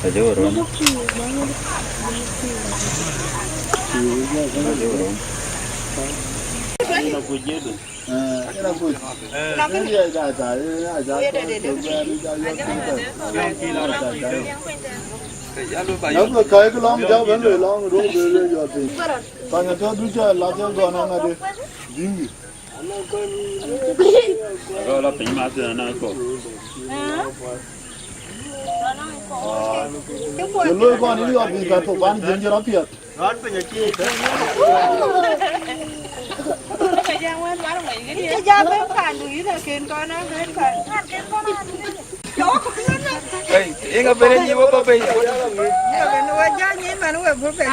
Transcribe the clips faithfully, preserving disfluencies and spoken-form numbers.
Ajo rom. Ajo rom. Yaku kaik lɔŋ, jɔ ben lɔ lɔŋ, rok ben lɔ yɔt piny. Panya tɔ du ca la ke gɔn aŋa de. Dingi. Rɔ la piny ma thin na ko. Ye loi kɔn ni yɔt piny ka to ban jin jira piat. Rɔt piny acie. Ke ja ben pandu yïn aken kɔn a ben pan. Ei, inga bene nyi wo ba bei. Inga bene wa ja nyi man we bo ben.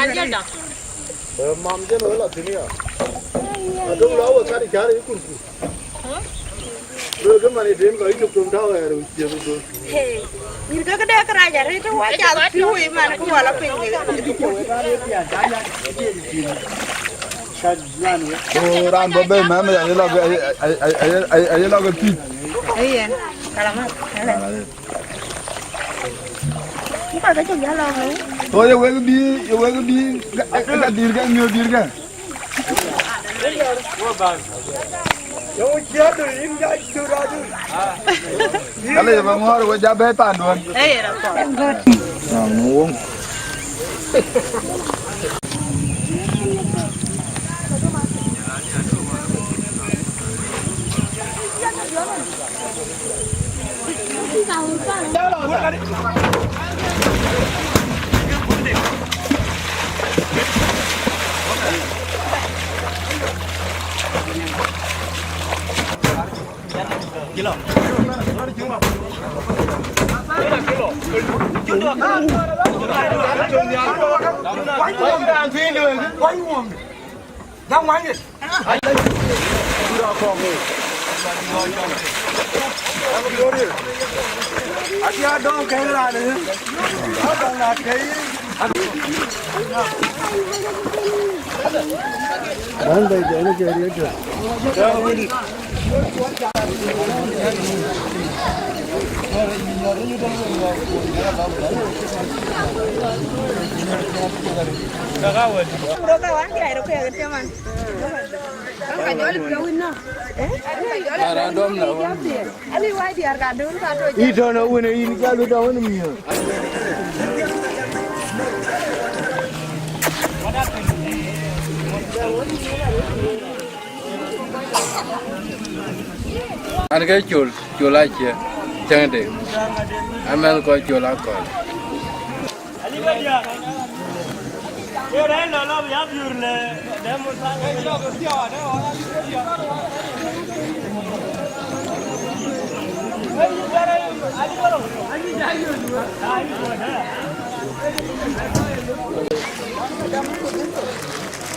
Mam jeno la tinia. Adong la wo kari kari kurku. Lo ke mane den ko ituk tum tau er u je du. Hey, nyir ke de kra ja re to wa ja piu i man ko wala piny. Ko ran bo be mama ya lo ke, ay, ay, ay, ay, ay, lo ke pi. Ayen, kala ma. Ko ye wek bi, ye wek bi, ka, ka dir ka, nyo dir ka. Kale ye ba ŋɔɔr we ja bɛ̈ɛ̈i panduɔn. Ee, ye rɔt kɔɔr. Ram në woŋ. Ara dɔm na wan. Ïtɔn awën ë yïn jal bï dɔm wën miɔ̈ɔ̈r. An ke col, col acie cäŋde. Amɛn kɔc col akɔl.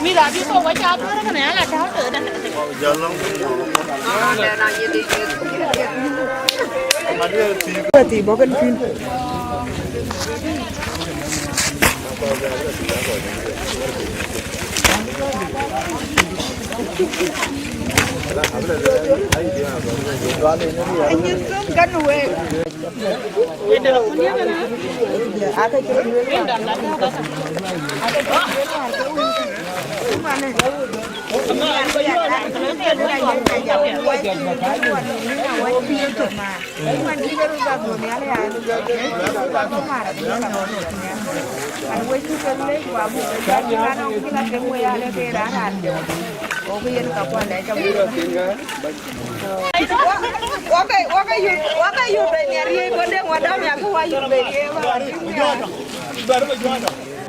Mïth abï thou wacä athör kënë, ala tääu tëëda. Thii bɔ̈ kën pïn. Anyin thum kan wek. Waka, waka yur, waka yur be nyar ye ko de wada mi aka wa yur be ye ba.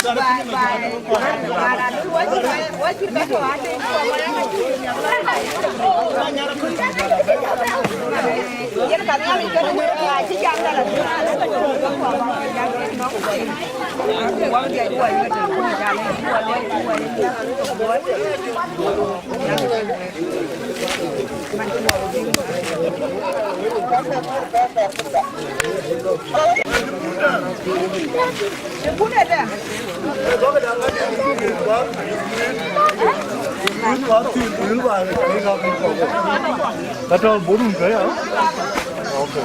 Ba, ba, ba, ba, wa yur, wa yur ka to ate. Yen ka ni ka ni ka ci jam da la. Wa dia wa yur. Ka tɔ̈ bun kë ya. Okay.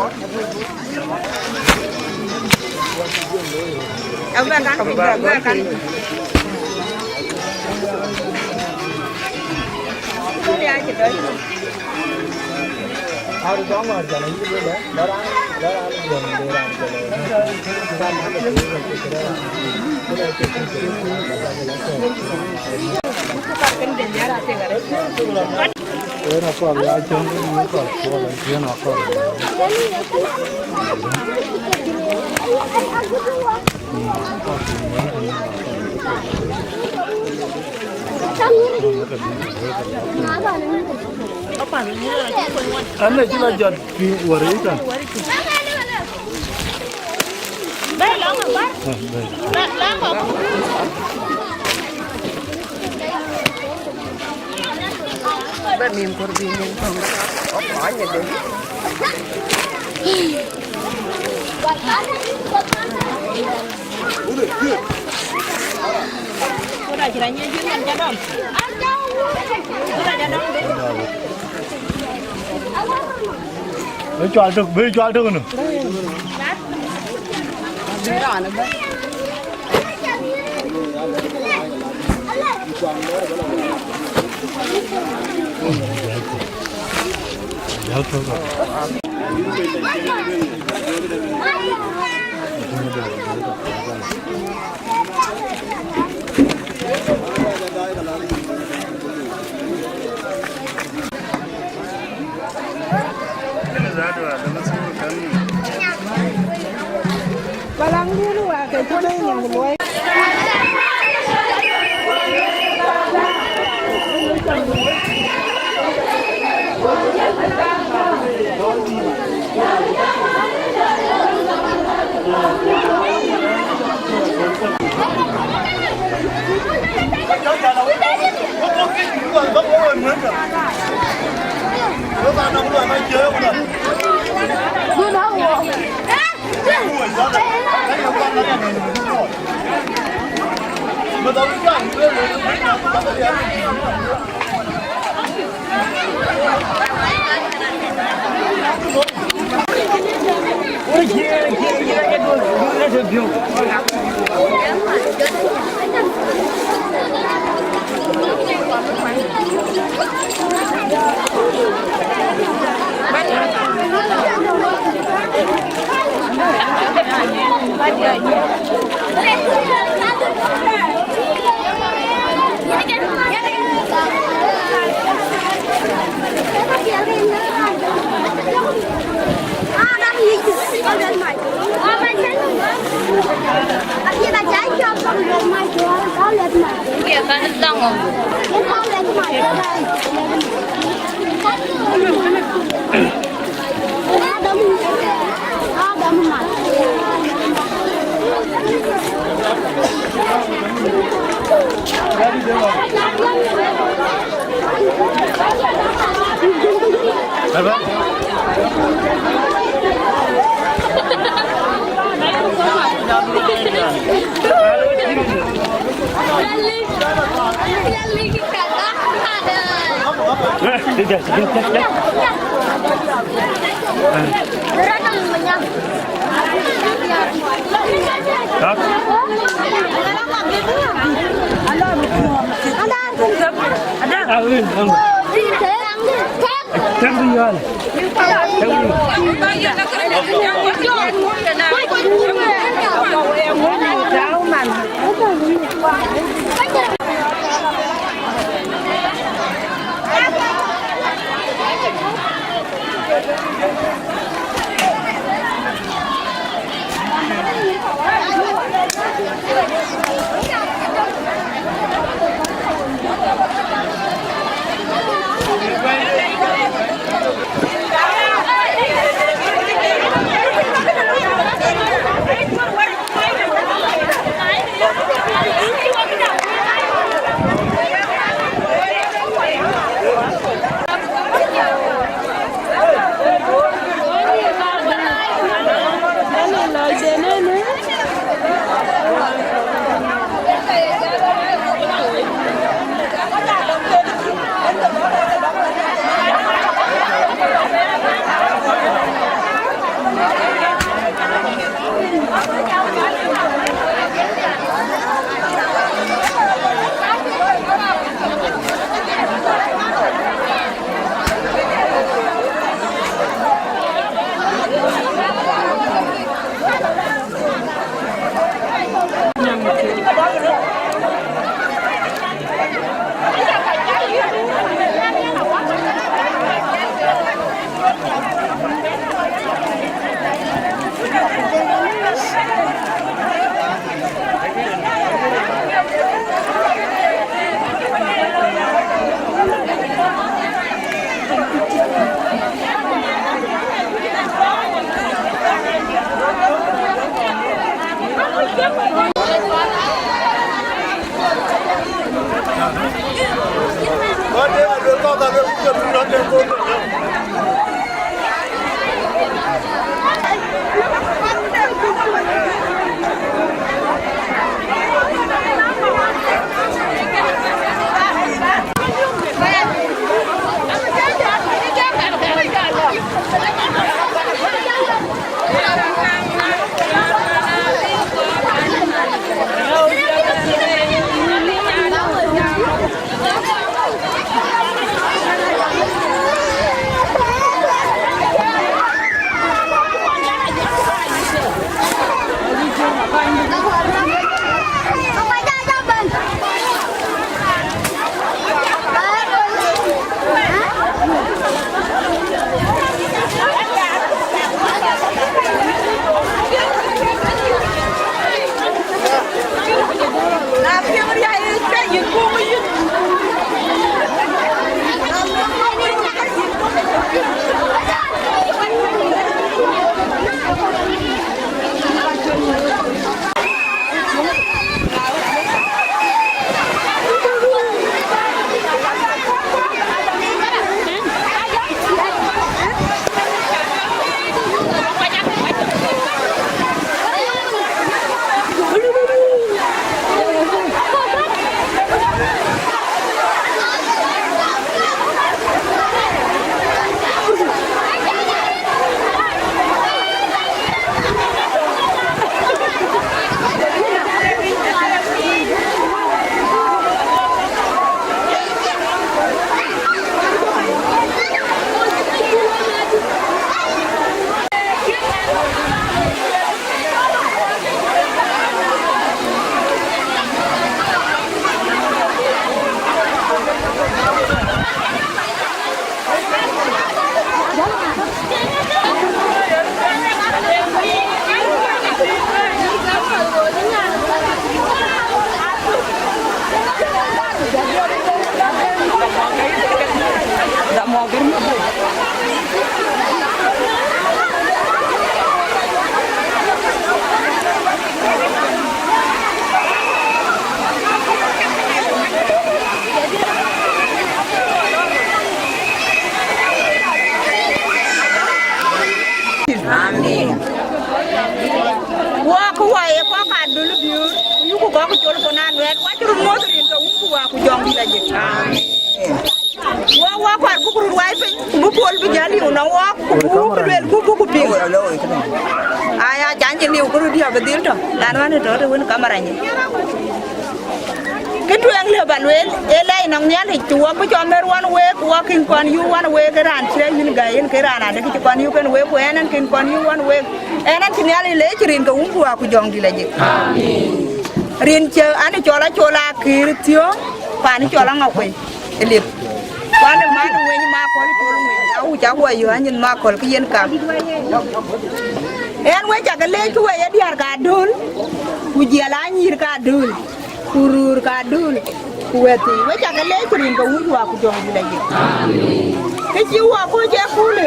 Abï bɛ kan, abï bɛ kan. An, acï la jɔt piny wär yic tɛ̈n. Bɛ nïm kɔ̈r bï nïm tɔ̈ŋ. Bï cual tök, bï cual tök nu. Amen. Wɔ ku wɔ ye kɔc ka dul biur, ku yuku kɔc ku col ku na nuɛɛt, wɔ cï röt muɔ̈th rin ke Wun ku Wä ku Jɔŋdït Lajik. Amen. Wɔ, wɔ kuar buk röt wai piny, ku bï puɔl bï jäl liu në wɔ, ku buk luel ku buk piŋ. Aya, jany liu ku röt diɔ̈k bï dhil tɔ̈, lan wän ë tɔ̈ të wën kamera nyin. Kë tueŋ lëu ba lueel, ee lɛc nɔŋ Nhialic, të wɔ bï cɔl mɛr wan week, wɔ kën kɔn yuk wan week, ë raan cï yïn gäi, yen ke raan adek cï kɔn yuk ën week, ku ɛn ɛn kën kɔn yuk wan week. Ɛn ɛn cï Nhialic leec rin ke Wun ku Wä ku Jɔŋdït Lajik. Amen. Rin cï an cɔl acol akïr thiöŋ, pan cɔl aŋa kuei ë liep. Kuan ë man weny ma kɔl col weny, awuc awuɔ yö anyïn ma kɔl kë yen kam. Ɛn we cakë leec ku we ye diäär ka döl, ku jiɛl anyïïr ka döl. Ku röör ka döl, ku wɛ̈thii, we cakë leec rin ke Wun ku Wä ku Jɔŋdït Lajik. Kë cï wɔ kɔc ë kulë,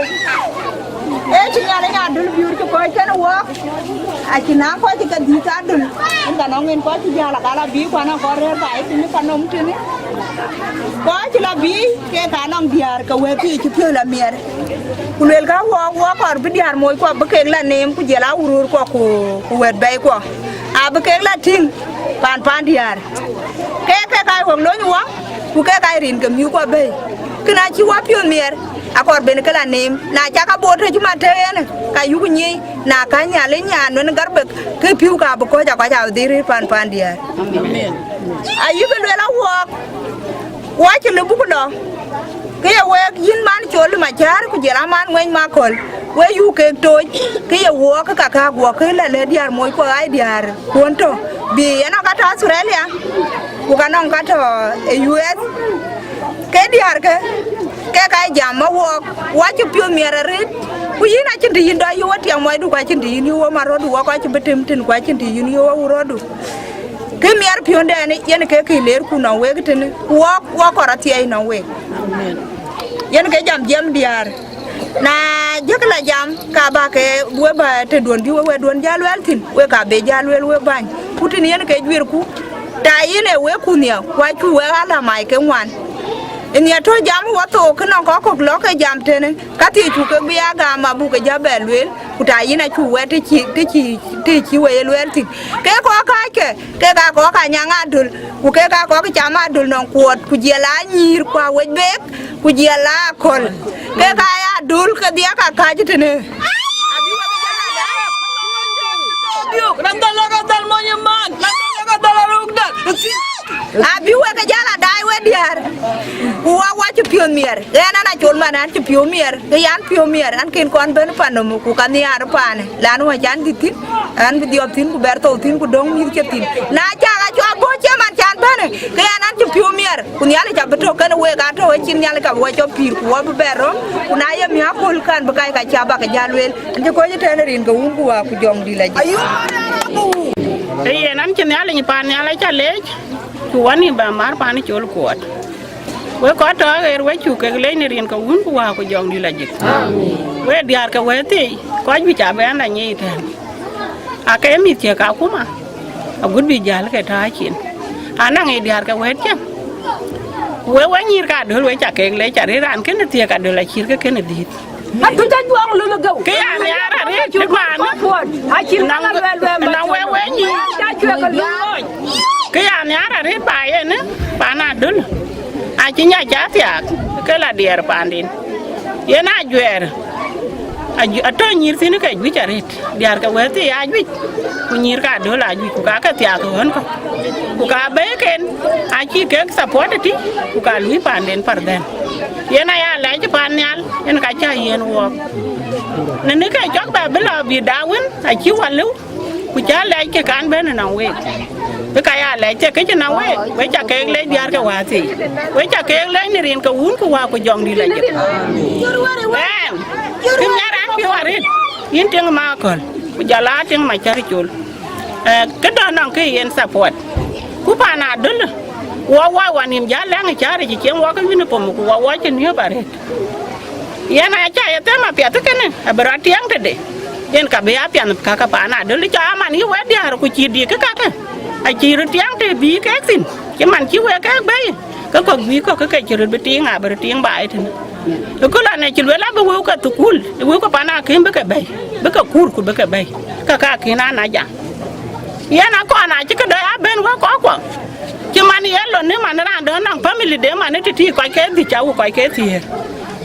ee cï Nhialic nya döl biur cï kɔc kënë wɔɔk, acïn aa kɔc ke dhïth adöl, yen ka nɔŋ en kɔc cï jäl agal abï kuan akɔn rëër baai tënë ka nɔm tënë. Kɔc cï la bï, ke ka nɔŋ diäär ke wɛ̈thii cï piɔ̈u la miɛt. Ku luelkë wɔɔk, wɔɔk kɔɔr bï diäär moc kuɔ bï kek la neem, ku jiɛl awuröör kuɔ ku, ku wɛ̈t bɛ̈i kuɔ. Abï kek la tïŋ pan, pan diäär. Ke, ke ka wek lony wɔ, ku ke ka rin ke mïth kuɔ bɛ̈i. Kënë acï wɔ piɔ̈th miɛt, akɔɔr ben ke la neem. Na cak abor tɔ̈ cï man tëë yen, ka yuk nyic, na ka Nhialic nyan wën Garbek, ke pïu ka bï kɔc, akɔc abï dhil rëër pan, pan diäär. Amen. Ayï ke luel awɔɔk, wɔ cï lëu buk lɔ. Kë ye week yïn man col Macäär, ku jiɛl aman ŋuɛny ma kɔl, we yuk kek tooc, kë ye wɔɔk ka, ka guɔ kë la lɛ̈k diäär moc kuɔ ɣai diäär kuɔn tɔ̈, bï yen nɔŋ ka tɔ̈ Australia, ku ka nɔŋ ka tɔ̈ ë U S, ke diäärkë, ke ka jam ma wɔɔk, wɔ cï piɔ̈th miɛt arëët, ku yïn acïn të yïn dɔ yï wɔ tiɛm muɔcdu, ku acïn të yïn yï wɔ mat rɔtdu, wɔ kɔc cï bï tim tïn, ku acïn të yïn yï wɔ wur rɔtdu. Kë miɛt piɔ̈ndɛn yen ke kë leerku nɔŋ week tënë, ku wɔɔk, wɔɔk kɔɔr athiɛɛi nɔŋ week. Yen ke jam jiɛm diäär. Na jëkë la jam, ka bä ke we bä tëduön bï we wɛ̈tduön jäl luɛɛl thïn, we ka bï jäl lueel we bäny. Ku tën yen ke juërku, Ta yïn ë wek ku nhiɛɛu, ku acuk wek aa la mac ke ŋuan. Ë nhiɛɛr tɔ̈ jam wɔ thook, kë nɔŋ kɔc kɔ̈k lɔ̈k ke jam tënë, ka thiëc cuk kek bï aa gam abuk ke jɔ bɛ lueel, ku ta yïn acuk wɛ̈t të cï, të cï, të cï we ye lueel thïn. Ke kɔc kääckë, kek aa kɔc ka nyaŋ adöl, ku kek aa kɔc cam adöl nɔŋ kuɔɔt, ku jiɛl aa nyïïr, ku awec beek, ku jiɛl aa akɔ̈l. Kek aa ya adöl ke dhiɛl ka kääc tënë. Abï wek ke jal a daai we diäär, ku wa wa cï piɔ̈th miɛr. Ɣɛn an, acol man an cï piɔ̈u miɛr, ke yan piɔ̈u miɛr, an kën kɔn bɛ̈n pan nɔm, ku ka nhiaar paanë, lan wä can dït thïn, an bï dhiɔp thïn, ku bɛr thou thïn, ku döŋ mïth cï thïn. Na cak a cua bɔ̈ cï man can bɛ̈në, ke yan an cï piɔ̈u miɛr, ku Nhialic abï tɔ̈ kenë week, atɔ̈ ë cïn Nhialic abï wa cɔp pïïr, ku wa bï bɛr röm, ku na ye miäk aköl kan bï kac ka cä bä ke jal lueel. An cï kɔc ëtɛ̈ɛ̈n rin ke wun ku wa ku jɔŋ dï la jik. Ee yen an cï Nhialic paan nhial aca leec, cu wä nïm bä määr paan col kuɔɔt. Wek kɔc tɔ̈ aɣeer, wek cuk kek leec në rin ke wun ku wa ku jɔŋ dï la jik. Wek diäär ke wëëthii, kɔc bï ca bɛ̈n la nyic tɛ̈ɛ̈n. Ake mïth ciëk akuma, agut bï jäl ke tääc cin. Anaŋ ë diäär ke wëët cä. Ku wek wek nyïïr ka döl wek ca kek leec, ca rëër raan kënë thiëk adöl acït ke kënë dhïït. Atuc ajuɔŋ lun geu. Ke ya nhiaar arëët ë paan. Acït na wek wek nyïïr. Ca cuek lun. Ke ya nhiaar arëët ba yen ë paan adöl. Acï nya ca thiaak ke la diɛɛr paanden. Yen ajuɛɛr. Aju- atɔ̈ nyïïr thïn ke juëc arëët, diäär ke wëëthii aa juëc, ku nyïïr ka döl aa juëc, ku ka ke thiaak ɣön kɔ̈k, ku ka bɛ̈iken acï kek support ëtï, ku ka luui paanden par dhɛn. Yen aya lɛc paan nhial, yen ka cä yiɛ̈n wɔɔk. Në në ke cɔk bɛ bï lɔ bï da wën acï wä lëu, ku cä lɛc ke kan bɛ̈n ënɔŋ week. Bï ka ya lɛc cï këc ënɔŋ week, wek ca keek lɛc diäär ke wäthii, wek ca keek lɛc në rin ke wun ku wa ku jɔŋ dï la jik. Ɛn, kï miɛt raan piɔ̈u arëët, yïn tiŋ ma akɔ̈l, ku jɔl aa tiŋ ma cär col. Ë, këdɔ̈ nɔŋ kë yen support. Ku paan adöl, wɔ wa wa nïm jal lɛ̈ŋ ë cäär cï cieŋ wɔ ke uniform, ku wɔ wɔ cï niöp arëët. Yen aca ye them apiɛth kënë, abï rɔt tiɛŋ tëde. Yen ka bï apiɛth ka ke paan adöl cɔ aman yï wek diäär ku cï dïïk kë kakë. Acï röt tiɛŋ të bïï kek thïn, cï man cï wek kek bɛ̈i, ke kɔ̈k bïï kɔ̈k ke ke cï röt bï tiiŋ, abï röt tiiŋ baai tënë. Ë köl anɛ cï luel abï wëu ke thukul, wëu ke pan akïm bï ke bɛ̈i, bï ke kuur ku bï ke bɛ̈i, ke ka kïn an ajam. Yen akɔn acï këdë abën wek kɔckuɔ. Cï man ye lon ni man raan dɔ̈ nɔŋ family de man ë tëtïï kɔc ke dhïc awu kɔc ke thiëër.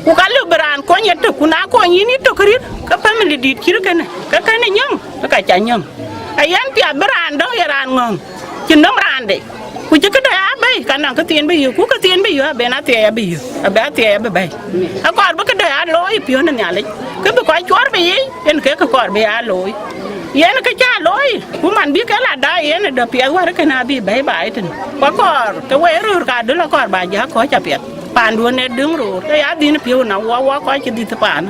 Ku ka lëu bï raan kony ëtök, ku na kony yïn yïtök rït, ke family dït cït kënë, ke kënë nyɔ̈ŋ, ke ka ca nyɔ̈ŋ. Ayen piath bï raan dɔ̈ ye raan ŋɔ̈ŋ, cï nöm raande. Ku cï këdë aa bɛ̈i, ka nɔŋ këthiin bï yök, ku këthiin bï yök, aben athiɛɛi abï yök, abï athiɛɛi abï bɛ̈i. Akɔɔr bï këdë aa looi piɔ̈n ë Nhialic, kë bï kɔc cuɔr bï yiic, yen kek kë kɔɔr bï aa looi. Yen kë cä looi, ku man bï ke la daai yen ë dɔ̈ piɛth wär kënë abï bɛ̈i baai tënë. Ku akɔɔr ke we röör ka döl akɔɔr ba jäk kɔc apiɛth. Paanduön ë döŋ röör, ke ya dhïn piɔ̈u na wɔ wɔ kɔc cï dhïth paan.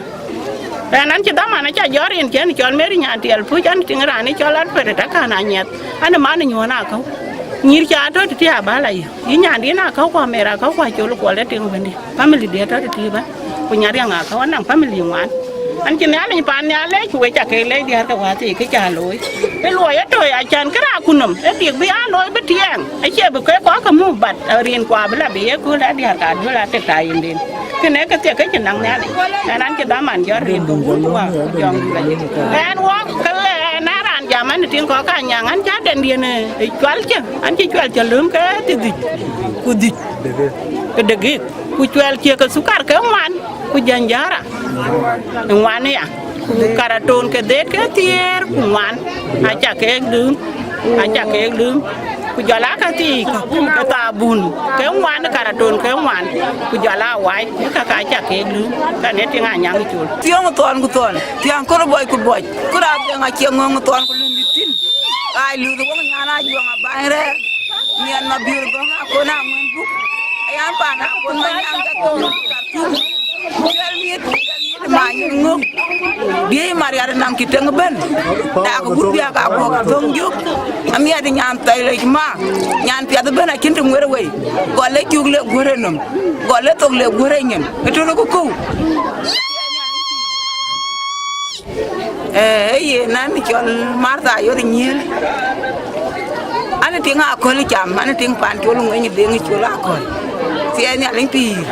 Ɣɛn an cï dhaman aca jɔt rin cän cɔl Mary Nyantiɛl Puc, an tiŋ raan ë cɔl Alfred Akan Anyiɛth, an ë man ë nyuɔ̈n akäu. Nyïïr ca tɔ̈ tëtïï abä la yï, yï nyandïn akäu ku amer akäu ku acol kuɔl ë tiŋ bɛ̈nydï. Family diɛ̈ tɔ̈ tëtïï bä, ku nyariɛŋ akäu, anaŋ family ŋuan. An cï Nhialic paan nhial leec, ku we ca keek leec diäär ke wäthii kë ca looi. Ë luɔi ë tɔ̈ acan kë raan ku nɔm, ë dik bï aa looi bï tiɛɛŋ, acie bï kek kɔc ke muk, but rin kua bï la bï ye kööl ë diäär ka duël atek ta yïnden. Kënë ke thiek ke cïn naŋ Nhialic. Ɣɛn an cï dhaman jɔt rin ke wun ku wa ku jɔŋ dït la jik. Ɣɛn wɔ ke ɣɛn a raan jam an tiŋ kɔ̈k ka nyaŋ an ca dendiën ë cual cë, an cï cual cë löm ke thidhic ku dhïc ë degik, ku cual cie ke thukar ke ŋuan, ku jänjära ë ŋuan aya, ku karaton ke dheet ke thiëër ku ŋuan, aca keek dum, aca keek dum. Ku jɔl aa käthii ke thabun ke ŋuan, karaton ke ŋuan, ku jɔl aa wac, ë käkë aca keek lum, ka ne tiŋ anyaŋ col. Thiɔ̈ŋ thɔn ku thɔn, thiäŋ kor bɔc ku bɔc, kor abiɛŋ acie ŋöŋ thɔn ku lum bï thïn. Ai luth wok nyan ajuɔŋ abany rɛɛr, miɛn ma biöl gɔ̈ŋ akon aŋuɛn buk. Ayan paan akon ma nyaŋ ke thɔn. Cuɛl miɛt, cuɛl miɛt ma nyin ŋök. Biëëi marial naŋ cï teŋ ëbën. Dak gut biak aguɔk thöŋ jök. Amiɛt nyan thɛi lec ma. Nyan piath ëbën acïn të ŋuër wei. Gɔl le cuk le guër ë nöm. Gɔl le thok le guër ë nyin. Ëtölë ku kɔ̈u. Ee, ee yen an cɔl Martha Ayɔt Nyiël. An Tiŋ Akɔ̈l cam, an tiŋ Pancol Ŋueny Deŋ Col Akɔ̈l. Thiɛɛi Nhialic pïïr.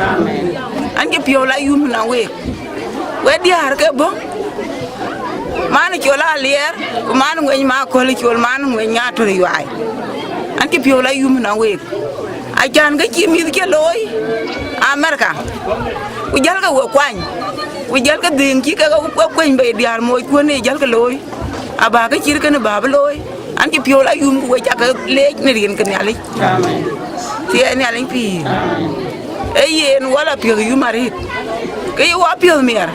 An cï piɔ̈u la yum nɔŋ week. We diäär ke bɔ̈. Man Col Aliɛɛr, ku man Ŋueny ma Akɔ̈l Col, man Ŋueny Atör Yuai. An cï piɔ̈u la yum nɔŋ week. Acan ke cï mïth cï looi Amerika. Ku jälkë we kuany. Ku jälkë dhëëŋ cï kek we kueny bei diäär moc kuën ë jälkë looi. Aba ke cït kënë ba bï looi. An cï piɔ̈u la yum ku we cak ke leec në rin ke Nhialic. Amen. Thiɛɛi Nhialic pïïr. Ee yen wɔ la piɔ̈th yum arëët. Ke ye wɔ piɔ̈th miɛr.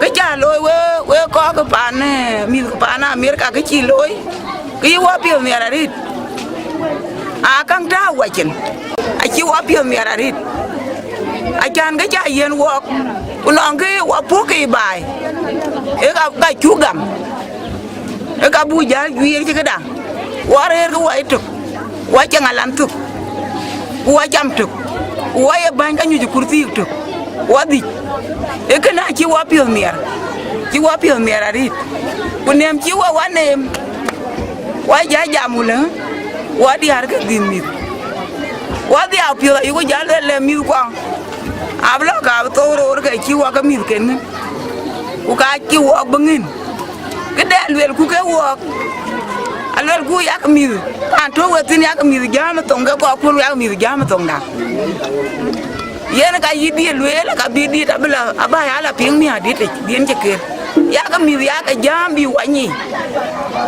Ke ca looi we, we kɔc ke paan, eh, mïth ke paan Amerika ke cï looi. Ke ye wɔ piɔ̈th miɛr arëët. Aa käŋ tääu wacin. Acï wɔ piɔ̈th miɛr arëët. Acan ke ca yiɛ̈n wɔɔk. Ku nɔŋ ke wɔ puɔ̈k ke baai. Ee ka, ka cuk gam. Ë ka buk jäl juiir cï këda, wɔ rëër ke wɔ ye tök, wɔ ceŋ alan thök, ku wɔ cam tök, ku wɔ ye bäny ka nyuc ë kurthii tök, wɔ dhïc. Ee kënë acï wɔ piɔ̈th miɛr, cï wɔ piɔ̈th miɛr arëët. Ku neem cï wɔ wä neem, wɔ jä jam wulë, wɔ diäär ke dhïth mïth. Wɔ dhiau piɔ̈th ayuku jäl lueel le mïth kuɔŋ, abï lɔ ka bï thou roor ke cï wɔ ke mïthken ŋën, ku ka cï wɔɔk bï ŋën. Këde aluelku ke wɔɔk, aluelku yak mïth, an tök we thïn yak mïth jääm ë thoŋ ke kɔɔrkun yak mïth jääm ë thoŋda. Yen ka yï diit lueel, ka bï diit abï la, abä ya la piŋ miäk ditic, diën cï ker. Yak mïth yak jääm bï wanyic.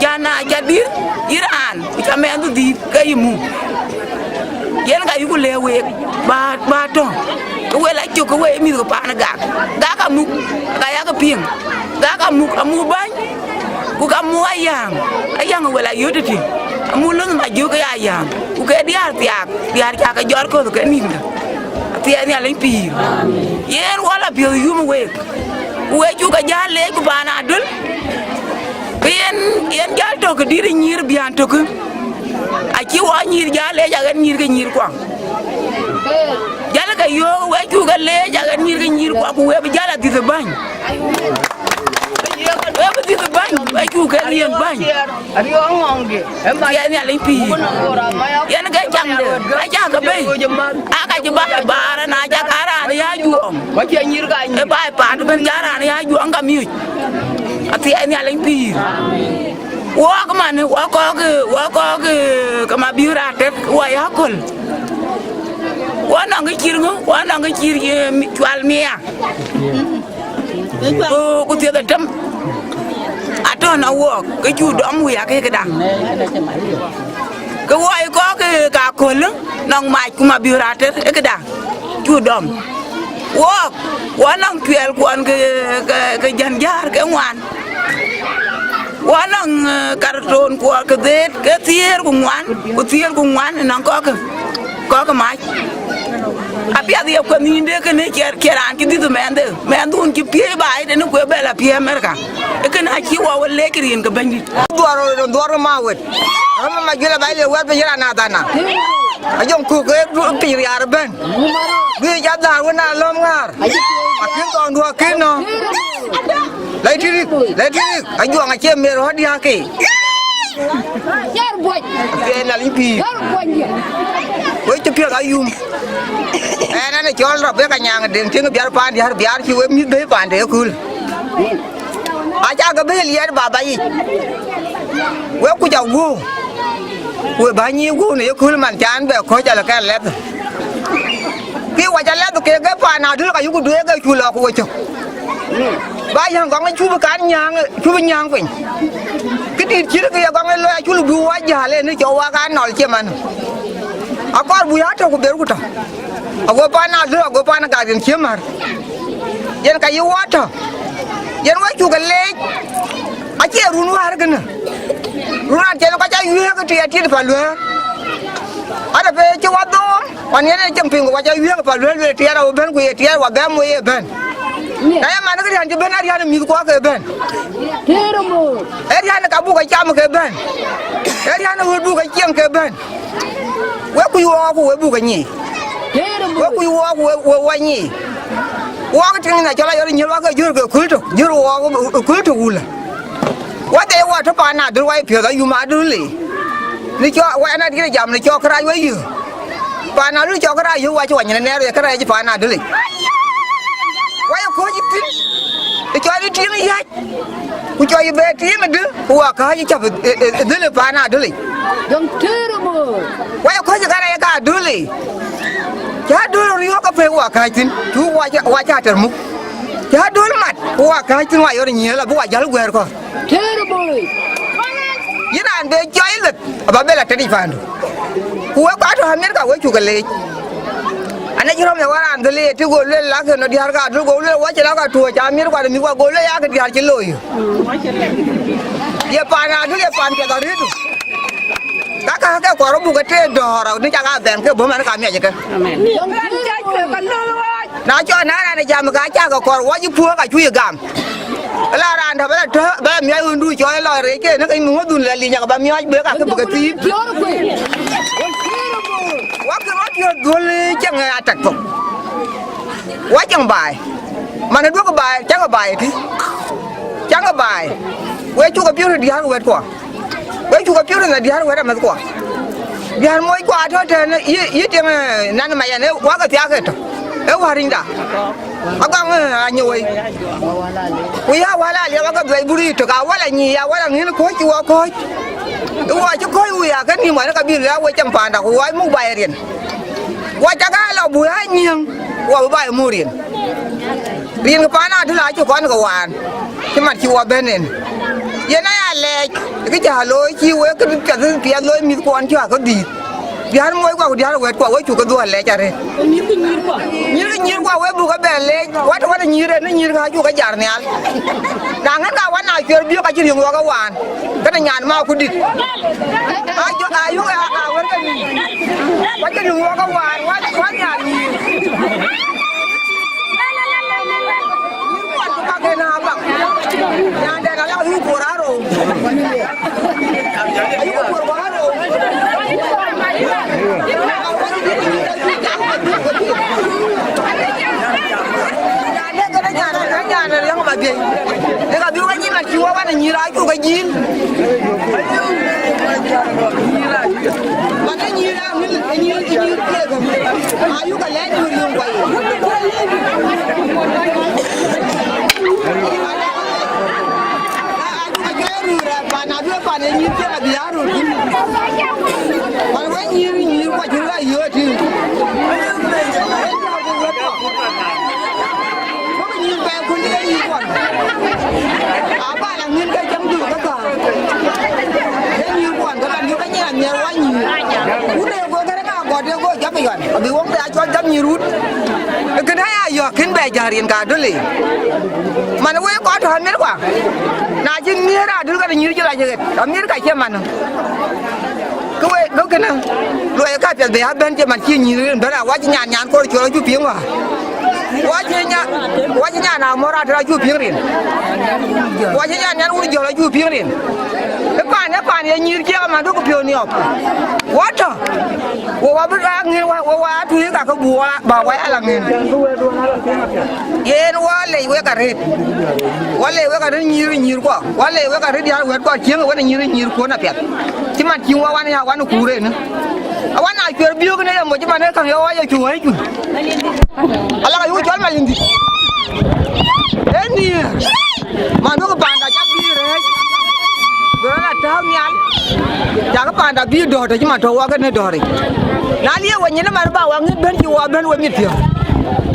Ca na ca dït, yï raan, ku ca mɛnhdu dhïïth, ke yï muk. Yen ka yuku lëë week, ba, ba tɔ̈. Ke we la cök, ke we mïth ke paan gak. Gak amuk, ka yak piŋ. Gak amuk, amuk bäny. Ku ka muk ayäŋ, ayäŋ wël ayöt tëtï, amu lönh ma jök ya yäŋ, ku ke diäär thiaak, diäär ca ke jɔt köth ke nïnkë. Athiɛɛi Nhialic pïïr. Yen wɔ la piɔ̈th yum week, ku we cuk ke jäl leec ku paan adöl, ke yen, yen jäl tök ke dït ë nyïïr biän tökë. Acï wɔ nyïïr jäl leec aɣet nyïïr ke nyïïr kuaŋ. Jälë ke yöök, we cuk ke leec aɣet nyïïr ke nyïïr kuaŋ, ku we bï jäl adhith ë bäny. We bï dhith bäny, we cuk ke yen bäny. Athiɛɛi Nhialic pïïr. Yen ke camde, acä ke bei. Aka cï baai baar, na cä ka raan ya juɔŋ. Ë baai paat ëbën cä raan ya juɔŋ ka miöc. Athiɛɛi Nhialic pïïr. Wɔk man, wɔ kɔɔk, wɔ kɔɔk, ke ma bï raan tet, wɔ ya köl. Wɔ nɔŋ kë cït ŋö, wɔ nɔŋ kë cït, eh, mi-, cual mia. Ku, ku thiëth ë tem. Atɔ̈ në wɔɔk, ke cuk dɔm wui akëkëda. Ke wɔ ye kɔɔk ke ka köl, nɔŋ mac ku ma bï raan tet, ë këda. Cuk dɔm. Wɔɔk, wɔ nɔŋ cuɛɛl kuɔn ke, ke, ke jän jäär ke ŋuan. Wɔ nɔŋ, eh, karton kuɔɔr ke dheet, ke thiëër ku ŋuan, ku thiëër ku ŋuan nɔŋ kɔ̈k, kɔ̈k mac. Apiɛth ye kueth nïïnde kënë ciɛ, ciɛ raan cï dhith mɛnhde, mɛnhdun cï piëëc baai tënë kueer bɛ la piëëc Amerika. Ee kënë acï wɔ we leec rin ke Bɛ̈nydït. Dhuɔr, dhuɔr ma wet. Rɔm ma juël abac le wɛ̈t piny raan adhana. Ajɔŋ kuk ke piny riaar ëbɛ̈n. Bï jɔ dhäär wën alɔ̈m ŋäär. Akïn thɔɔŋdu akïn nɔ̈k. Lɛ̈i tïrik, lɛ̈i tïrik, ajuɔŋ acie mer ɣɔ̈t diääk ke. Yar buɔc. Apiɛth Nhialic pïïr. Yar buɔc ye. Wek cï piɔ̈th ayum. Ɛn, ɛn ë cɔl rɔt bek anyaŋ deŋ tïŋ biar paan diäär, biar cï wek mïth bɛ̈i paande ëkööl. Acä ke bɛ̈i liɛɛt baba yic. Wek kuc aguɔ̈u. Ku ë bäny yï guɔ̈u në yekööl man can bɛ kɔ̈c alë kɛn lɛth. Kï wac alɛth kek ke paan adöl ka yuku duëër ke cuk lɔ ku we cök. Ba yäŋ gɔŋ cuk kan nyääŋ, cuk nyääŋ piny. Këdït cït kë ye gɔŋ ë looi acuk bï wɔ jäl ënë cɔk wak anɔl cï man. Akɔɔr buk ya tɔ̈ ku berku tɔ̈. Ago paan adöl, ago paan gak rin cï mär. Yen ka yï wɔ tɔ̈. Yen we cuk ke leec. Acie run wäär kënë. Run raan cïn kɔc ca wiëëk ë tï atit pa luëër. Ade pe cï wa dhoom, wan yen ë cieŋ piŋ ku wa ca wiëëk pa luëër, lueel tiɛɛr awë bɛ̈n ku ye tiɛɛr wa bɛ̈m wei ë bɛ̈n. Na ye man kë riän cï bɛ̈n, ariän ë mïth kuɔɔk ke bɛ̈n. Ee riän ë ka buk ke cam ke bɛ̈n. Ee riän ë ɣöt buk ke cieŋ ke bɛ̈n. Wek kuc wɔɔk ku wek buk ke nyic. Wek kuc wɔɔk ku wek, wek wa nyic. Wɔɔk tiŋ na cɔl ayɔr nyiël wa ke jör ke köl tök, jör wɔɔk ë köl tök wulë. Wa de wa tɔ paan adöl wa ye piɔ̈th ayum adöl le. Në cɔk, wa ɛn adït jam në cɔk kërac wä yï. Paan Adöl cɔk kërac yï, wa cï wa nyin nɛɛr ye kërac paan Adöl yic. Wa ye kɔc thïn. Në cɔk ë tiŋ yäc. Ku cɔk yï bɛ tiŋ ë dï, ku wa kääc cap ë, ë, ë dhël paan Adöl yic. Dɔŋ tëër mɔ. Wa ye kɔc ë kërac ka Adöl yic. Cä Adöl riɔ̈ɔ̈k ke pek wa kääc thïn. Cu wa ca, wa ca tɛr muk. Cä Adöl mat, ku wa kääc thïn wa yɔr nyiëël abï wa jäl guɛɛr kɔ̈u. Terrible. Yïn raan be jɔi leth, aba bela tëdic paandu. Ku wek kɔc tɔ̈ Amerika, wek cuk leec. Ana cï rɔ̈m ya wä raan dhil ye tï, go lueel lak yen diäär ka Adöl, go lueel wä cï lak atuɔ̈c Amerika de mïth wa, go lueel yak diäär cï looi. Ye paan Adöl, ye paan piɛth arëëtu. Ka ka ke kɔɔr buk ke tëë dɔ̈ɔ̈r, ni cak a dhɛn ke bɔ̈ man ka miac ke. Amen. Na cɔk na raan ë jam ka cak ke kɔɔr, wä cï puɔ̈k acu yï gam. La raan dä bä la tɔ, bä la miɔɔc ɣöndu cɔl lɔ rec ke, në ke ŋö dhun la linyaka bä miɔɔc bek akë bï ke thiin. Wakë rɔt yöt dhuöl cäŋ atak thok. Wa cäŋ baai. Man ë duɔ̈kë baai, cäŋ baai ëtï. Cäŋ baai. Wek cuk piööt diäär wɛ̈tkuɔ. Wek cuk piööt në diäär wɛ̈t amɛ̈thkuɔ. Diäär moc kuɔ atɔ̈ tɛ̈n yï, yï tiŋ, eh, nan ma yɛn, eh, wakë thiaak ëtök. Ë wärinyda. Agɔŋ, eh, anyuɔi. Ku ya wäl aliɛp ake dhuɛc buri tök, awäl anyi, awäl aŋin kɔ̈c cï wɔ kɔ̈c. Ë wɔ cï kɔ̈c wui akë nïm wän ka bï lë awe cäŋ paanda, ku wɔ muk baai riɛn. Wɔ cak aa lɔ bui anyiëŋ, wɔ bï baai muk riɛn. Riɛn kë paan Adöl acï kɔn ke waan, cï mat cï wɔ bɛ̈n en. Yen aya lɛɛc, kë cä looi cï wek kë piɛth piɛth looi mïthkuɔn cä ke dhïïth. Diäär moc kuɔ ku diäär wɛ̈t kuɔ, wek cuk ke dhuɔ̈k lɛc arëët. Nyïïr kë nyïïr kuɔ. Nyïïr kë nyïïr kuɔ, wek buk ke bɛ lɛc. Wat, wat nyïïr en, nyïïr ka cuk ke jar nhial. Na ŋɛ̈n ka wan na cuɛr biök acï riëŋ wɔ ke waan. Kënë nyan ma ku dït. Ayo, ayo, a, a, wek ke nyïïr. Wa cï riëŋ wɔ ke waan, wa, wa nyan nyïïr. Nyïïr kuɔ ku ka ke na bak. Nyan dɛn ala yu kuɔr aro. Pan abï pan ë nyïïr cï abï aröör thïn. Pan wek nyïïr, nyïïr kuɔ cï rɔt yööt tïŋ. Wek nyïïr bɛ kun ke nyïïr kuɔn. Aba la ŋïn ke cäŋ dhuk ke thar. Ke nyïïr kuɔn ke la nyïïr ke nyiɛɛn nhiɛɛr wä nyïïr. Wun ee go kërë ka gɔt ee go jɔp ë yɔn. Abï wok bɛ a cɔl jɔp nyïïr wut. Kënë aya yɔ̈k kën bɛ jäl riɛn ka Adöl. Man wek kɔc tɔ̈ Amerika, na cï miëër Adöl ka nyïïr cï rac ɣet, Amerika cie man. Kë wek, kë kënë, luɔi ka piɛth bï a bɛ̈n cï man cï nyïïr rin bɛ̈n a wac nyan nyan kor col acu piŋ wäär. Wac nyan, wac nyan amɔ̈r atër acu piŋ rin. Wac nyan nyan wun jɔl acu piŋ rin. Ë pan, ë pan ye nyïïr ciëk aman duɔ̈k piɔ̈u niɔp. Watɔ̈. Wo wa bï aa ŋiɛ̈n wa, wo wa aa tuuc ka ke buk wa, ba wa ya la ŋiɛ̈n. Yen wa lec wek arëët. Wa lec wek arëët nyïïr, nyïïr kuɔ. Wa lec wek arëët diäär wɛ̈t kuɔ cieŋ wën nyïïr, nyïïr kuɔn apiɛth. Cï man cï wa wan ya wan kuur en. Awan a cuɛr biök në ye moc man ë käŋ ye wa ye cu wä cu. Ala ka yuk cɔl malindi. Ë nhiëër. Man duɔ̈k panda cak bï rɛ̈ɛ̈c. Bï rɔt a tääu nhial. Cak panda bï dɔ̈ɔ̈r tɔ̈ cï man tɔ̈ wɔ kënë dɔ̈ɔ̈ric. Na liëëk we nyin man ba wa ŋic bɛ̈n cï wɔ bɛ̈n we mit piɔ̈u.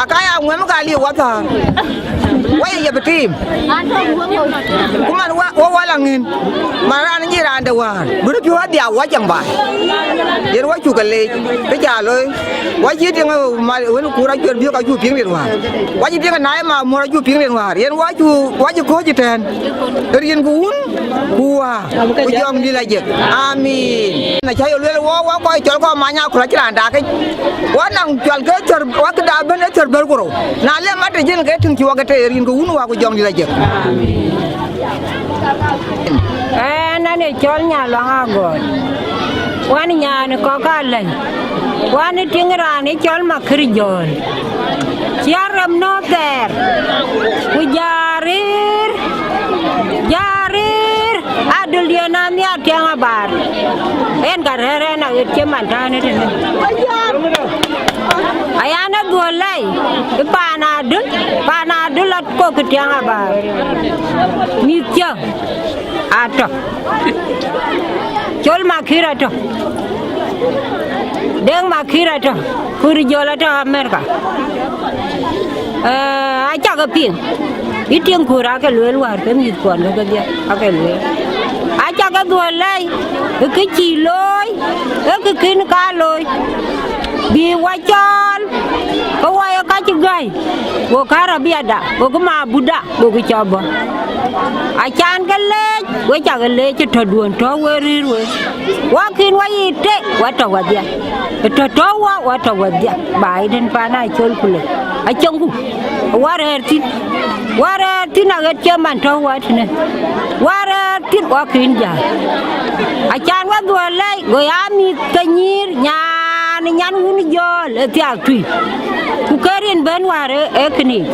Aka ya ŋuɛ̈m ka liëëk wɔ thäär. Wa ye yep tim. Ku man wa, wa, wa la ŋin. Man raan nyic raan de wäär. Bï rɔt piɔ̈u adhia wa cäŋ baai. Yen wa cuk ke leec. Kë ca looi. Wa cï tiŋ mal wën kuur acuɛr biök acu piŋ rin wäär. Wa cï tiŋ naai ma muɔ̈r acu piŋ rin wäär. Yen wa cu, wa cï kɔ̈ɔ̈c ëtɛ̈ɛ̈n. Rin ku wun, ku wäär, ku jɔŋdït la jek. Amin. Na ca ye lueel wɔ, wa kɔc cɔl kɔn many akɔ̈l acï raan dakic. Wa naŋ cual ke thär, wa këda bɛ̈n ë thär bɛ̈r ku rou. Na le mat të jin ke tïŋ cï wa ke tëë rin ku wun wäär ku jɔŋdït la jek. Amin. Ɛn, ɛn ë cɔl Nyaluaŋ Agɔɔt. Wan nyan kɔ̈k alɛny. Wan ë tiŋ raan ë cɔl Makër Jɔ̈ɔ̈l. Cï arem nɔ̈k thɛɛr. Ku jarir, jarir, Adöl diɛn anhiar tiɛŋ abaar. Ɣɛn ka rɛ̈ɛ̈r ɣɛn aɣet cï man täänë tënë. Ayan ë dhuɔ̈l lɛi, ë paan adöl, paan adöl akɔ̈k kë tiɛŋ abaar. Mïth cä atɔ̈. Col Makir atɔ̈. Deŋ Makir atɔ̈. Kur Jɔl atɔ̈ Amerika. Ee, acä ke piŋ. Yï tiŋ kuur aake lueel wäär ke mïthkuɔn ke kedhie aake lueel. Acä ke dhuɔ̈l lɛi, ë kë cï looi, ë kë kën ka looi. Bï wa cɔɔl, ke wa ye ka cï gäi, go ka rabiada, go kë ma buda, go kë cɔp bɔ̈. Acan ke leec, we cä ke leec ë tɔ̈duön tɔ̈ we rïïr we. Wa kën wa yiic tek, wa tɔ̈ wadhia. Ë tɔ̈ tɔ̈ wa, wa tɔ̈ wadhia. Ba yï tën paan aa col ku lëu. Acäŋku, wa rɛ̈ɛ̈r thïn. Wa rɛ̈ɛ̈r thïn aɣet cï man tɔ̈ wa tënë. Wa rɛ̈ɛ̈r thïn wa kën jäl. Acan wa dhuɔ̈l lɛi, go ya mïth ke nyïïr, nyan, nyan wun Jɔl ë thiaak tui. Ku ke rin bɛ̈n wäär ë, ë kënic.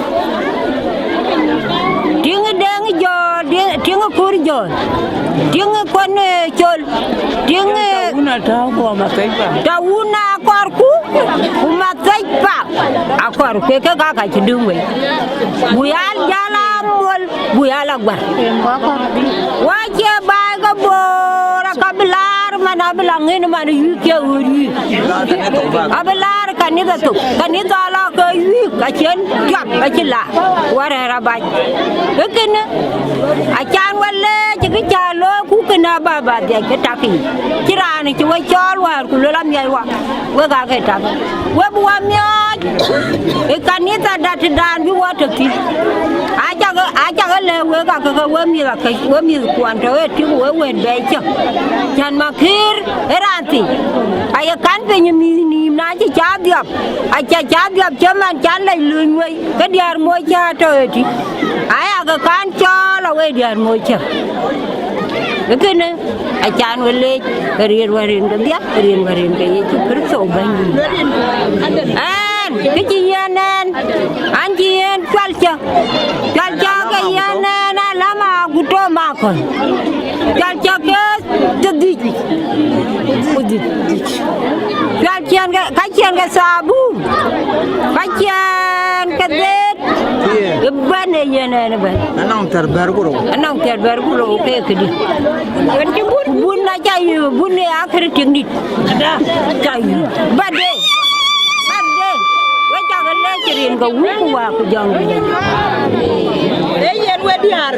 Tiŋ Deŋ Jɔl, tiŋ, tiŋ Kur Jɔl, tiŋ Kuɔn, ee, Col, tiŋ, ee, Tawun atɔ̈u ku Mathec Pak. Tawun akɔrku, ku Mathec Pak akɔrku, ke ka ka cï döŋ wei. Buk ya jäl amol, buk ya la guär. Wa cie baai ke Bor, aka bï laar man, abï la ŋën man, yïk ke ɣööt yïk. Abï laar kanitha thok, kanitha la ke yïk, acïn tiap, acï la. Wa rɛ̈ɛ̈r abac. Ë kënë, acan wa leec, kë cä looi, ku kënë aba ba dhiac ke tak yic. Cï raan cï we cɔɔl wäär, ku luel amiɛc wa, wek aake tak. We bï wa miɔɔc, ë kanitha da tëdan bï wa tɔ̈ thïn. Acä ke, acä ke lɛ̈k wek ake ke we mïth akëc, we mïthkuɔn tɔ̈ ë tik we wët bɛ̈ɛ̈i cä. Cän Makir ë raan thii. Aye kan piny ë mïth nïïm na cï cä dhiɔp. Acä cä dhiɔp cï man cän lɛc lööny wei, ke diäär moc cä tɔ̈ ëtï. Aya ke kan cɔɔl awei diäär moc cä. Ë kënë, acan we leec, ë riɛl wär rin ke dhiath, ë riɛl wär rin ke Yecu Kërtho Bɛ̈nydït. Ɛn, kë cï yiɛ̈n ɛn, an cï yen cual cä. Cual cä ke yiɛ̈n ɛn alama ku tɔ makɔn. Cual cä ke thiërdhïc. Ku dhïc. Cual ciɛn ke, ka ciɛn ke thabun. Ka ciɛn ke dheet. Ëbɛ̈n ë yen ɛn ëbɛ̈n. Anɔŋ thɛr bɛ̈r ku rou. Anɔŋ thɛr bɛ̈r ku rou ke këdï. Ku bun acä yï, bun ë akër tiŋdït. Ada, cä yï. Bade. Bade. We cä ke lɛc rin ke wun ku wa ku jɔŋ. Ee yen we diäär.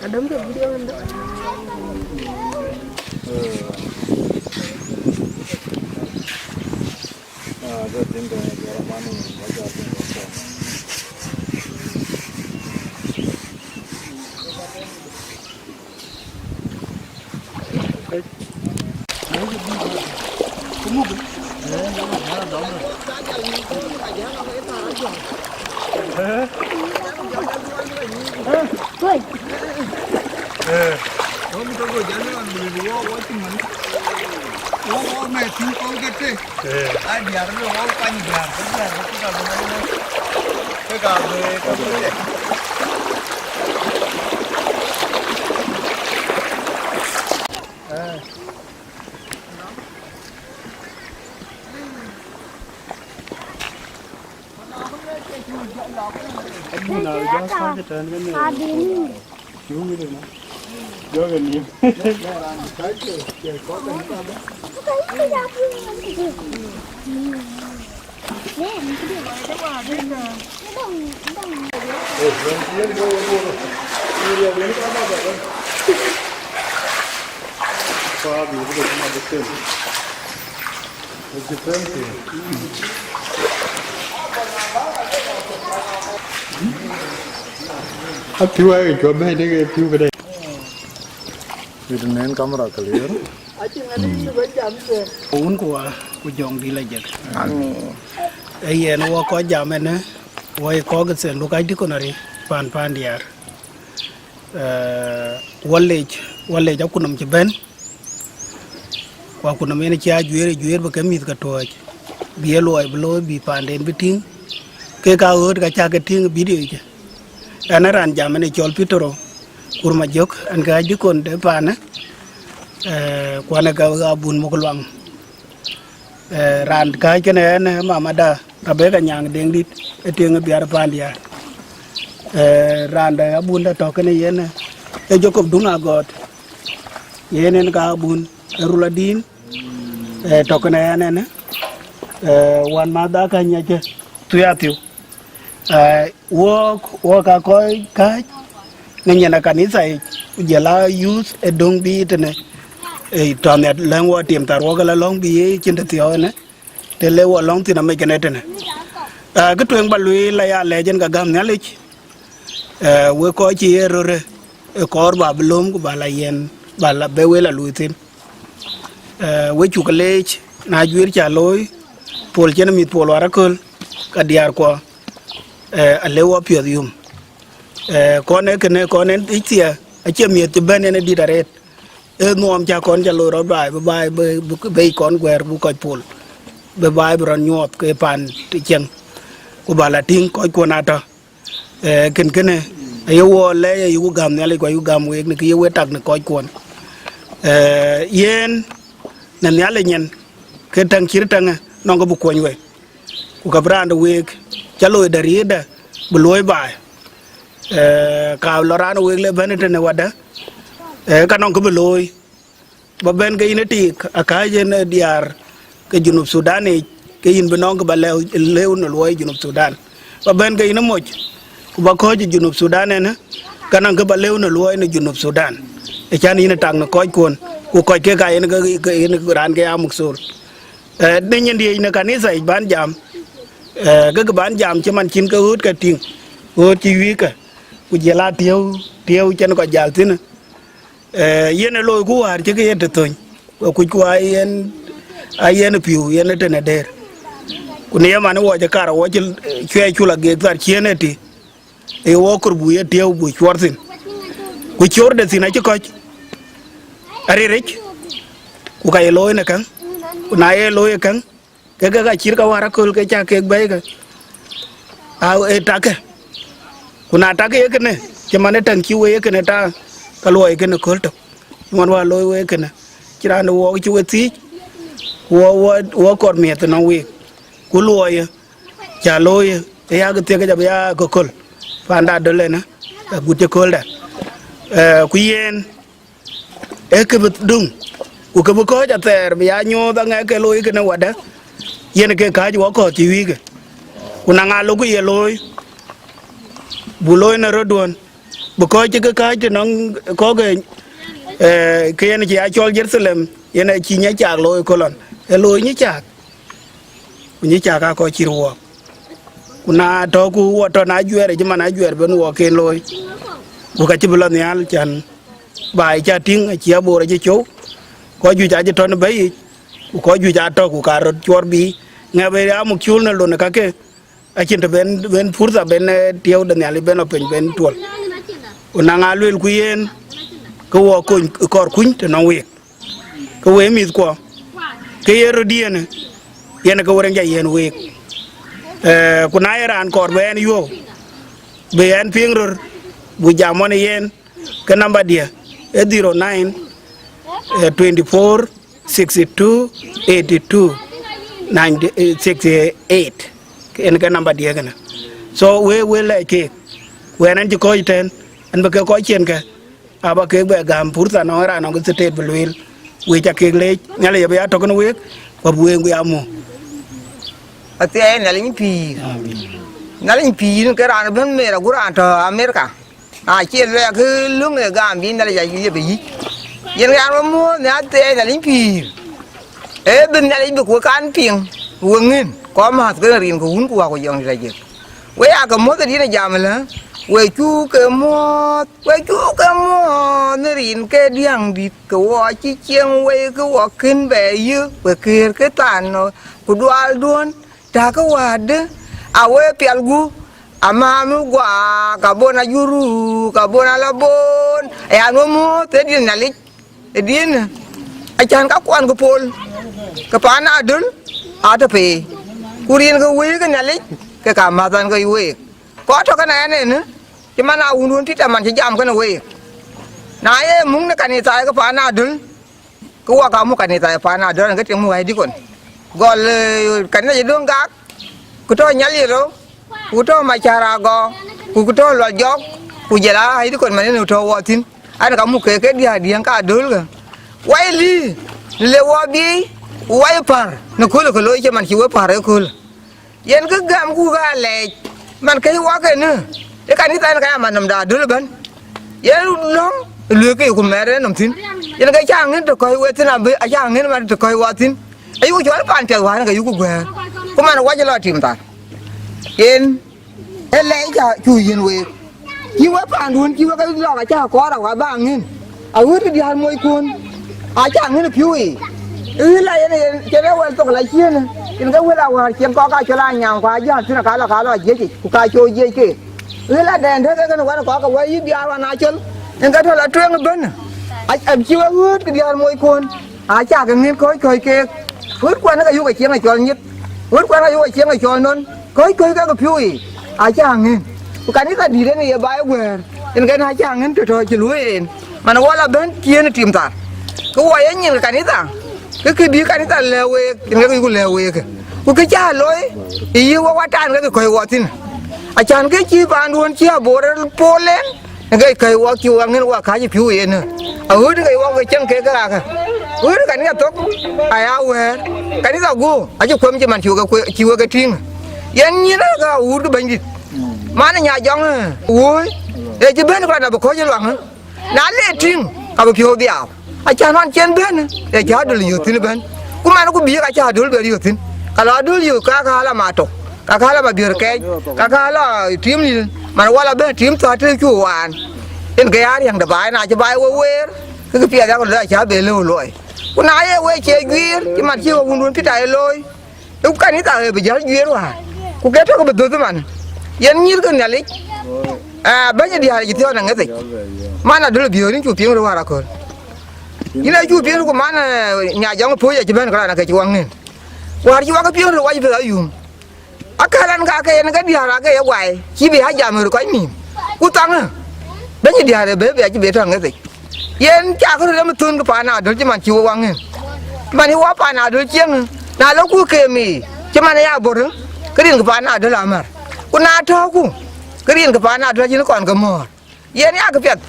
Adam ke video anda. Apiu aye cuɔp bɛ̈ɛ̈i dek ee piu këde. Wit nɛn kamera clear. Wun ku wa ku jɔŋ dï la jek. Amin. Ee yen wɔ kɔc jam ɛnë, wɔ ye kɔc ke thiënduk kac dï kɔn arï pan pan diäär. Ee, wɔ lec, wɔ lec akunɔm cï bɛ̈n. Ku nɔm en cï a juëër, juëër bï ke mïth ke tuɔɔc, bï ye luɔi bï looi, bï paanden bï tïŋ, kek aa ɣööt ka cä ke tïŋ ë video yic. Ɣɛn ë raan jam ënë cɔl Petero Kur Majök, ɣɛn ke ɣɛc dïkon de paanë, eh, ku ɣɛn ë ke ɣa bun muk luaŋ. Eh, raan kääc kënë ɣɛn ë mamada Rebeka Nyaŋ Deŋdït ë tiŋ ë biar pandiaar. Eh, raan de abun de tɔ̈ kënë yen ë Jacob Duŋ Agɔɔt, yen en ka abun ë rul adïn, eh, tɔ̈ kënë ɣɛn ënë, eh, wän madha ka nyacë thuiathiu. Eh, wok, wok aa kɔc kääc në nyin ë kanitha yic, ku jɔl aa youth ë döŋ bï tënë, eh, tɔ̈ nhiat lɛ̈ŋ wɔ tim thar wok ë la lɔ̈ŋ bï ye cïn tëthiɔ̈k ënë, të le wɔ lɔ̈ŋ thïn amec kënë tënë. Ah, kë tueŋ ba lueel aya lɛc en ka gäm Nhialic, eh, wek kɔc cï ye röt ë kɔɔr ba bï lööm ku ba la yen, ba la bë wël a luui thïn. Eh, we cuk leec, na juëër cä looi, pol cïn mïth pol wär aköl, ka diäärkuɔ, eh, alëu wɔ piɔ̈ɔ̈th yum. Eh, kɔn ee kënë, kɔn en dhic thiɛ, acie miëth cï bɛ̈n en ë dït arëët. Ee nuɔɔm cä kɔn cä looi rɔt baai, bï baai bï, bï, bï bei kɔn guɛ̈ɛ̈r, bï kɔc pol, bï baai bï rɔt nyuɔɔth ke paan të cieŋ, ku ba la tïŋ kɔckuɔn atɔ̈. Eh, kën kënë, aye wɔ lɛc, ayeku gäm Nhialic, ku ayeku gäm week në kë ye we tak në kɔckuɔn. Eh, yen, në Nhialic nyin, ke täŋ cït täŋë, nɔŋ kë bï kuɔny we. Ku ka bï raan de week, cä looi dɛ̈ riëëtdɛ, bï luɔi baai. Eh, ka lɔ raan week le bɛ̈n tënë wadä, eh, ka nɔŋ kë bï looi. Ba bɛ̈n ke yïn ë tik, akääc en ë diäär ke Junub Thudan yic, ke yïn bï nɔŋ kë ba lëu, lëu në luɔi Junub Thudan. Ba bɛ̈n ke yïn ë moc, ku ba kɔ̈ɔ̈c ë Junub Thudan ënë, ka nɔŋ kë ba lëu në luɔi në Junub Thudan. Ë cän yïn ë tak në kɔckuɔn, ku kɔc kek aa yen ke, ke yen raan ke aa muk thol. Eh, në nyin diëëc në kanitha yic ban jam, eh, ke kë ban jam cï man cïn ke ɣööt ke tïŋ, ɣööt cï wïïk ke, ku jël aa tiëëu, tiëëu cïn kɔc jäl thïn. Eh, yen ë looi ku wäär cï ke ye të thöny, we kucku aa yen, aa yen pïu, yen ë tënë dëër. Ku në ye man wɔ cï kar wɔ cï, eh, cuɛɛc cul ageek thar ciëën ëtï, ë wɔ kor bu ye tiëëu bu cuɔr thïn. Ku cor de thïn acï kɔc ariric, ku ka ye looi në käŋ, ku na ye looi ë käŋ, ke ke ka cït ka wäär aköl ke cä kek bɛ̈ɛ̈i ke, aa, ë takkë. Ku na takkë ye kënë, cï man ë täŋ cï we ye kënë ta, ka luɔi kënë kööl tök. Cï man wäär looi we kënë, cï raan de wɔɔk cï we thiic, wɔ, wɔ, wɔ kɔr miɛth ënɔŋ week. Ku luɔi ë, cä looi ë, ë yak thiëk abï ya kököl, panda döl ënë, agut cï kööldɛ. Eh, ku yen, ee kë bï döŋ, ku kë bï kɔ̈ɔ̈c athɛɛr bï ya nyuɔɔth aŋɛk ke looi kënë wadä, yen ke kääc wɔ kɔ̈ɔ̈th cï wïïkë. Ku na ŋa loku ye looi, bu looi në rötduön, bï kɔ̈ɔ̈c cï ke kääc të nɔŋ kɔ̈k, eh, ke yen cï ya cɔl Jeruthalem, yen acï nyiɛc caak looi kolon, ee looi nyiɛc caak. Ku nyiɛc caak aa kɔc cï röt wɔɔk. Ku na tɔ̈ ku wɔ tɔ̈ na ajuɛɛr, cï man ajuɛɛr ben wɔɔk ken looi. Ku ka cï bï lɔ nhial cän baai cä tïŋ, acï aboor acï cöu. Kɔc juëc acï tɔ̈ në bɛ̈i yic, ku kɔc juëc aa tɔ̈ ku ka röt cuɔr bï ŋɛp ë amuk cul në lon ë kakë. Acïn të ben, ben purtha ben, eh, tiëëu de Nhialic ben lɔ piny ben tuɔl. Ku na ŋa luelku yen, ke wɔ kony kɔɔr kuny të nɔŋ week. Ke we mïthkuɔ, ke ye röt yen, yen ke we rɛ̈ŋ ja yen week. Eh, ku na ye raan kɔɔr bï ɛn yuɔ̈u, bï ɛn piŋ röt, bu jam ɣɔn ë yen, ke namba diɛ̈, ee zero nine, eh, twenty four, sixty two, eighty two, ninety, eh, sixty eight. En ke namba diɛ̈ kënë. So, we, we lɛc keek. Wɛn ɛn cï kɔc tɛ̈n, ɛn bï ke kɔc cien kë, aba kek bɛ gäm purtha nɔŋ raan nɔŋ ke thiëtëët bï lueel. Wek ca kek leec, Nhialic abï ya tɔ̈ kënë week, ku abï week bï ya muk. Athiɛɛi Nhialic pïïr. Amin. Nhialic pïïr ke raan bɛ̈n Mera, ku raan tɔ̈ Amerika. Na cie luɛɛk kë löŋ ë gam bï Nhialic a liep ë yic. Yen raan we muɔ̈ɔ̈th në athiɛɛi Nhialic pïïr. Ee bï Nhialic bï ku kan piŋ, ku we ŋïn, kɔc mäth ke rin ke wun ku wäku jɔŋ dït ajëk. We aa ke muɔ̈th ë dït ë jam ëlä, we cuk ke muɔ̈ɔ̈th, we cuk ke muɔ̈ɔ̈th në rin ke diäŋ dït, ke wɔ cï cieŋ wei, ke wɔ kën bɛ yï, we këër ke than nɔ, ku dualduön, Takë wädë, awe pial gup, amäämi guak, abon ajuru, abon ala bon, aya nuɔm muɔ̈ɔ̈th ë diɛn Nhialic, ë diɛn, Acän ka kuan ke pol, ke paan Adöl atɔ̈ pei, ku rin ke wëi ke Nhialic ke ka mäth an ke week. Kɔc tɔ̈ kënë ɛn en, cï man a wundun Pïtɛr man cï jam kënë week. Na ye muk në kanitha ke paan Adöl, ke wɔ ka muk kanitha paan Adöl, ke tiŋ muk ai dikon. Gɔl, eh, kanitha cï döŋ gak, ku tɔ̈ Nyaliro, ku tɔ̈ Macar Agɔ, ku, ku tɔ̈ Lual Jɔk, ku jël a ai dikon man en tɔ̈ wɔ thïn. An ka muk ke, ke diäär diɛŋ ka Adöl ke. Wai lï, le wɔ biic, wai pär, në köl ke looi cï man cï we pär ë köl. Yen kë gäm ku ka lɛɛc, man ke wɔ ke në, ë kanitha en ka ya man nɔm da Adöl ëbɛ̈n. Yen lɔ̈ŋ, luëk ke ku mɛɛr en nɔm thïn. Yen ke ca ŋën të kɔc we thïn abï, aca ŋën man të kɔc wɔ thïn. Ayuk cɔl paan piɛth wään ke yuk guɛ̈ɛ̈r. Ku man wɔ cï lɔ tim thar. Yen Ë lɛc ca cu yiën week. Cï we paanduön cï we ke lɔk acä kɔɔr awä ba ŋën. Aɣööt diäär moc kuön. Acä ŋën piu yiic. Ɣïla yen yen cïn ë wɛl thok la ciënë. Yen ke wël awäär cieŋ kɔk ka cɔl anyaŋ ku ajäl thïn ka lɔ ka lɔ jiëc yic ku ka coo jiëc ke. Ɣïla dɛn dek ëkën wɛn kɔk ke wä yï diäär wan acöl. Yen ke tɔ̈ la tueŋ ëbën. Acï we ɣööt ke diäär moc kuön. Acä ke ŋën kɔc kɔc keek. Ɣööt kuɛn ke yuk acieŋ acɔl nyith. Ɣööt kuɛn ke yuk acieŋ acɔl nɔn. Kɔc kɔc ke ke piu yiic, acä ŋën. Ku kanitha dït en ye baai guɛ̈ɛ̈r, en ke na acä ŋën tɔ̈ tɔ̈ cï luöi en. Man wɔ la bɛ̈n ciëën tim thar. Ke wɔ ye nyin ke kanitha, ke kë bï kanitha lɛ̈k week, en ke ku lɛ̈k week. Ku kë cä looi, ë yï wɔ watan ke kɔc wɔ thïn. Acän ke cï paanduön cï abor pol en, ke kɔc wɔ cï wɔ ŋën wɔ kääc piu en. Aɣööt ke wɔ ke cieŋ ke ke rakä. Ɣööt kanitha thok, aya wɛ̈ɛ̈r. Kanitha guɔ, acï kuem cï man cï wek ke kue-, cï wek ke tïŋ. Yen nyin ë ka wut ke Bɛ̈nydït. Man ë nya jɔŋ, eh, wööc, ee cï bɛ̈n kɔn abï kɔc ë luaŋ, eh. Na le tïŋ, ka bï piɔ̈u dhiau. Acän ɣɔn cïn bɛ̈n, ee cï Adöl yök thïn ëbɛ̈n. Ku man ku bï ka cï Adöl bɛ yök thïn. Ka lɔ Adöl yök ka ka la ma tök, ka ka la ma biör kɛɛc, ka ka la tim lil, man wala bɛ̈n tim thɔ̈ të cu waan. Yen ke ya riɛŋ de baai, na cï baai we weer, ke ke piɛth yak lɔ acä bɛ lëu luɔi. Ku na ye we cie guiir, cï man cï we wundun Pïtɛr ye looi. Ë kanitha ë bï jäl juëër wäär, ku ke tök bï dhöth man. Yen nyïïr ke Nhialic, aa, bɛ̈ny ë diäär cï thiɔ̈ɔ̈n aŋëthic. Man Adöl biöör yïn cu piŋ röt wäär aköl. Yïn acu piŋ ku man, eh, nya jɔŋ puöc acï bɛ̈n këran ake cï waŋ nin. Wäär cï wak piŋ röt wac peth ayum. Akäl ɛn ka ke yen ke diäär ake ye guai, cï bï a jam röt kɔc nïïm. Ku thaŋë, bɛ̈ny ë diäär ë bɛ̈ bï acï bï tɔ̈ aŋëthic. Yen cak röt ë mïthön ke paan Adöl cï man cï we waŋ ŋën. Man ë wɔ paan Adöl cieŋ, na lɔ ku keem yiic, cï man ë ya bor, ke rin ke paan Adöl amär. Ku na tɔ̈ɔ̈ku, ke rin ke paan Adöl acïn kɔn ke mɔ̈ɔ̈r. Yen yak piɛth,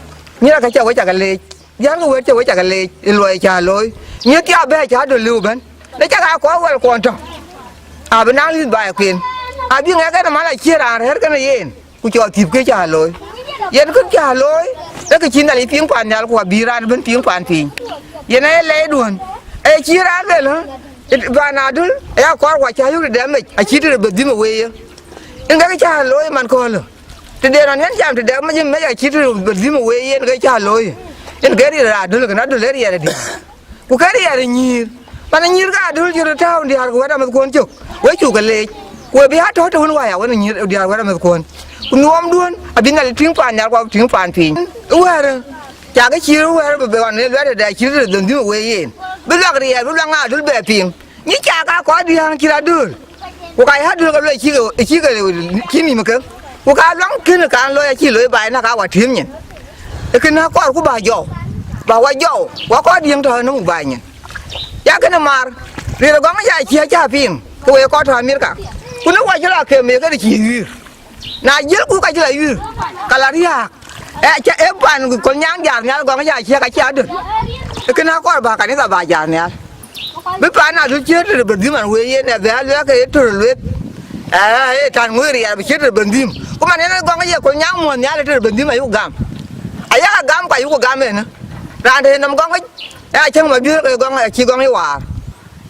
nyïïr ake cä we cak leec, diäär ke wëët cä we cak leec, ë luɔi cä looi. Nyïïr thia bɛ̈ɛ̈i cä Adöl lëu bɛ̈n, në cak aa kɔɔr wɛl kuɔn tɔ̈. Abï naŋ lïth baai kueen, abï ŋɛk ɛn ë man acïn raan rɛ̈ɛ̈r kenë yen. Ku cɔl thiëp kë cä looi. Yen kë cä looi, ee kë cï Nhialic piŋ paan nhial, ku abï raan ëbɛ̈n piŋ paan piny. Yen ee lɛɛcduön, ee cï raan luel, ë, paan Adöl, aya kɔɔr ku acä yök tëde mec, acït tëde bï dhim ë wei ye. Yen kë cä looi man köölë. Tëde nɔn yen jam tëde mec, mec acït tëde bï dhim ë wei ye, yen kë cä looi. Yen kë riɛl Adöl, kën Adöl ee riɛl adï. Ku ke riɛɛr ë nyïïr, man ë nyïïr ka Adöl cï röt tääu diäär ku wɛ̈t amïthkuön cök, we cuk ke leec, ku we bï a tɔ̈u të wën wä ya wën ë nyïïr diäär wɛ̈t amïthkuön. Ku nuɔɔmduön abï Nhialic tïŋ paan nhial ku abï tïŋ paan piny. Wɛ̈ɛ̈rë, cakë cïïr wɛ̈ɛ̈rë bï bɛ ɣɔn ë luɛɛt tëde acït të dhöndhïm ë wëi yen, bï luak riɛɛr, bï luak ŋa Adöl bɛ piŋ. Nyi cak aa kɔc diäär cït Adöl. Ku ka ya Adöl ke luɔi cï ke, cï ke, cï nïm ke. Ku ka luaŋ kënë kan looi acï looi baai na ka wa tiëm nyin. Ee kënë akɔɔr ku ba jɔu, ba wa jɔu, wa kɔɔr diëŋ tɔ̈ ënɔm baai nyin. Ya kënë maar, ril gɔŋ ya cie cä piŋ, ke we kɔɔr tɔ̈ Amerika. Ku në wa cï la kem ye kënë cï yuiir. Na jiëlku ka cï la yuiir, ka la riääk. Ee, cä, ee pan Kolnyaŋ jaar nhial gɔŋ ya cie ka cï Adöl. Ee kënë akɔɔr ba kanitha ba jaar nhial. Bï paan Adöl cï tëde bï dhïm an wëi yen, ë bɛ a luɛɛk ke ye tör lueth. Ë, ë tan ŋuëër riɛl bï cï tëde bï dhïm. Ku man yen gɔŋ ye Kolnyaŋ muɔ̈th nhial tëde bï dhïm ayuk gam. Ayaka gam ku ayuk gam en. Raan të nɔm gɔŋ, ë acäŋ ma biöör ke gɔŋ acï gɔŋ ye waar.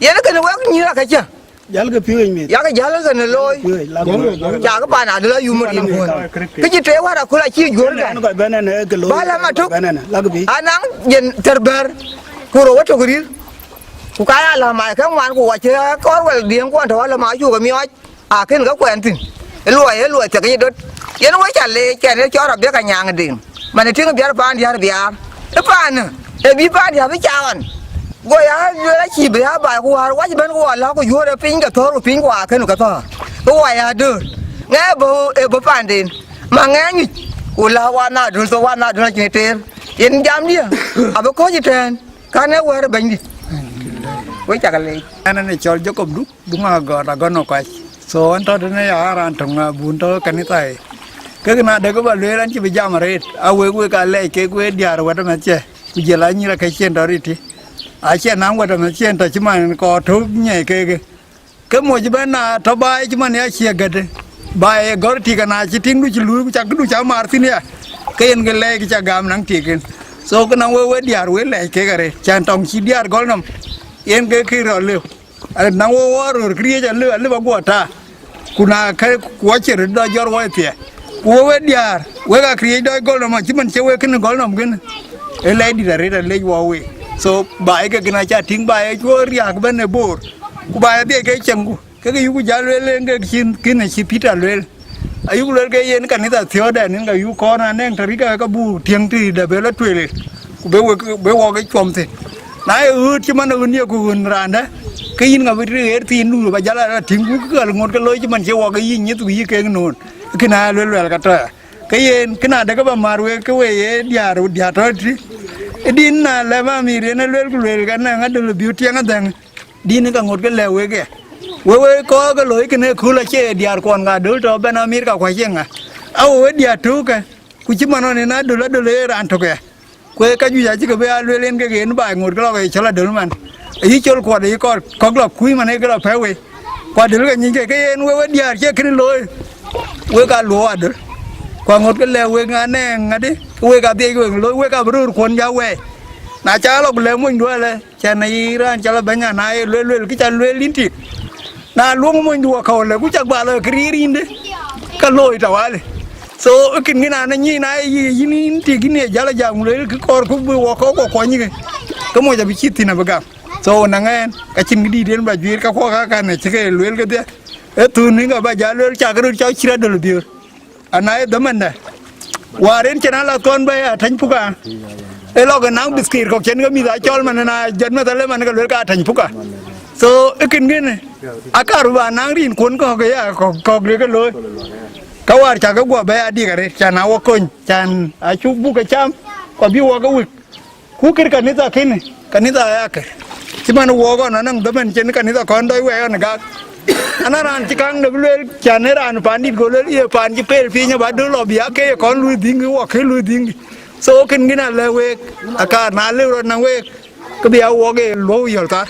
Yen kënë wek nyïïr akëcä. Jälkë piööc mïth. Yak jäl kënë looi. Piööc, lak. Cakë paan Adöl ayum rin kuön. Kë cï tëë wär aköl acï juöör bɛ̈n. Kɔc bɛ̈n ɛn, ë, kë looi. Ba läm atök. Bɛ̈n ɛn, lak bï. Anaŋ yen thɛr bɛ̈r. Ku rou wä tök rïr. Ku ka ya läm aa ke ŋuan ku wacë kɔɔr wɛl diëŋ kuɔn tɔ̈ wä läm acuk ë miɔɔc. Akën ke kuɛn thïn. Ë luɔi, ë luɔi thiek yï döt. Yen wä ca leec kɛn ë cɔɔr abï ka nyaaŋ ë deŋ. Man ë tïŋ biär paan diäär biaar. Ë paan ë, ë bï paan diäär bï ca ɣɔn. Go ya lueel acï bï ya baai ku wäär wac ëbɛ̈n ku wɔ lä ku yuöör ë piny ke thɔ̈ɔ̈r ku piny ku akën ke thɔ̈ɔ̈r. Ku wɔ ya döör. Ŋɛk bɔ̈ ë bɔ̈ paanden. Ma ŋɛk nyuc. Ku lä wan na döl thok wan na döl acïn teer. Yen jamdiɛ̈. Abï kɔ̈c ëtɛ̈ɛ̈n. Kän ee wɛ̈ɛ̈r ë Bɛ̈nydït. Wek cak leec. Ɛn ë cɔl Jacob Duk, Duk Agɔt, Agɔt Nɔkuac. So, ɛn tɔ̈ tënë ya raan töŋ abun tɔ̈ kanitha. Kek na dek ba lueel an cï bï jam arëët, a wek wek aa lɛc kek wek diäär wɛ̈t ëmɛ̈thkiɛ̈, ku jël anyïr akëcien tɔ̈ riti. Acie naŋ wɛ̈t ëmɛ̈thkiɛ̈ tɔ̈ cï man kɔɔr tök nyɛɛi kek. Ke moc ëbɛ̈n na tɔ̈ baai cï man ya cie gɛ̈t. Baai ë gɔ̈r tik ana cï tiŋdu cï luui, ku cak këdu cak maar thïn ya. Ke yen ke lɛc kë ca gam naŋ tik en. So, ke naŋ wek wek diäär wek lɛc kek arëët, cän tɔŋ cï diäär gɔl nɔm. Yen ke kë rɔt lëu. Arëët naŋ wek wɔ röör këriëëc alëu, alëu ba guɔ ta. Ku na kë ku wɔ cï röt dɔ jɔr wɔ ë thiɛ. Ku wek wek diäär, wek akëriëëc dɔ gɔl nɔm, cï man cie wek kënë gɔl nɔm kënë. Ë lɛc dït arëët alec wɔ wek. So, baai ke kënë aca tïŋ baai ë cuö riääk ëbɛ̈n ë boor. Ku baai adhiɛc ke cieŋku. Ke ke yuku jal lueel en ke cïn kënë cï Peter lueel. Ayuku lueel ke yen kanitha thiɔ̈ɔ̈dɛn en ka yuk kɔn anɛŋ tɔ̈ rika ke buk tiëŋ tï dɛ bë lɔ tueel. Ku bë wek, bë wɔ ke cuɔm thïn. Na ye ɣööt cï man ɣön ye ku ɣön raandä, ke yïn ŋa bï ɣet thiin nu ba jal a tïŋ ku kë ɣäl ŋot ke looi cï man cie wɔ ke yï nyith ku yï kek noon. Kënë aa luel luɛl ka tɔ̈ ya. Ke yen, kënë adekë ba määr wek ke we ye diäär, diäär tɔ̈ tï. Ë din na lɛ̈m amïr yen ë luel ku luel ke nɛŋ adöl bï tiɛŋ adhɛ̈ŋ. Din ka ŋot ke lɛ̈k wek ë. We we kɔɔr ke looi kënë kööl acie diäär kuɔn ka döl tɔ̈ bɛ̈n amïr ka kuac ye ŋa. A we we diäär tök kë, ku cï man ɣɔn en adöl adöl ë raan tök ë. Ku ee ka juëc acï ke bï aa lueel en kek yen baai ŋot ke lɔ ke cɔl adöl man. Ayï col kuɔt ayï kɔt kɔ̈k lɔ kuc man ee ke lɔ pɛ̈i wei. Ku adöl ke nyic ke, ke yen we we diäär cie kënë looi. Wek aa luɔɔu adöl. Ku aŋot ke lɛ̈k wek ŋa nɛŋ ŋadï, ke wek adhiɛc wek looi, wek abï röör kuɔn ja wɛɛi. Na ca lɔ ku lɛ̈k mony duɔ̈ɔ̈r lɛ, cän ayï raan ca lɔ bɛ̈ny an, na ye luel luel, kë ca lueel yïn tik. Na luɔŋ monydu wakɔ̈u lë, ku cak ba lɔ kë riir yïndë, ka looi tawali. So, ë kën kën an, anyic na ye yï yïn yïn tik yïn ye jäl a jam lueel kë kɔɔr ku bï wakɔ̈u kɔ kuɔny ke. Ke moc abï cït thïn abï gam. So, na ŋɛɛn, ka cïn kë dïït en ba juiir ka kuɔ ka kan acï ke lueel kedhie. Ë thun ni ka ba ja lueel cak röt cɔk cït adöl biöör. Ana ye dhamanda. War en cïn alath kɔn bɛ̈i atany puka. Ë lɔ ke naŋ biskir kɔ̈k cïn ke mïth acɔl man na jɔt meth ale man ke luel ke atany puka. So, ë kën kën, akar ba naŋ rin kuɔn kɔ̈k ya kɔ̈k, kɔ̈k de ke looi. Ka war cak ke guɔ bɛ̈i adik arëët, can a wɔ kony, can acuk buk ke cam, ku abï wɔ ke wik. Ku kër kanitha kënë, kanitha aya kër. Cï man wok ɣɔn anɔŋ dhamën cïn kanitha kɔn dɔc wɛɛk ɣɔn gak. Ana raan cï kaŋ de bï lueel, can ë raan paandït go lueel, ye paan cï pel piny aba döl lɔ bï ake ye kɔn luui dhiŋkï, wɔ ke luui dhiŋkï. So, kën kën alɛ week, akaar na lëu rɔt na week, ke bï a wok ye luɔu yɔl thar,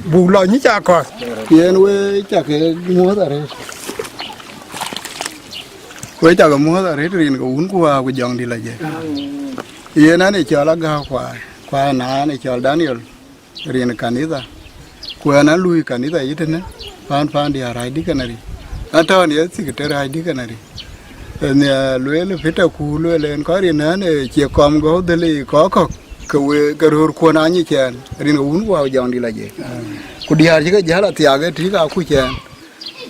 buk lɔ nyic akɔ̈th. Yen we cak ke muɔ̈th arëët. We cak ke muɔ̈th arëët rin ke wun ku waa ku jɔŋdï lɔ jɛ. Yen an ë cɔl agääu kuaar, kuaar na an ë cɔl Daniel, rin kanitha. Ku ɛn an lui kanitha yï tënë, paan paan diäär rac dïkanari. An tɔ̈ an ye secretary rac dïkanari. Ë nhiaar lueel Peter ku lueel en kɔc rin an ë cie kɔm gɔ̈u dhël ë kɔc kɔ̈k, ke we ke röör kuɔn anyic ɛn, rin ke wun ku waa ku jɔŋdï lɔ jɛ. Ku diäär cï ke jäl athiak ë tïk akuc ɛn.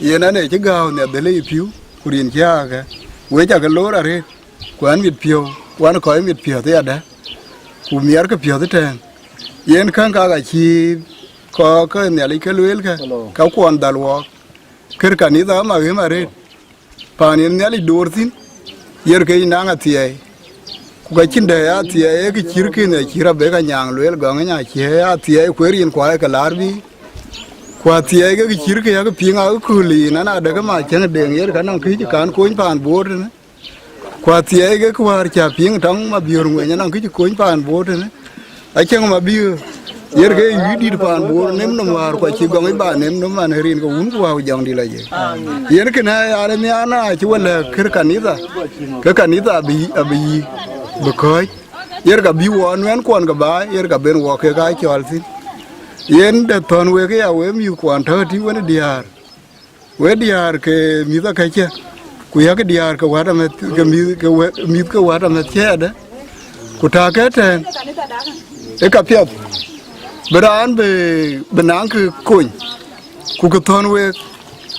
Yen an ë cï gääu nhiaar dhël ë piu, ku rin cï aake. We cak ke loor arëët. Ku ɛn mit piɔ̈u, wan kɔc mit piɔ̈th ëyadɛ̈, ku miɛtkë piɔ̈th ëtɛ̈ɛ̈n. Yen käŋ kak acï kɔc ke Nhialic ke lueel kë, ka kuɔn dhal wɔɔk. Kër kanitha ama ɣëm arëët, paan yen Nhialic door thïn, yen ke yï naŋ athiɛɛi. Ku ka cïn dɛ̈ athiɛɛi ee kë cïr kënë acï rɔt bek anyaŋ lueel gɔŋ ënya cie athiɛɛi kueer yen kuaar ke laar bï. Ku athiɛɛi ke kë cïr kë yak piŋ akököl yen an adekë ma cäŋ deŋ yen ka nɔŋ kë cï kan kony paan Bor tënë. Ku athiɛɛi ke kë wäär cä piŋ tɔŋ Mabiöör ŋuɛny anɔŋ kë cï kony paan Bor tënë. Acäŋ Mabiöör, yer ke yï dït paan Bor nem nɔm wäär ku acï gɔŋ ic ba nem nɔm man rin ke wun ku wäu jɔŋdï lɔ jek. Yen kënë aa nhiaar na cï we lɛ̈k kër kanitha, ke kanitha abï, abï yï, bï kɔ̈ɔ̈c. Yer ka bï wɔ nuɛ̈n kuɔn ke baai, yer ka ben wɔ kek aa cɔɔl thïn. Yen de thɔ̈n wek ëya we mïth kuɔn tɔ̈ tïŋ wën diäär. We diäär ke mïth akëcë, ku yak diäär ke wät amɛth, ke mïth, ke wä-, mïth ke wät amɛth cɛɛtdë, ku tääkë tɛ̈ɛ̈n, ë ka piɛth, bï raan bï, bï naŋ kë kony, ku kë thɔ̈n week,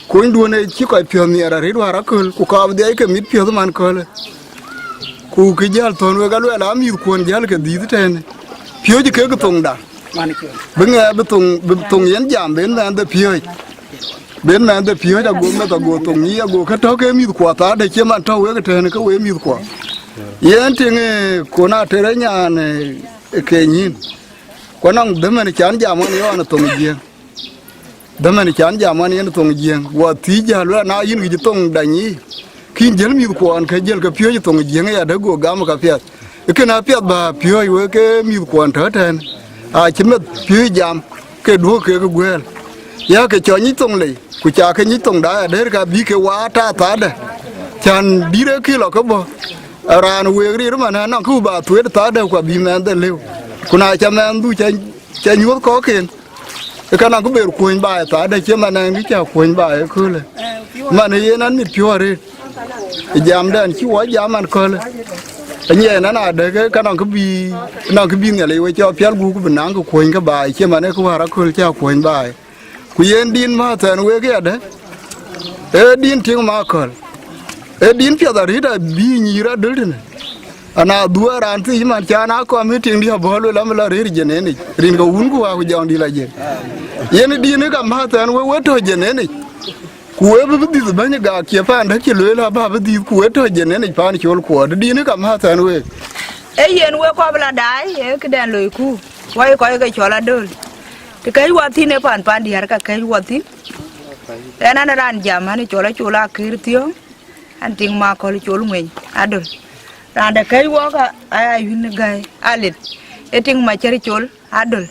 konyduön ë cï kɔc piɔ̈th nhiɛɛr arëët wäär aköl, ku ka bï dhiac ke mit piɔ̈th man köölë. Ku kë jäl thɔ̈n week aluɛl aa mïthkuön jäl ke dhïth tɛ̈ɛ̈n, piööcë kek thoŋda. Bï ŋɛk bï thoŋ, bï thoŋ yen jam, ben mɛnhde piööc. Ben mɛnhde piööc, ago meth, ago thoŋ nyic, ago kë tɔ̈ ke mïthkuɔ thaade, cï man tɔ̈ wek ëtɛ̈ɛ̈n ke wek mïthkuɔ. Yen tiŋ, ee, kun ater ë nyan, ee, ke nyïn. Ku anɔŋ dhëmën can jam ɣɔn ye ɣɔn ë thoŋ Jiëŋ. Dhëmën can jam ɣɔn yen thoŋ Jiëŋ, guɔ thiëc jäl, lueel, na yïn ŋic thoŋ dany yic, kïn jël mïthkuɔn ke jël ke piööc thoŋ Jiëŋ aya, dë go gam ka piɛth. Ee kën apiɛth bä piööc wek ke mïthkuɔn tɔ̈ tɛ̈ɛ̈n, acï meth piööc jam, ke duökï kek guëël. Ya ke cɔl nyic thoŋ lei, ku ca ke nyic thoŋ daai adër ka bï ke waat thaa thaadë. Can dït ee kï lɔ ke bɔ̈, raan week rir man anɔŋ kë bä thueet thaadë, ku abï mɛnhde lëu. Ku na ca mɛnhdu ca, ca nyuɔ̈th kɔ̈kken, ë ka nɔŋ kë ber kuöny baai thaadë, cie man ɛn kë ca kuöny baai ëköölë. Man ë yen an mit piɔ̈u arëët. Ë jamdɛn cï wɔ jam an köölë. Anyiɛɛn an adë ke ka nɔŋ kë bï, nɔŋ kë bï Nhialic we cɔl pial gup ku bï naŋ kë kuöny kë baai, cie man ë kë wäär aköl ca kuöny baai. Ku yen din mäthɛn wek yadë, ee din tiŋ maköl. Ee din piɛth arït abï nyïïr adöl tënë. Ana dhuɔɔr raan thiic man, can a kɔm ë tiŋdï abɔ̈ luel, am lɔ rëër jenenic, rin ke wun ku wä ku jɔŋdï lɔ jen. Yen dïnë ka mäthɛn we, we tɔ̈ jenenic. Ku we bï bï dhith bɛ̈ny gak cie paan däk cï lueel abä bï dhith, ku we tɔ̈ jenenic paan col kuɔɔt. Dïnë ka mäthɛn we. Ee yen we kɔp la daai, ee këdɛn loiku, wai kɔc ke cɔl adöl. Të kɛ̈c wɔ thïn ë pan, pan diäär ka kɛ̈c wɔ thïn. Ɣɛn an, raan jam an, cɔl acol akër thiöŋ. An, tiŋ maköl col ŋueny adöl. Raan de kɛ̈c wɔk a, aya yun gäi alit. Ee tiŋ macär col adöl.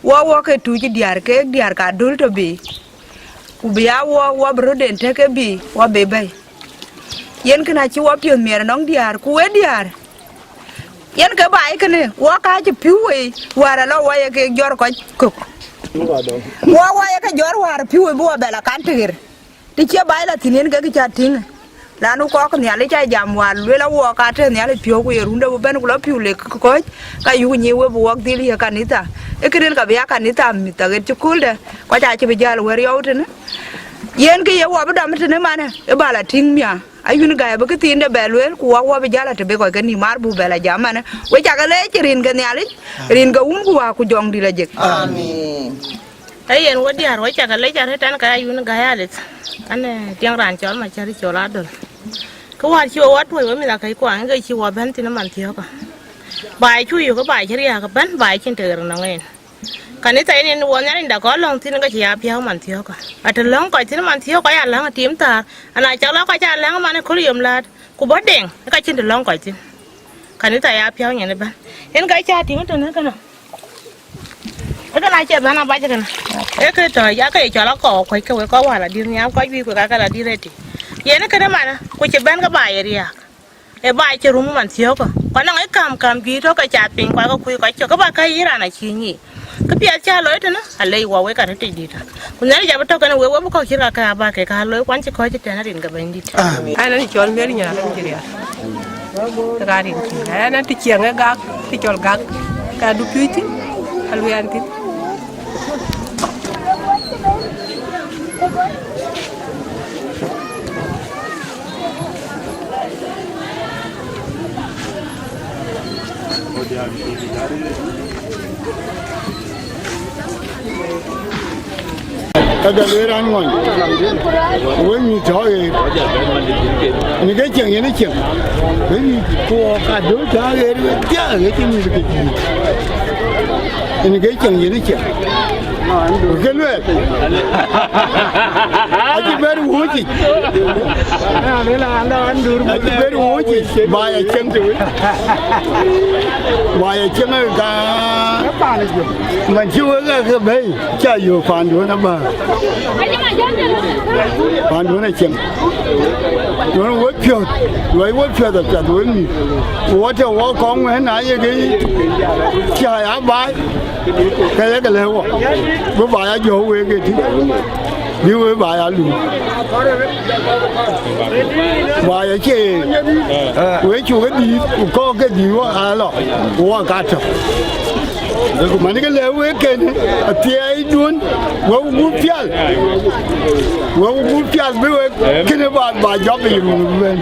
Wɔ, wɔ ke tuuc diäär, keek diäär ka döl tɔ̈ bei. Ku bï ya wɔ, wɔ bï röt den tëk ke bï, wɔ bï bɛ̈i. Yen kën acï wɔ piɔ̈th miɛt ënɔŋ diäär, ku we diäär. Yen ke baai kënë, wɔ ka cï pïu wei, wäär alɔ wɔ ye kek jɔr kɔc kök. Wɔ, wɔ ye ke jɔr wäär pïu wei bï wɔ bɛ la kan tëɣer. Të cie baai la thïn yen ke kë ca tïŋ, lanu kɔk Nhialic ca jam wäär lueel awɔɔk ka tëë Nhialic piɔ̈u, ku ye runde bï bɛ̈n ku lɔ pïu lek kɔc, ka yuk nyic we bï wɔk dhil ye kanitha. Ee këden ka bï ya kanitha mïth aɣet cï kööldɛ, kɔc acï bï jäl wɛ̈r yɔu tënë. Yen kë ye wɔ bï dɔm tënë manë, ë bä la tïŋ mia, ayun gäi abï këthiinde bɛ lueel, ku wɔ wɔ bï jäl atëbë kɔc ke nïïm maar buk bɛ la jam manë. We cakë leec rin ke Nhialic, rin ke wun ku wä ku jɔŋdït la jek. Amen. Ee yen we diäär, we cakë lec arëët, an, ka ya yun gäi alith, an, ee, tiɛŋ raan cɔl Macär col adöl. Kë wäär cï we wä tuɔ̈c we mïth akäc kuaŋ, ke cï wä bɛ̈n thïn man thiɔ̈kë. Baai cu yök, baai cï riääk ëbɛ̈n, baai cïn tëɣer nɔŋ en. Kanitha yen, yen wɔ Nhialicda kɔn lɔ̈ŋ thïn, ke cï ya piɔ̈u man thiɔ̈kë. Atɛ̈ lɔ̈ŋ kɔc thïn man thiɔ̈kë, kɔc aa läŋ tim thäär. Ana cak lɔ kɔc aa läŋ man ë köl yom läät, ku bɔ̈ deŋ, ka cïn të lɔ̈ŋ kɔc thïn. Kanitha ya piɔ̈u nyin ëbɛ̈n. Yen ka cä tïŋ tënë kënë. Ee kënë acie bɛ̈n abac kënë. Ee kë tɔ̈, ya ke ye cɔl akɔɔk kuec ke wek kɔc wäär adït nhial, kɔc juëc kuec ka ke la dït ëtï. Yen kënë manë, ku cï bɛ̈n ke baai ye riääk. Ee baai cï rum man thiɔ̈kë. Ku anɔŋ ë kam, kam juëc tɔ̈ ke cath piny, ku ake kuc kɔc cök, ke bä ka yï raan acï nyic. Kë piɛth cä looi tënë, alec wɔ wek arëët tëc dït. Ku Nhialic abï tɔ̈ kënë wek, we bï kɔ̈k cït ka ke abä ke ka looi, ku an cï kɔ̈ɔ̈c ëtɛ̈ɛ̈n rin ke Bɛ̈nydït. Amen. An, an cɔl Mary Nyaar, an cï riääk. Ka rin cï. An, an të ciɛŋ ë gak, të cɔl gak, ka du piöc thïn, ka luɛɛn thïn. Ka jɔ lueel raan ŋuɔny, wek mïth tɔ̈ ɣeer, në ke cieŋ yen ë cieŋ, wek mïth kuɔɔk ka döl tɔ̈ ɣeer, wek thiaak ë cï mïth ke cï. Yen ke cieŋ, yen ke cieŋ. Ku ke lueel, acï bɛ̈n wuɔ̈ɔ̈c yic. Acï bɛ̈n wuɔ̈ɔ̈c yic, baai acieŋ. Baai acieŋ ë ka man cï wek ë ke bɛ̈i, cä yök paanduön abä. Paanduön acieŋ. Duön we piɔ̈ɔ̈th, luɔi we piɔ̈ɔ̈th apiɛth wek mïth. Ku wɔ tɔ̈ wɔ kɔŋ wën, na ye ke cä ya baai, ke ye ke lɛ̈k wɔ, bï baai a jɔ̈ɔ̈k wek ëtï, bï wek baai a luui. Baai acie, wek cuk ë dïït, ku kɔ̈k ke dïït wɔ aa lɔ, ku wɔ ka tɔ̈. Ku man ke lɛ̈k wek kënë, athiɛɛiduön, wek gup pial, wek gup pial bï wek kënë ba, ba jɔp piny run bï bɛ̈n.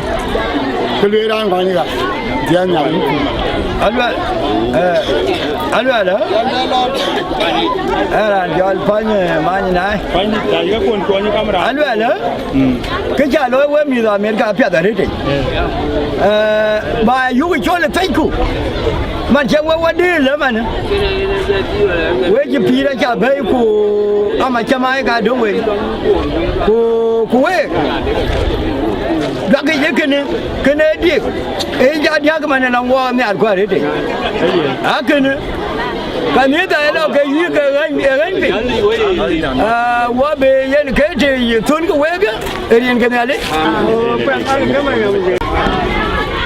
Ke lueel raan kɔny ɣa, thiɛɛn nhial. Aluel, eh, aluel, eh? Eh, raan jɔl pany, eh, many nai. Pany, ka ye kun tuɔny kamera. Aluel, eh? Mm. Ke ca looi we mïth Amerika apiath arëtic. Eh, ba yuk cɔl ë thecku. Man cï we wa dil, eh, man. We cï pïïr aca bɛ̈i ku ama cä mai ka döŋ we. Ku, ku we. Duak ye kënë, kënë diëk. Ee ja diäk man ë nɔŋ wɔ nhial kuäär ëtëc. Akënë, ka nhiëth ë lɔ ke yï ke ɣäny, ë ɣäny piny. Ah, wɔ be yen ke të yï thun ke wek, ë rin ke Nhialic.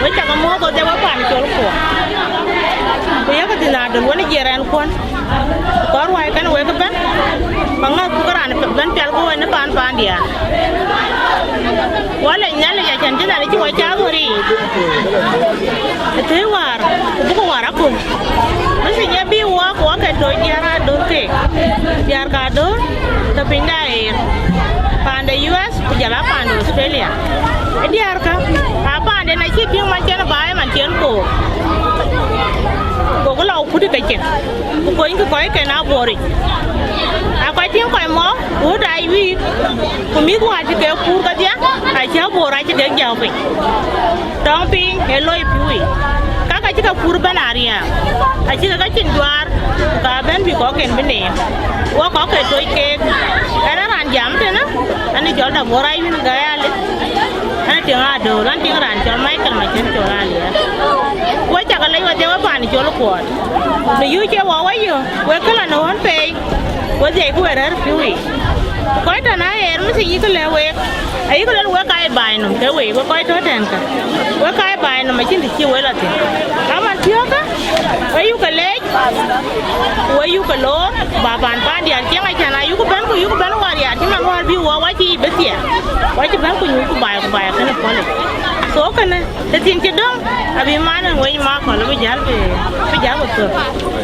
Wek cak muɔ̈ɔ̈th ɣöt de we pan col kuɔ. Ku yek thïn adöl wën jiɛɛr ɛn kuɔn. Kɔɔr ruai kɛn wek ëbɛ̈n. Ba ŋäth ku ke raan bɛ̈n pial ku wën ë pan pandiɛ̈. Wɔ lec Nhialic acän cï Nhialic cï wɔ caath wär yiic. Ë thëi wäär, ku buk wäär aköl. Message ë bï wɔ ku wɔ ke toc diäär adöl keek. Diäär ka adöl, ke piny de aɣeer. Paan de U S, ku jɔl a paan de Australia. Ë diäärkä, a paanden acï tïŋ man cïn baai man cïn koor. Gokï lɔ kut ke cin. Ku kony kë kɔc ke na buɔɔric. A kɔc tïŋ kɔc mɔ, wut aa wiik, ku mïth wäär cï ke kuur kedhie, acï abuɔɔr acï ke jäu piny. Tɔŋ piny ë loi piui. Ka ka cï ke kuur bɛ̈n ariääk, acï ke ke cin juaar, ku ka bɛ̈n bï kɔcken bï neem. Wɔ kɔc ke toc keek, ɛn a raan jam tënë, ɛn ë cɔl Dabora Yun Gayali, ɛn a tiŋ adöör, ɛn tiŋ raan cɔl Michael Macen cɔl Aliɛr. Wek cak lec wadhie we pan col kuɔɔt. Në yuc ë wɔ wä yö, wek kë lɔ në ɣön pei, wedhie ku we rɛ̈ɛ̈r piui. Ku kɔc tɔ̈ na ɣeer message yïk lɛ̈k wek, ayïk lɛ̈k wek ka ye baai nɔm ke wei, wek kɔc tɔ̈ tɛ̈n kä. Wek ka ye baai nɔm acïn të cï wek lɔ thïn. Aman thiɔ̈kë, we yuk ke leec, we yuk ke loor, ba pan pandiɛ̈ cieŋ acän ayuk bɛ̈n ku yuk bɛ̈n wäär ya, cï man wäär bï wɔ wä cï yic bï thiɛɛr. Wä cï bɛ̈n ku nyuc ku baai ku baai kënë puɔ̈l yic. So kënë, të thïn cï döŋ, abï man ë wec makɔl bï jäl bï, bï jäl ku thök.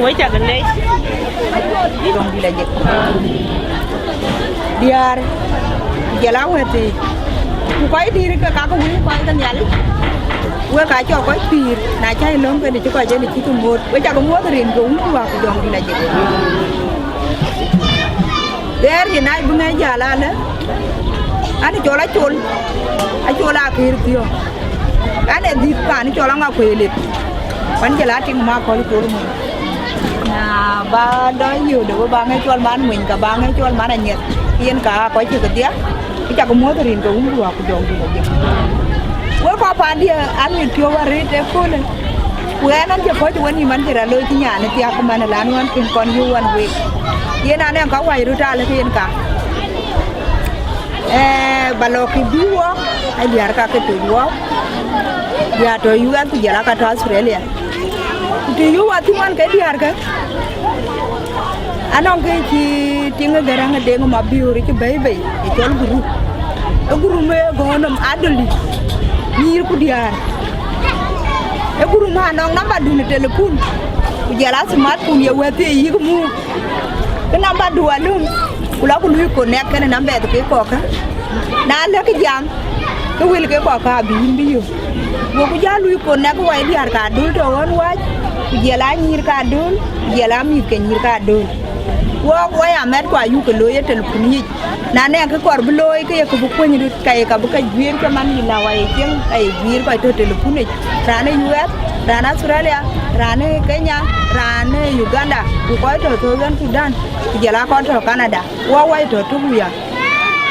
Wec cak leec. Dɔŋ dït ajek. Diäär, ku jɔl a wɛ̈t thii. Ku kɔc dïïr ke kakë wïc kɔc ke Nhialic. Wek aa cɔk kɔc pïïr, na cä löŋ kënë cï kɔc en cï ke muɔ̈ɔ̈th. Wek cak muɔ̈ɔ̈th rin ke wun ku wäk ku jɔŋ dït ajek. Ɣɛɛr yïn aa bï ŋɛc jäl alë, an cɔl acol, acol akëër thiɔ̈k. An ë dhïth paan cɔl aŋa kuëë lip, pan jël atiŋ ma akɔl col mony. Na ba dɔc yöödë we ba ŋɛc cɔl man mony, ka ba ŋɛc cɔl man anyiɛth, yen ka aa kɔc cï kedhie, ku cak muɔ̈ɔ̈th rin ke wun ku wäk ku jɔŋ dït ajek. Wek kɔc pandiɛ̈, an mit piɔ̈u arëët ëköölë. Ku ɣɛn an cï kɔc wën yï man cï rɔt looi cï nyan ë thiak man ë lan ɣɔn kën kɔn yï wan week. Yen an ɛn ka wäc röt alë ke yen ka. Eh, ba lɔ kï bï wɔ, ë diäär ka ke toc wɔ. Diäär tɔ̈ U S ku jɔl a ka tɔ̈ Australia. Ku të yï wɔ thïn wan ke diäärkë. Anɔŋ kë cï tiŋ ë Gäräŋ ë Deŋ Mabiöör cï bɛ̈i bei, ë cɔl gurup. Ë gurup ë gɔ̈ɔ̈r nɔm adöldït, nyïïr ku diäär. Ë gurup anɔŋ nambadun ë telepun, ku jɔl a smartphone ye wɛ̈thii yïk muk. Kë nambadu alum, ku lɔ ku luui connect kenë nambɛth ke kɔ̈kë. Na lɛ̈k jam, ke wël ke kɔ̈kë abï yïn bï yök. Goku jɔ luui connect wai diäär ka döl tɔ̈ ɣɔn wäc, ku jɔl a nyïïr ka döl, ku jɔl a mïth ke nyïïr ka döl. Wɔ, wɔ ya mɛt ku ayuk ke looi ë telepun yic. Na nɛŋ kë kɔɔr bï looi, ke ye kë bï kuöny röt, ka ye ka bï ke juiir cï man yï la wai cieŋ, ka ye juiir kɔc tɔ̈ telepun yic. Raan ë U S, raan Australia, raan ë Kenya, raan ë Uganda, ku kɔc tɔ̈ Southern Sudan, ku jɔl a kɔc tɔ̈ Canada. Wɔ wai tɔ̈ tök wia.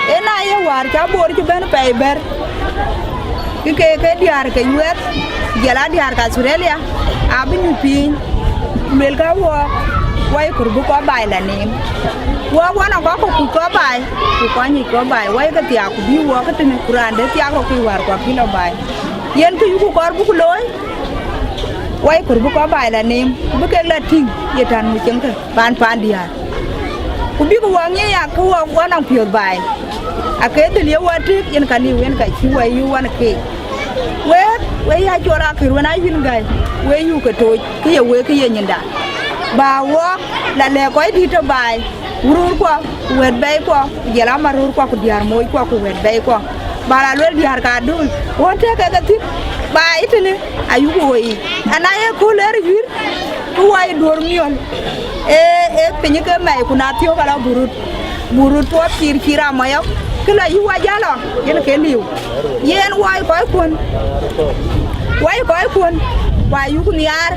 Yen aye wäär cä Bor cï bɛ̈n pɛɛi bɛ̈r, ke ke, ke diäär ke U S, jɔl a diäär ke Australia, abï nyuc piny, ku luelkë wɔɔk, wai kɔɔr bï kɔc baai la neem. Wɔɔk wan akɔk kɔ̈k kuc kɔc baai, ku kɔc nyic kɔc baai, wai ke thiaak ku bï wɔɔk ke tënë, ku raan de thiaak rɔt ke wäär ku akï lɔ baai. Yen kë yuku kɔɔr buku looi, wai kɔɔr bï kɔc baai la neem, ku bï kek la tïŋ ye tän ŋö ceŋkë. Paan, paan diäär. Ku bïk wɔ ŋic ya, ke wɔ, wɔ nɔŋ piɔ̈ɔ̈th baai. Ake dhil ye wɔ tëëk, yen ka liu, yen ka cï wɔ yï wan keek. Wek, wek ya cɔl akër wën aa yïn gäi, wek yuk ke tooc, ke ye wek, ke ye nyinda. Ba wɔ la lɛ̈k kɔc dït tɔ̈ baai, wuröörkuɔ, ku wɛ̈t bɛ̈ikuɔ, ku jɔl a maröörkuɔ, ku diäär moockuɔ, ku wɛ̈t bɛ̈ikuɔ. Ba la luel diäär ka dööl, wën tëëk kek ë thïn, ba ë tënë ayuk woi yic. Ana ye kööl ë rïïr, ku wai duöör miɔl, ee, ee piny ke mɛi, ku na thiɔ̈k ala burut, burut tuɔɔp cïïr cïïr amɔyɔk, kë la yï wa jälɔ, yen ke liu. Yen wai kɔckuön, wai kɔckuön, ku ayuk nhiaar,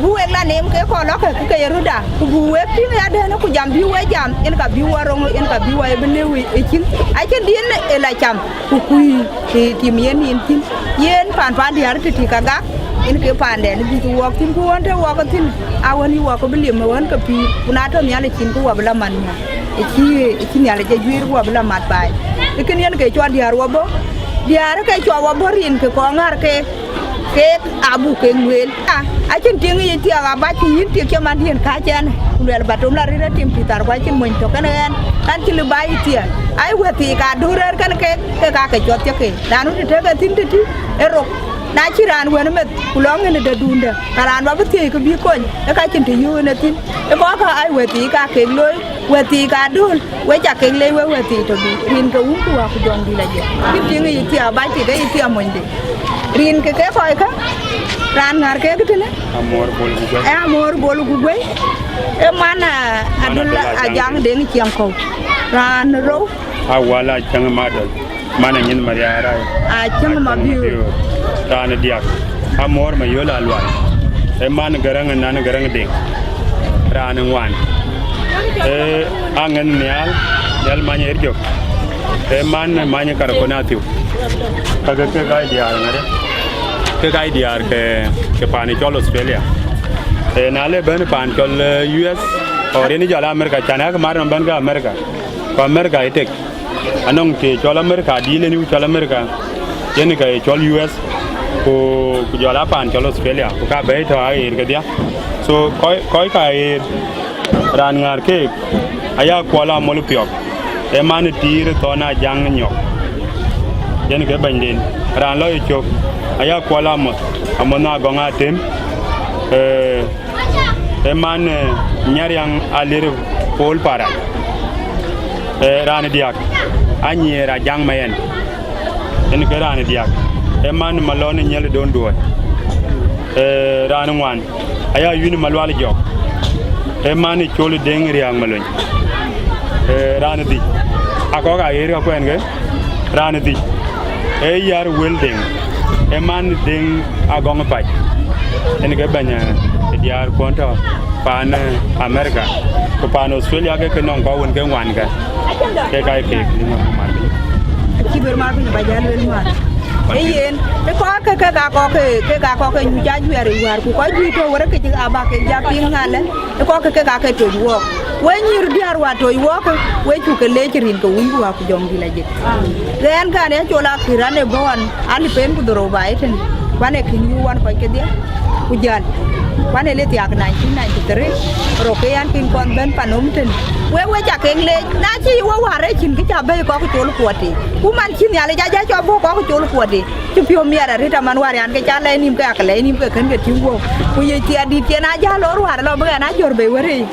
bï wek la neem ke kɔn lɔ̈kkë, ku ke ye rötda, ku bï wek tïŋ ë adënë, ku jam bï wek jam, yen ka bï wa roŋ, yen ka bï wa ye bï lëu ë cin. Acïn diën ë la cam, ku kuc të tim yen nin thïn. Yen paan, paan diäär tëtï ka gak, yen ke paandɛn bï të wɔk thïn, ku ɣɔn të wɔk thïn, a ɣɔn yï wɔk bï lim ë ɣɔn ke pïïr, ku na tɔ Nhialic cin, ku wa bï la man nhial. Ë cï, ë cï Nhialic jɔ juëër, ku wa bï la mat baai. Ë kën yen ke cɔl diäär wa bɔ̈, diäär ke cɔl wa bɔ̈ rin ke kɔn ŋär ke, kek abuk kek lueel. A, acïn tiŋ yic thiaak abac, cï yïn tik cï man diën kääc ɛn, ku luɛl ba tom la rït atim pïïr thar, ku acïn mony tök kën ɣɛn, kan cï lï ba yic thiaak. Ai wɛ̈t thiik ka dööl rɛ̈ɛ̈r kën kek, kek ka ke cuɔth cï ke. Raan wën të tëëk ë thïn tëtï, ë rok. Na cï raan wën ë meth, ku lɔ ŋën ë dëdundë, ka raan ba bï thiëëc kë bï kony, ë ka cïn të yöök ënë thïn. Ë kɔ̈k kä ai wɛ̈t thiik ka kek looi, wɛ̈t thiik ka dööl, we ca kek leec wek wɛ̈t thiik tɔ bï. Rin ke wun ku wäku jɔŋdït la jɛ. Kï tiŋ ë yï thiaak abac tik, ë yï thiaak monyde. Rin ke ke kɔc kä, raan ŋär kek tënë. Amoor Bol Guguei. Ë Amoor Bol Guguei. Ë man, a, Adöl Adöl Ajaŋ. Ajaŋ Deŋ Ciɛŋkɔ̈u. Raan rou. Awal Acaŋ Madöl. Man ë nyin Maria Rai. Acaŋ Mabiöör. Raan diäk. Amoor Mayöl Alual. Ë man Gäräŋ, nan Gäräŋ Deŋ. Raan ŋuan. Ë aŋën nhial, nhial many ë jök. Ë man many Karakon Athiu. Kakë kek aa diäär ŋadë? Kek aa diäär ke, ke paan cɔl Australia. Ë na le bɛ̈n paan cɔl, eh, U S, or yen jɔl America, can akë mar nɔm bɛ̈n ke America. Ku America ë tek. Anɔŋ të cɔl America, dïïl yen ku cɔl America, yen ke cɔl U S, ku, ku jɔl a paan cɔl Australia, ku ka bɛ̈ɛ̈i tɔ aɣeer kedhia. So, kɔc, kɔc ka aɣeer, raan ŋäär keek, aya Kuɔl Amol Piɔk, ë man ë Tiir Thɔn Ajaŋ Nyɔk, yen ke bɛ̈nyden. Raan lɔ ye cök, aya Kuɔl Amoth, Amoth Agɔŋ Atem, eh, ë man, eh, Nyariaŋ Alir Pol Parak, eh, raan diäk, Anyiëër Ajaŋ Mayɛn, yen ke raan diäk, ë man Malɔn Nyiël Donduɔɔt, eh, raan ŋuan, aya Yun Malual Jɔk, ë man Col Deŋ Riääk Malony, eh, raan dhïc, akɔ̈k aɣeer ka kuɛn ke, raan dhïc, ë Yar Wël Deŋ, ë man Deŋ Agɔŋ Pac, yen ke bɛ̈ny, eh, diäär kuɔn tɔ paan, eh, America, ku paan Australia ke ke nɔŋ kɔc wën ke ŋuan kë, ke ka ye keek, ë ŋɔ̈k mat piny. Acï ber mat piny ba jäl wel mat. Ee yen, ë kɔc ke, ke ka kɔc ke, ke ka kɔc ke nyuc ajuɛɛr ë wäär, ku kɔc juëc tɔ wërë ke cï aba ke ja piŋ ŋalë. Ë kɔc ke kek aake toc wɔɔk. We nyïïr diäär wäär toc wɔɔk, we cuk ke leec rin ke Wun ku Wät ku Jɔŋdït Lajik. Ɣɛn kan ya col akïr an, ë bɔ̈ ɣɔn alip en ku dhorou ba ëtën, ku an, ee kën yï wan kɔc kedhie, ku jäl. Ku an, ee le thiaak nineteen ninety-three, rok ke yan kën kɔn bɛ̈n pan nɔm tën. Wek we ca kek leec, na cï yï wä wäär ë cïn kë ca bɛ̈i kɔc col kuɔt tei. Ku man cï Nhialic ajä cɔ bɔ̈ kɔc col kuɔt tei. Cï piɔ̈u miɛt arëët aman wäär yan ke ca lɛc nïm ke akë lɛc nïm ke kën ke tïŋ guɔ̈p. Ku ye thiaak dït cïn ajä lor wäär lɔ bï ɣɛn ajɔ̈r bei wërëi.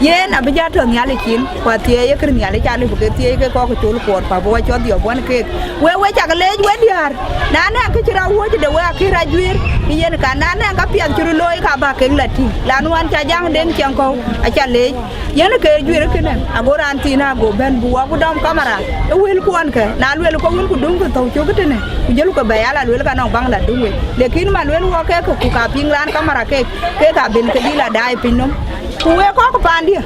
Yen abï jɔ tɔ Nhialic cin, ku athiɛɛi ye kër Nhialic alip ke thiëëc ke kɔc col kuɔɔr, ku abï wä cɔl dhiɔp wän keek. Wek we cak leec we diäär, na nɛŋ kë cï rɔt wuɔ̈c de we akï rɔt juëër, ke yen ka na nɛŋ ka piɛth cï röt looi, ka bä kek la tïŋ. Lan wän ca jaŋ den ciɛŋ kɔ̈u, aca leec. Yen ke juëër kënë, ago raan thiin ago bɛ̈n bï wä ku dɔm kamera, ë wëlkuɔn kë, na luel kɔc wën ku döŋ kë thou cök tënë, ku jël ke bɛ ya la luel ka nɔŋ baŋ la döŋ wek. Lakin ma luel wɔ kek, ku ka piŋ raan kamera kek, kek abï ke dï la daai piny nɔm. Ku wek kɔc paandië,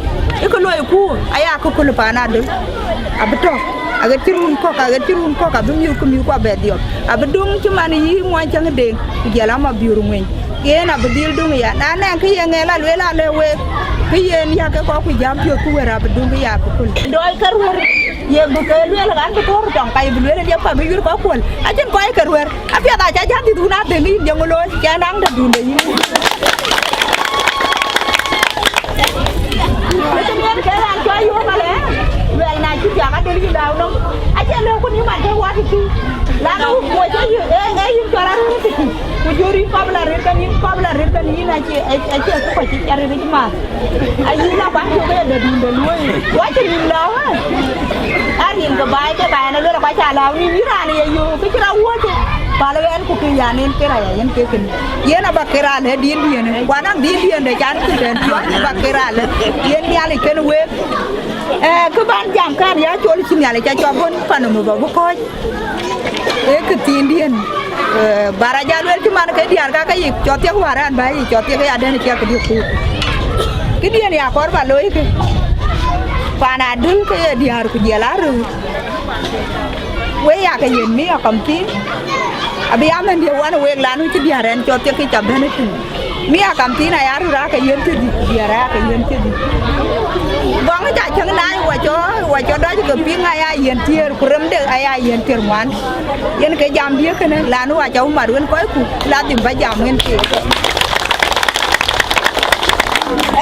ë kë loiku aya kë köl paan Adöl, abï tɔ, aɣet cï run kɔ̈k, aɣet cï run kɔ̈k, abï mïth ku mïth ku abɛ dhiɔp, abï döŋ cï man yï muɔny cäŋ deŋ, ku jɔl ama biöör ŋueny. Yen abï dhil döŋ ya, na nɛŋ kë ye ŋɛl alueel alë week, kë yen ya ke kɔc ku jam piöth ku wër abï döŋ ya kë köl. Dɔɔc ke ruër, ye bï ke lueel ɣan bï thɔ̈r tɔŋ, ka ye bï lueel diɛp ka bï yuër kɔc kuɔl, acïn kɔc ke ruër. Apiɛth aca jam dït wun adhëŋ yïn jɔŋ looi, cɛn daŋ de dun de yïn. Wëtë miɛt ke raan cɔ yöök alɛ, luɛl na cï thiak Adöl yïn dau nɔm. Acie lëu ku nïm an ke wä tïtï. Lan wuk kuɔc ë yï, ë, ë yïn cɔl arëët tïtï. Ku jur yïn kɔp la rëët kën yïn, kɔp la rëët kën yïn acie, acie, acie kë kɔc cï cär rëët math. Ayï la kuany cök ë dë dun de luöi. Wacï nïm lɔ wä. Rin ke baai ke ka ɣɛn aluel, ka ca lääu nïïm, yïn raan ye yöök, kë cï rɔt wuɔ̈c, pal ɣɛn ku kë ya nen ke rɔt ya yen ke kënë. Yen aba ke raan lɛ̈k diɛ̈n diɛ̈n, ku anɔŋ diɛ̈n diɛ̈n de can ku tɛ̈n piɔ̈ɔ̈th, aba ke raan lɛ̈k. Yen Nhialic kënë week. Eh, kë ban jam kan ya col cï Nhialic ca cɔk ɣön pan nɔm ba bï kɔ̈ɔ̈c. Ee këthiindiɛ̈n, eh, ba rɔt jal lueel cï man ke diäär ka ke yic cɔk thiek wäär ɣɛn bä yic cɔk thiek ya den ciɛk këdï kuur. Këdiɛ̈n ya kɔɔr ba looi kë. Pan adöl ke ye diäär ku jiɛl aröör. Wek ya ke yen mi ya kam thiin. Abï ya mɛ̈ndiɛ̈ wan week lan wïc cï diäär ɣɛn cɔk thiek kë ca bɛ̈n ë tïŋ. Mi akam thiin aya röt aake yiën thiërdhïc, diäär aake yiën thiërdhïc. Gɔŋ ca cäŋ naai wacɔ, wacɔ dɔc ke piŋ aya yiën thiëër, ku remde aya yiën thiëër ŋuan. Yen ke jam diëk kënë, lan wacɔ mat wen kɔcku, ladhim ba jam wen keek.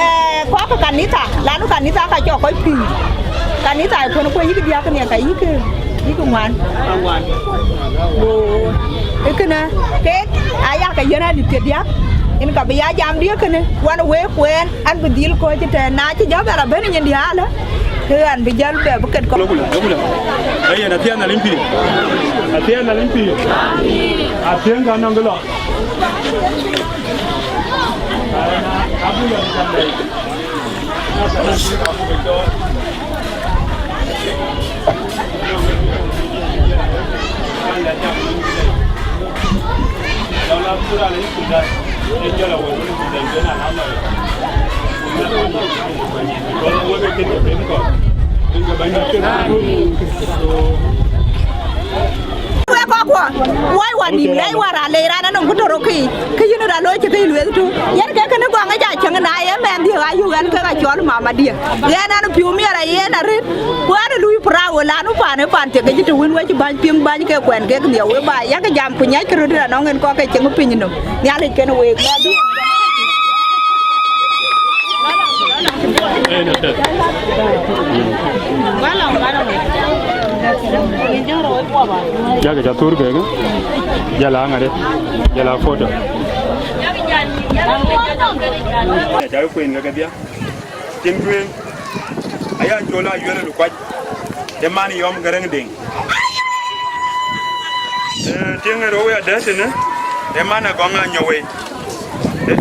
Eh, kɔc ke kanitha, lan kanitha ka cɔk kɔc pïïr. Kanitha ë kɔn kuɔ yïk diäk kënë ka yïk, yïk ŋuan. Go, ë kënë, kek aya ke yiën adït ke diäk. Yen ka bï ya jam diëk kënë, wan wek kuɛɛn, an bï dhil kɔ̈ɔ̈c ëtɛ̈ɛ̈n, na cï jɔ bɛ rɔt bɛ̈n nyin diaal, ke an bï jäl bɛ bï ket kɔ̈k. Lokula, lokula. Ee yen athiɛɛn Nhialic pïïr. Athiɛɛn Nhialic pïïr. Athiɛɛn ka nɔŋ kë lɔ. Wek kɔckuɔ, wai wa nïm lɛc wa raan lec raan anɔŋ ku tɔ̈ rɔt kë, kë yïn raan looi cï kë yï lueth tu. Yen ke kënë gɔŋ ë ja cäŋ na ye mɛnhdiɛ̈ ayök ɣɛn ke ka cɔl mamadiɛ̈. Ɣɛn an piu miɛt ayen arëët, ku an lui proud lan pan ë pan thiek ke cï të wën wec bäny piŋ bäny ke kuɛn kek nhiëu wek ba yak jam ku nyackï röt anɔŋ en kɔk ke cieŋ piny nɔm. Nhialic kën week. Jakë ca thur kekë, jala ŋadë, jala foto. Jakë kueen kekë dhia. Tiŋ tueŋ, aya col Ayuel Lukuac, ë man Yɔm Gäräŋ Deŋ. Eh, tiŋ ë rou ya dɛ̈t tënë, ë man Agɔŋ Anyɔwei. Eh,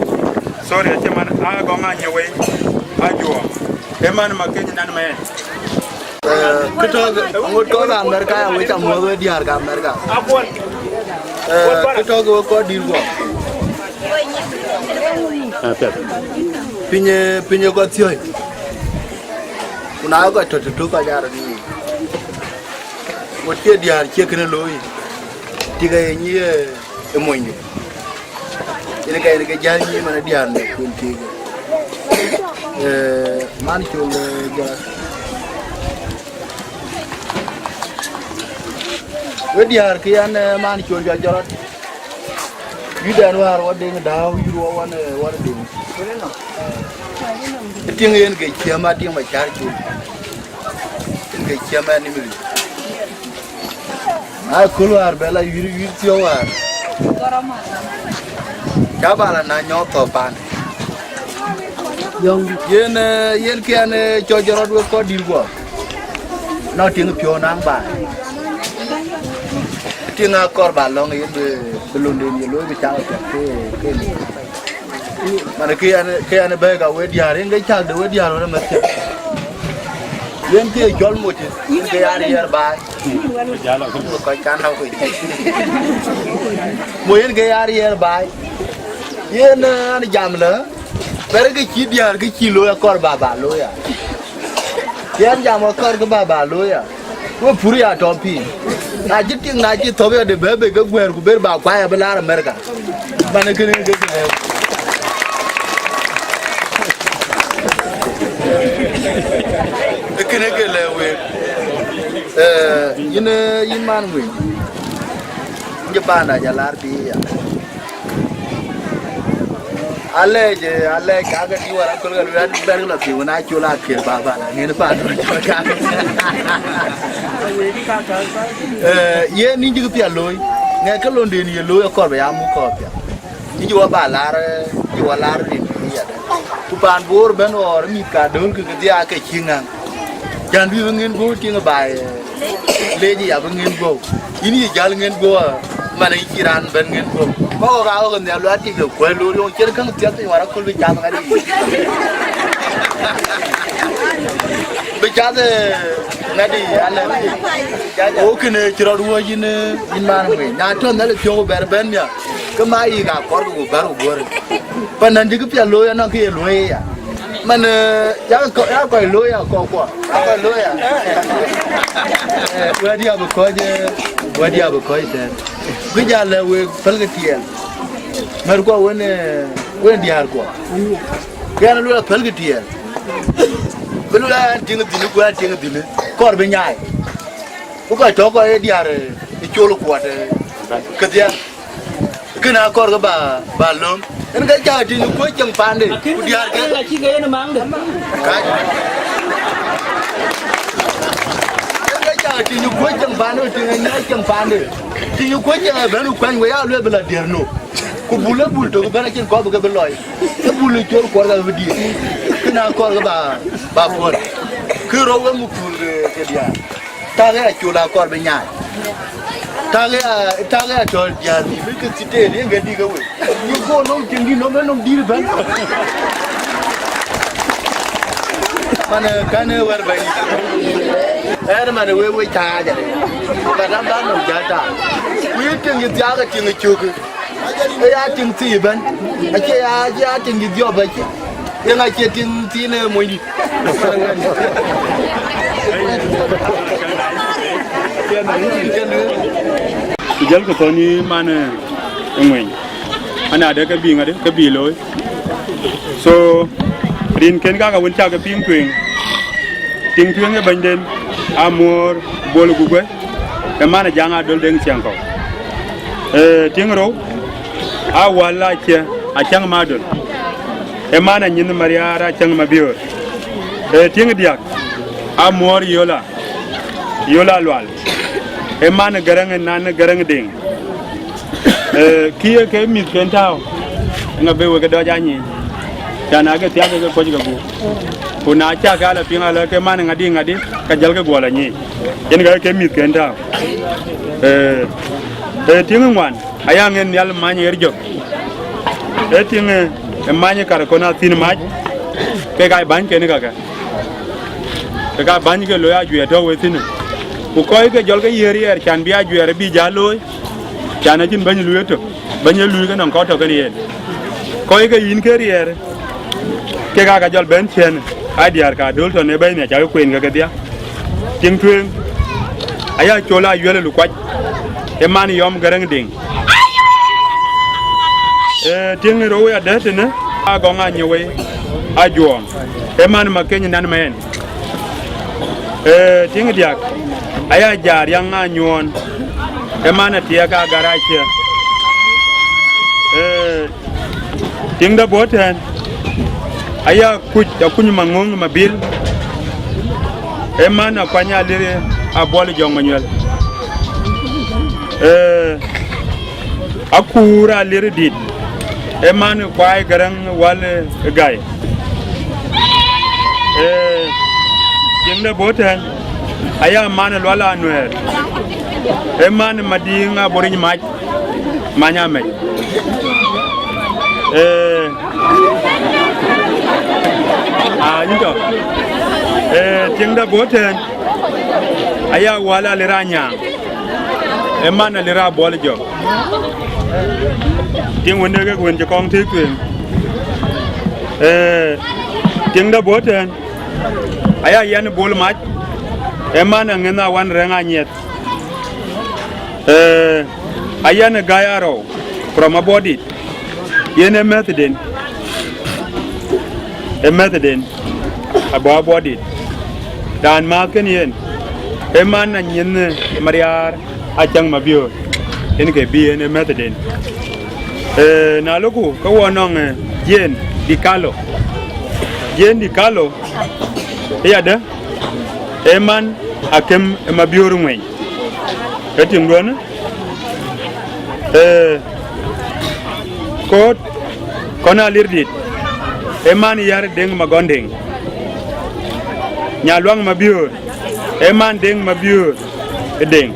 sorry, acie man, Agɔŋ Anyɔwei Ajuɔɔm. Ë man Makeny nan mɛɛn. Eh, kë tɔ̈ ke, aŋot kɔc Amerika ya wec amuɔ̈th wek diäär ke Amerika. Eh, kë tɔ̈ ke wek kɔc dït guɔ. Apiɛth. Piny ë, piny ë kɔc thiɔ̈i. Ku na kɔc tɔ̈ tëtök kɔc aa rɔt nyic. Ŋot cie diäär cie kënë looi. Tik aye nyic ë, ë monydu. Yen ka yen ke jäl nyic man ë diäär në kuën tik. Eh, man col, eh, jɔt. Wek diäär kë yan, eh, man col jɔt jɔt. Yïdɛn wäär wa Deŋ Dääu, yï ruɔ wan, eh, wan Deŋ. Ë tiŋ yen ke ciɛm a tiŋ ma cär col. Yen ke ciɛm ɛn nimili. Na köl wäär bɛ la yïr, yïr thiɔ̈k wäär. Ca ba la na nyɔɔk thɔ̈k paan. Yen, eh, yen kiɛn, eh, cɔc jɔt rɔt wek kɔc dït guɔ. Nɔŋ tiŋ piɔ̈u naŋ ba. Tiŋ akɔr ba lɔ̈ŋ yen bï, bï lunden ye looi bï cak apiɛth ke, ke ni. Man ke yan, ke yan bɛ̈ɛ̈k a wek diäär, yen ke cak de wek diäär wën amɛ̈thkiɛ̈. Yen ke cɔl Moc, yen ke yan riɛɛr baai. Kɔc kan nɔ̈k kɔc. Moc yen ke yan riɛɛr baai. Yen, eh, an jam lë, bɛ̈rë ke cï diäär ke cï looi akɔr ba ba looi ya. Yen jam akɔr ke ba ba looi ya. We pur ya tɔ̈ piny. Na cï tiŋ, na cï thɔ̈p ya de bɛ̈ɛ̈i bei ke guɛ̈ɛ̈r ku ber ba kuai abï laar Amerika. Man ë kënë ke lɛ̈k. Ë kënë ke lɛ̈k week. Eh, yïn, eh, yïn man wëi. Yïn cï panda ja laar piny ya. Alɛc, alɛc, kakë tï wär aköl ka lueel bɛ̈n lɔ thiëu na col akël baba na ŋen paandu cɔl kakë. Eh, yen yïn cï këpiɛth looi, ŋɛk ke londen ye looi akɔr bï ya muk kɔɔr piɛth. Yïn cï wä ba laar, eh, cï wä laar rin yadë. Ku paan Bor bɛ̈n ɣɔɔr mïth ka döl kë ke dhiaak ke cï ŋaŋ. Jän bï bï ŋen Bor tiŋ baai, eh, Leec ya bï ŋën guɔ̈u. Yïn yï jäl ŋën guɔ̈u, man yï cï raan bɛ̈n ŋën guɔ̈u. Kɔ̈k aa ɣɔ̈k nhial luaat tik de kuɛ̈l loor yɔŋ cïn käŋ thiäth piny wär aköl bï cath ŋadï. Bï cath, eh, ŋadï alɛ. Wo kënë cï rɔt wuɔ̈c yïn, eh, yïn man wei. Na tɔ̈ nhial piɔ̈u bɛ̈r bɛ̈n nhial. Ke ma yï ka kɔɔr ku bär ku guɔ̈r. Pan nɛn dï kë piɛth looi anɔŋ kë ye luɔi ya. Man, eh, ya kɔ-, ya kɔc looi ya kɔc kuɔ. Ya kɔc looi ya. Eh, wɛ̈t ya bï kɔc, eh, wɛ̈t ya bï kɔc tɛ̈n. Bï jal lɛ wek pälkë tiɛɛl. Mɛ̈r kuɔ wën, eh, wën diäär kuɔ. Kɛn luel pälkë tiɛɛl. Bï luel an tiŋ dhïn, ku an tiŋ dhïn. Kɔɔr bï nyaai. Ku kɔc tɔ̈ kɔc ë diäär, eh, ë col kuɔt, eh, kedhie. Kënë akɔɔr ke ba, ba lööm. Yen ke cak tiŋ kuöc ceŋ paande, ku diäär ke. Acï ke yen maŋde. Kac. Yen ke cak tiŋ kuöc ceŋ paande, tiŋ ë nyac ceŋ paande. Tiŋ kuöc ceŋ ë bɛ̈n ku kuany wei aa lueel bï la diɛ̈r nu. Ku bul ë bul tök bɛ̈n acïn kɔ̈p ke bï lɔc. Ë bul ë col kuɔt ka bï diëër. Kënë akɔɔr ke ba, ba puɔ̈l. Kë rou wek muk thul ke, ke diäär. Takë ya col akɔɔr bï nyaai. Takë ya, takë ya tɔ̈ diäär bï bï ke thiteel yen ke dïk ke wek. Yï go nɔm tiŋ dï nɔm ë nɔm dït bɛ̈n. Man, eh, kɛn ë wɛ̈r bɛ̈ny. Ɛn man ë wek wec tac adï. Ka dam bä nɔm jäl tac. Ku yï tiŋ yï thiaak ë tiŋ ë cökë. Ë ya tiŋ thii ëbɛ̈n. Acie ya, acie ya tiŋ dï dhiɔp acie. Yen acie tiŋ thiin ë monydït. Ku jälkï thɔ̈n yï man, eh, ë ŋueny. Anadë ke bï ŋadï, ke bï looi. So, rinken kaka wën cak ke piŋ tueŋ. Tiŋ tueŋ ë bɛ̈nyden, Amuɔ̈ɔ̈r Bol Gugwe, ë man ë Jaŋ Adöl Deŋ Ciɛŋkɔ̈u. Eh, tiŋ rou, Awal Acie Acäŋ Madöl, ë man ë nyin Mariaar Acäŋ Mabiöör. Eh, tiŋ diäk, Amuɔ̈ɔ̈r Yola, Yola Lual, ë man ë Gäräŋ ë nan ë Gäräŋ Deŋ. Eh, kï ye ke mïthken tääu, ŋa be wek dɔc a nyic, cän ake thiaak ke kuɔc ke gup. Ku na cak ke ala piŋ ala ke man ŋadï ŋadï, ka jälkï guɔ la nyic. Yen ka ke mïthken tääu. Eh, eh, tiŋ ŋuan, aya ŋen nhial many ɣer jök. Eh, tiŋ, eh, many kar kɔn a thïn mac, ke ka bänyken kakë. Ke ka bäny ke looi ajuɛɛr tɔ̈ wethïnë. Ku kɔc ke jɔl ke yiëër riɛɛr, cän bï ajuɛɛr bï jäl looi. Cän acïn bɛ̈ny luui ëtök, bɛ̈ny ë luui ke nɔŋ kɔc tɔ̈ kën yen. Kɔc ke yïn ke riɛɛr, kek aa ka jɔl bɛ̈n ciëën, aa diäär ka döl tɔ̈ në bɛ̈ny nhiac, cakï kueen ke kedhie. Tiŋ tueŋ, aya col aa yuɛl ë lukuac, ë man yɔm Gäräŋ Deŋ. Ee, tiŋ rou ya dɛ̈t tënë, aa gɔŋ aa nyë wei, aa juɔɔŋ, ë man ma keny nan mɛɛn. Ee, tiŋ diäk, aya jaar yaŋ aa nyuɔɔn, ë man ë tiɛɛk aa gär aa cië. Ee, tiŋ de bɔ̈ tɛ̈ɛ̈n, aya kuc, akuny maŋöŋ mabil, ë man akuany alir abuɔl jɔŋ manyuɛl. Ee, akuur alir dït, ë man kuaai Gäräŋ wal ë gai. Ee, tiŋ de bɔ̈ tɛ̈ɛ̈n, aya man ë lual anuɛɛr, ë man ë madïŋ aboric mac, many amec. Ee, aa, yïn tɔ̈. Ee, tiŋ de bɔ̈ tɛ̈ɛ̈n, aya wal alir anyaaŋ, ë man alir abuɔl jɔŋ. Tiŋ wënde kek wën cï kɔŋ tëëk tueŋ. Ee, tiŋ de bɔ̈ tɛ̈ɛ̈n, aya yɛn bol mac, ë man aŋënh awan rɛ̈ŋ anyiɛth. Ee, aya në gäi arou, from abɔ̈ dït, yen ë mɛ̈thden, ë mɛ̈thden, abɔ̈ abɔ̈ dït. Raan määth kën yen, ë man anyin Mariaar Acäŋ Mabiöör, yen ke bï yen ë mɛ̈thden. Ee, na loku, ke wɔ nɔŋ, ee, Jane Di Carlo. Jane Di Carlo, ë yadë, ë man akëm ë Mabiöör ŋueny. Ke tiŋ duɔ̈n, ee, koot kɔn alir dït, ë man yär Deŋ Magɔn Deŋ. Nyaluaŋ Mabiöör, Ee man Deŋ Mabiöör ë Deŋ.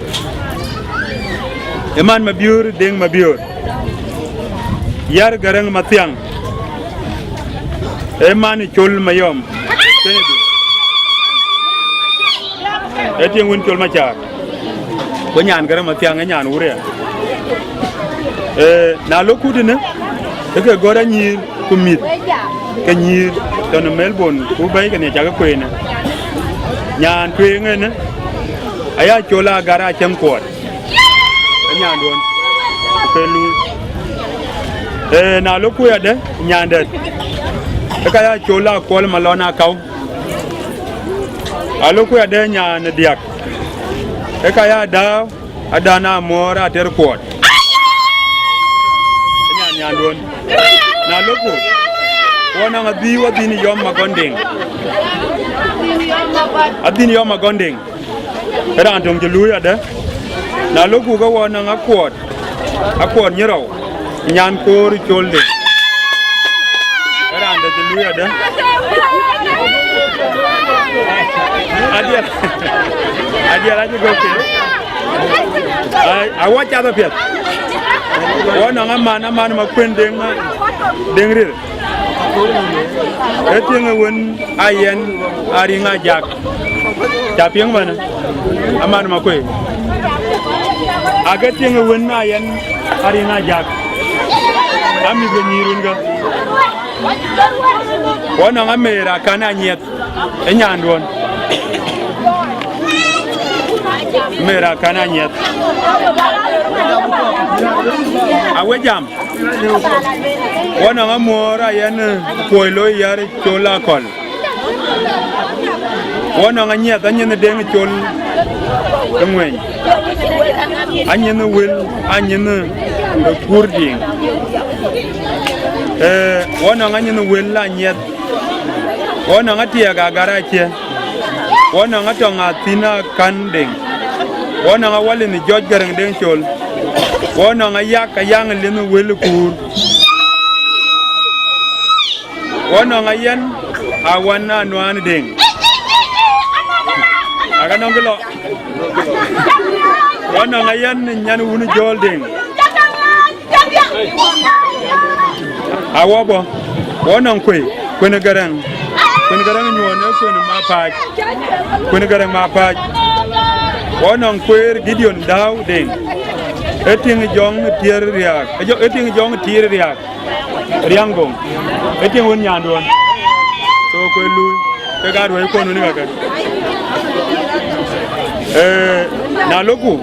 Ee man Mabiöör ë Deŋ Mabiöör. Yär Gäräŋ Mathiaŋ. Ee man ë Col Mayɔm. Kennedy. Ee tiŋ wën Col Macaar. Ku nyan Gäräŋ Mathiaŋ ë nyan Wuria. Ee, na lok kut ënë, ke ke gɔ̈t anyïïr ku mïth ke nyïïr tɔ̈ në Melbourne, ku bɛ̈i ke nhiac cakë kuenë. Nyan tueŋ ënë, aya Col Agar Acäŋ Kuɔɔt. Ë nyanduön, ku ke luui. Ee, na lok kuc adë, nyandɛ̈t, ke ka ya Col Akuɔl Malɔn Akau. A lok kuc adë, nyan ë diäk, ke ka ya Dääu Adan Amuɔɔr Ater Kuɔɔt. Ë nyan nyanduön. Na lok ku, wɔ nɔŋ adhïïu, adhïn Yɔm Magɔn Deŋ. Adhïn Yɔm Magɔn Deŋ. Ë raan töŋ cï luui adë. Na lok ku ke wɔ nɔŋ Akuɔɔt, Akuɔɔt Nyirɔu, nyan koor Col Deŋ. Ë raan dɛ̈ cï luui adë. Adiɛl, adiɛl acï gɔ̈k ke. Ai, awɔ cath apiɛth. Wɔ nɔŋ aman, aman Makuën Deŋ, Deŋ Rir. Ee tiŋ ë wën Ayɛn Ariŋ Ajak. Ca piŋ manë, aman Makuëi. Ake tiŋ ë wën Ayɛn Ariŋ Ajak. Amïth ke nyïïr wën ke. Wɔ nɔŋ Amer Akan Anyiɛth, ë nyanduön. Amer Akan Anyiɛth. Awe jam. Wɔ nɔŋ Amuɔɔr Ayɛn, eh, Kuɔi Loi Yär Col Akɔl. Wɔ nɔŋ Anyiɛth, Anyiɛth Deŋ Col ë Ŋueny. Anyiɛth Wël, Anyiɛth, eh, Kuur Diŋ. Eh, wɔ nɔŋ Anyiɛth Wël Anyiɛth. Wɔ nɔŋ Atiɛɛk Agar Acië. Wɔ nɔŋ Atɔŋ Athin Akan Deŋ. Wɔ nɔŋ Awalin Jɔc Gäräŋ Deŋ Col. Wɔ nɔŋ Ayak Ayaŋ Lin Wël Kuur. Wɔ nɔŋ Ayɛn Awan Anuaan Deŋ. Aka nɔŋ kë lɔ. Wɔ nɔŋ Ayɛn Nyan Wun Jɔɔl Deŋ. Awɔ bɔ̈, wɔ nɔŋ Kuëi, Kuën Gäräŋ, Kuën Gäräŋ Nyuɔɔn, ee Kuën Mapaac, Kuën Gäräŋ Mapaac. Wɔ nɔŋ Kueer Gideon Dääu Deŋ, ee tiŋ Jɔŋ Tiɛɛr Riääk, ee jɔ-, ee tiŋ Jɔŋ Tiɛɛr Riääk, Riäŋ Goŋ, ee tiŋ wën nyanduön. So, Kuëi luui, kek aa ruɛ̈i kuɔn wën kakë. Ee, na loku,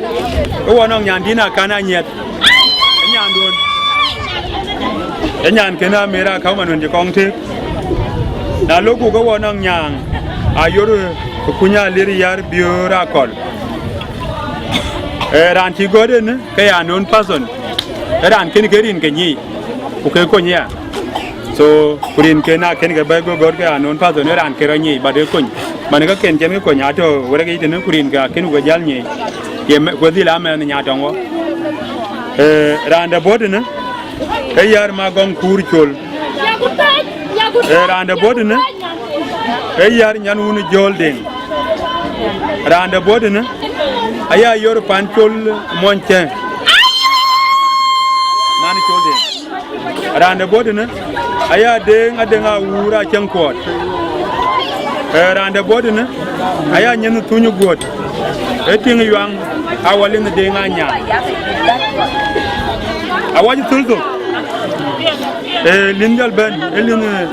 ke wɔ nɔŋ nyan dïn Akan Anyiɛth. Ë nyanduön. Ë nyan kën Amer Akäu man wën cï kɔŋ tëëk. Na loku ke wɔ nɔŋ nyaaŋ, Ayor, ë Kuny Alier Yär Biöör Akɔl. Ee, raan cï gɔ̈t en, ke ya known person. Ee raan kën ke rin ke nyic, ku ke kony ya. So, ku rin kën a kën ke bɛ̈i go gɔ̈t ke ya known person, ee raan kën rɔt nyic, but ee kony. Man ke kën cïn ke kony, atɔ̈ wërëk yic tënë, ku rin ke a kën ku ke jäl nyic. Ye me-, ku dhil amɛn nya tɔŋ wɔ. Ee, raan de bɔ̈ tënë, ee Yär Magɔŋ Kuur Col. Ee, raan de bɔ̈ tënë, ee Yär Nyan Wun Jɔɔl Deŋ. Raan de bɔ̈ tënë, aya Yor Pan Col Mony Cë. Man Col Deŋ. Raan de bɔ̈ tënë, aya Deŋ Adeŋ Awuur Acäŋ Kuɔɔt. Ee, raan de bɔ̈ tënë, aya Nyin Thuny Guɔ̈t. Ee tiŋ Yuaŋ Awalin Deŋ Anyaŋ. Awɔc thul thok. Ee, lin jɔl bɛ̈n, ee lin, ee,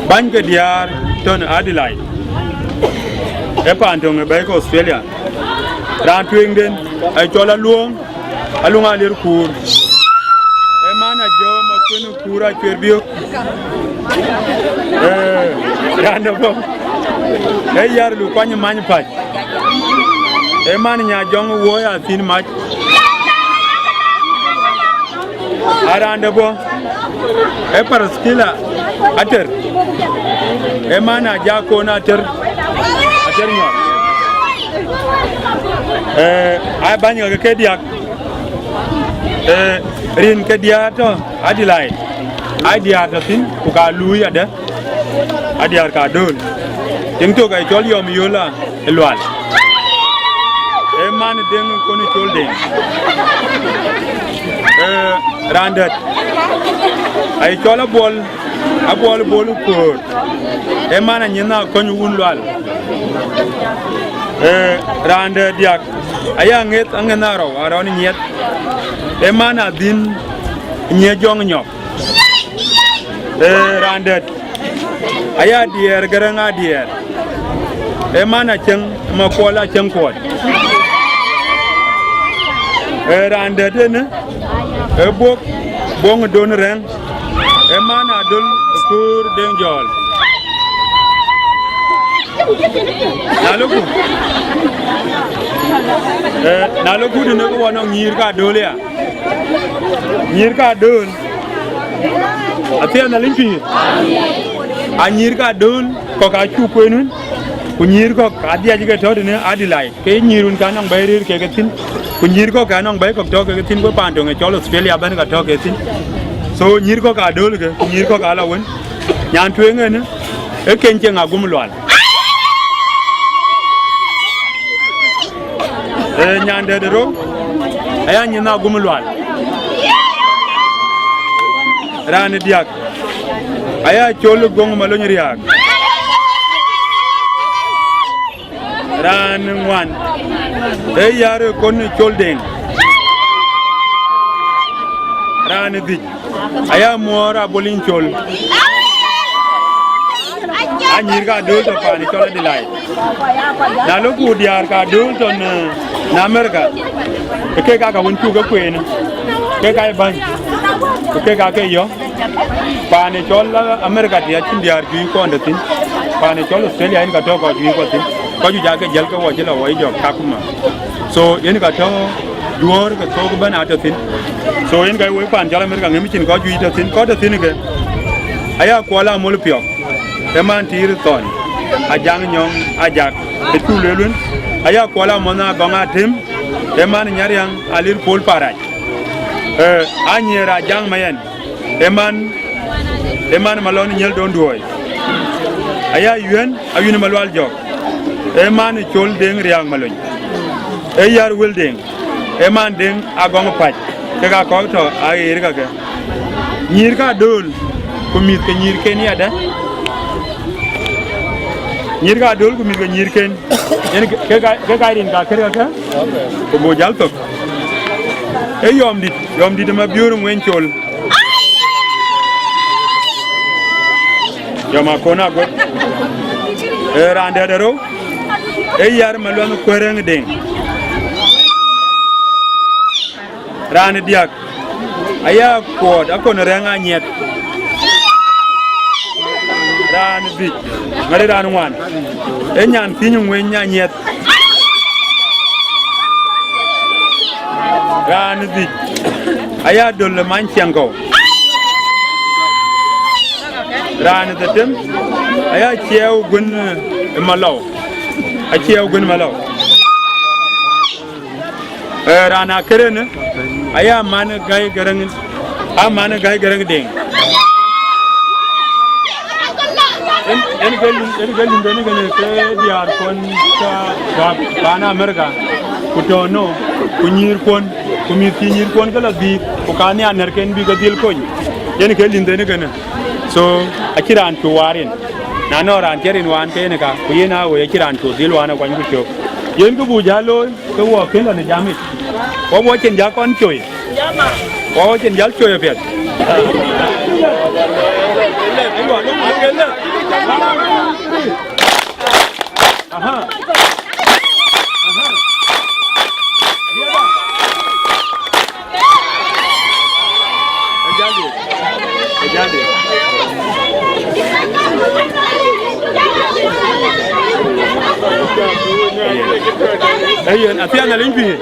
bäny ke diäär tɔ̈ në Adelaide. Ee paan töŋ ë bɛ̈i ke Australia. Raan tueŋden, ee cɔl Aluɔŋ, Aluɔŋ Alier Kuur. Ee man Ajɔ̈ɔ̈m Akuën Kuur Acueer Biök. Ee, raan de bɔ̈. Ee Yär Lukuany Many Pac. Ee man Nya Jɔŋ Wuɔ̈ɔ̈i Athin Mac. Aa raan de bɔ̈, ee Paraskila Ater, ee man Ajakon Ater, Ater Nyɔk. Ee, aa bäny ke ke diäk, ee, rin ke diäär tɔ̈ Adelaide, aa diäär tɔ̈ thïn, ku ka luui adë, aa diäär ka dööl. Tiŋ tök ee cɔl Yɔm Yola ë Lual. Raan Deŋ Kon Col Deŋ. Eh, raan dɛ̈t. Aye cɔl Abuɔl, Abuɔl Bol Kuöör. Ee man Anyieth Akony Wun Lual. Eh, raan dɛ̈t diäk. Aya Ŋeth Aŋeth Arɔu, Arɔu Nyieth. Ee man Adhin Nyieth Jɔŋ Nyɔk. Eh, raan dɛ̈t. Aya Diɛɛr Gäräŋ Adiɛɛr. Ee man Acieŋ, Makuɔl Acieŋ Kuɔt. Eh, raan dɛ̈t ënë, ee Bok, Boŋ Don Rɛŋ. Ee man Adöl Kuur Deŋ Jɔɔl. Na lɔku, eh, na lɔku tënë ke wɔ nɔŋ nyïïr ke Adöl ya. Nyïïr ke Adöl. Athiɛɛn Nhialic pïïr. A nyïïr ke Adöl kɔ̈k acuk kueen wën, ku nyïïr kɔ̈k adhiac ke tɔ̈ tënë Adelaide. Ke nyïïr wën ka nɔŋ bɛ̈i rëër kek thïn, ku nyïïr kɔ̈k ka nɔŋ bɛ̈i kɔ̈k tɔ̈ kek thïn, ku paan töŋ ë cɔl Australia bɛ̈n ka tɔ̈ kek thïn. So nyïïr kɔ̈k Adöl ke, ku nyïïr kɔ̈k ala wën. Nyan tueŋ ënë, ee Keny Cieŋ Agum Lual. Ee, nyan dɛ̈t ë rou, aya Nyieth Agum Lual. Raan diäk, aya Col Goŋ Malony Riääk. Raan ŋuan, ee Yar Kon Col Deŋ. Raan dhïc, aya Muɔɔr Abol Yic Col. A nyïïr ke Adöl tɔ̈ paan cɔl Adelaide. Na lɔku diäär ke Adöl tɔ̈ në, në America, ke kek aa ka wën cuk ke kueen, kek aa bäny, ku kek aa ke yɔ̈ɔ̈k. Paan ë cɔl America tï acïn diäär juëc kuɔn tɔ̈ thïn. Paan ë cɔl Australia yen ka tɔ̈ kɔc juëc kuɔ thïn. Kɔc juëc aake jäl ke wɔ cï la wɔ yï jɔk Kakuma. So yen ka tɔ̈ juöör ke thok ëbɛ̈n aa tɔ̈ thïn. So yen ka wek paan cɔl America ŋëm cïn kɔc juëc tɔ̈ thïn. Kɔc tɔ̈ thïn ke, aya Kuɔl Amol Piɔ̈k, ee man Tiir Thɔn, Ajaŋ Nyɔŋ Ajak, ë cuk lueel wën. Aya Kuɔl Amɔnh Agɔŋ Atem, ee man Nyariäŋ Alir Pol Parac. Eh, Anyiëër Ajaŋ Mayen, ee man, ee man Malɔn Nyiël Don Duɔɔi. Aya Yuën, Ayuën Malual Jɔk, ee man Col Deŋ Riääk Malony. Ee Yar Wël Deŋ, ee man Deŋ Agɔŋ Pac, kek aa kɔc tɔ̈ aɣeer kakë. Nyïïr ke Adöl, ku mïth ke nyïïrken yadë. Nyïïr ke Adöl, ku mïth ke nyïïrken. Yen ke, ke ka, ke ka rin ka kër kakë, ku buk jäl thök. Ee Yɔmdït, Yɔmdït ë Mabiöör Ŋueny Col. Yɔm Akon Aguɔt. Ee raan dɛ̈t ë rou, ee Yar Maluɛnh Kuereŋ Deŋ. Raan diäk, aya Kuɔɔt Akon Rɛŋ Anyiɛth. Raan dhïc, ŋäri raan ŋuan, ee Nyan Thïny Ŋueny Anyiɛth. Raan dhïc, aya Döl Many Ciɛŋkɔ̈u. Raan dhetem, aya Ciɛɛu Guën, eh, Malɔu. Aciɛɛu Guën Malɔu. Eh, raan akër ënë, aya man Gäi Gäräŋ, a man Gäi Gäräŋ Deŋ. Yen, yen ke lim, yen ke lim deni kënë ke diäär kuɔn ka, ka, paan America, ku tɔ̈ no, ku nyïïr kuɔn, ku mïth cï nyïïr kuɔn ke la dhïïk, ku ka nhiaar nɛ̈rken bï ke dhil kony. Yen ke lim deni kënë. So, acï raan cu waar yen. Na nɔŋ raan cï rin wään ke yen ka, ku yen a wëi acï raan cu dhil wään akuany ku cök. Yen kë buk jäl looi, ke wɔ kën lɔ në jamic. Wɔ wɔ cïn jäl kɔn coi. Wɔ wɔ cïn jäl coi apiɛth. Aha. Aha. Ejadi. Ejadi. Eyen, athiɛɛn Nhialic pïïr.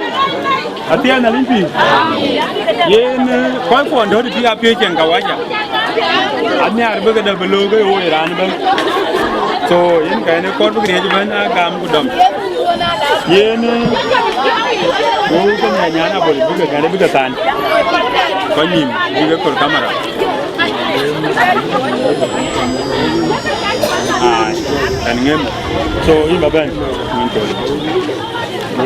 Athiɛɛn Nhialic pïïr. Yen, eh, kɔc kuɔn dɔ̈t tï apiööc cieŋ kawaja. Anhiaar bï këdë bï looi ke woi raan ëbɛ̈n. So, yen ka yen ë kɔɔr bï këriëëc ëbɛ̈n a gam ku dɔm. Yen, eh, wëu ke nyan nyan abol bï ke gänë bï ke than. Kɔc nïïm bï ke kor kamera. Ai, ɛn ŋëm. So, yïn ba bɛ̈n. Yïn kor. Ke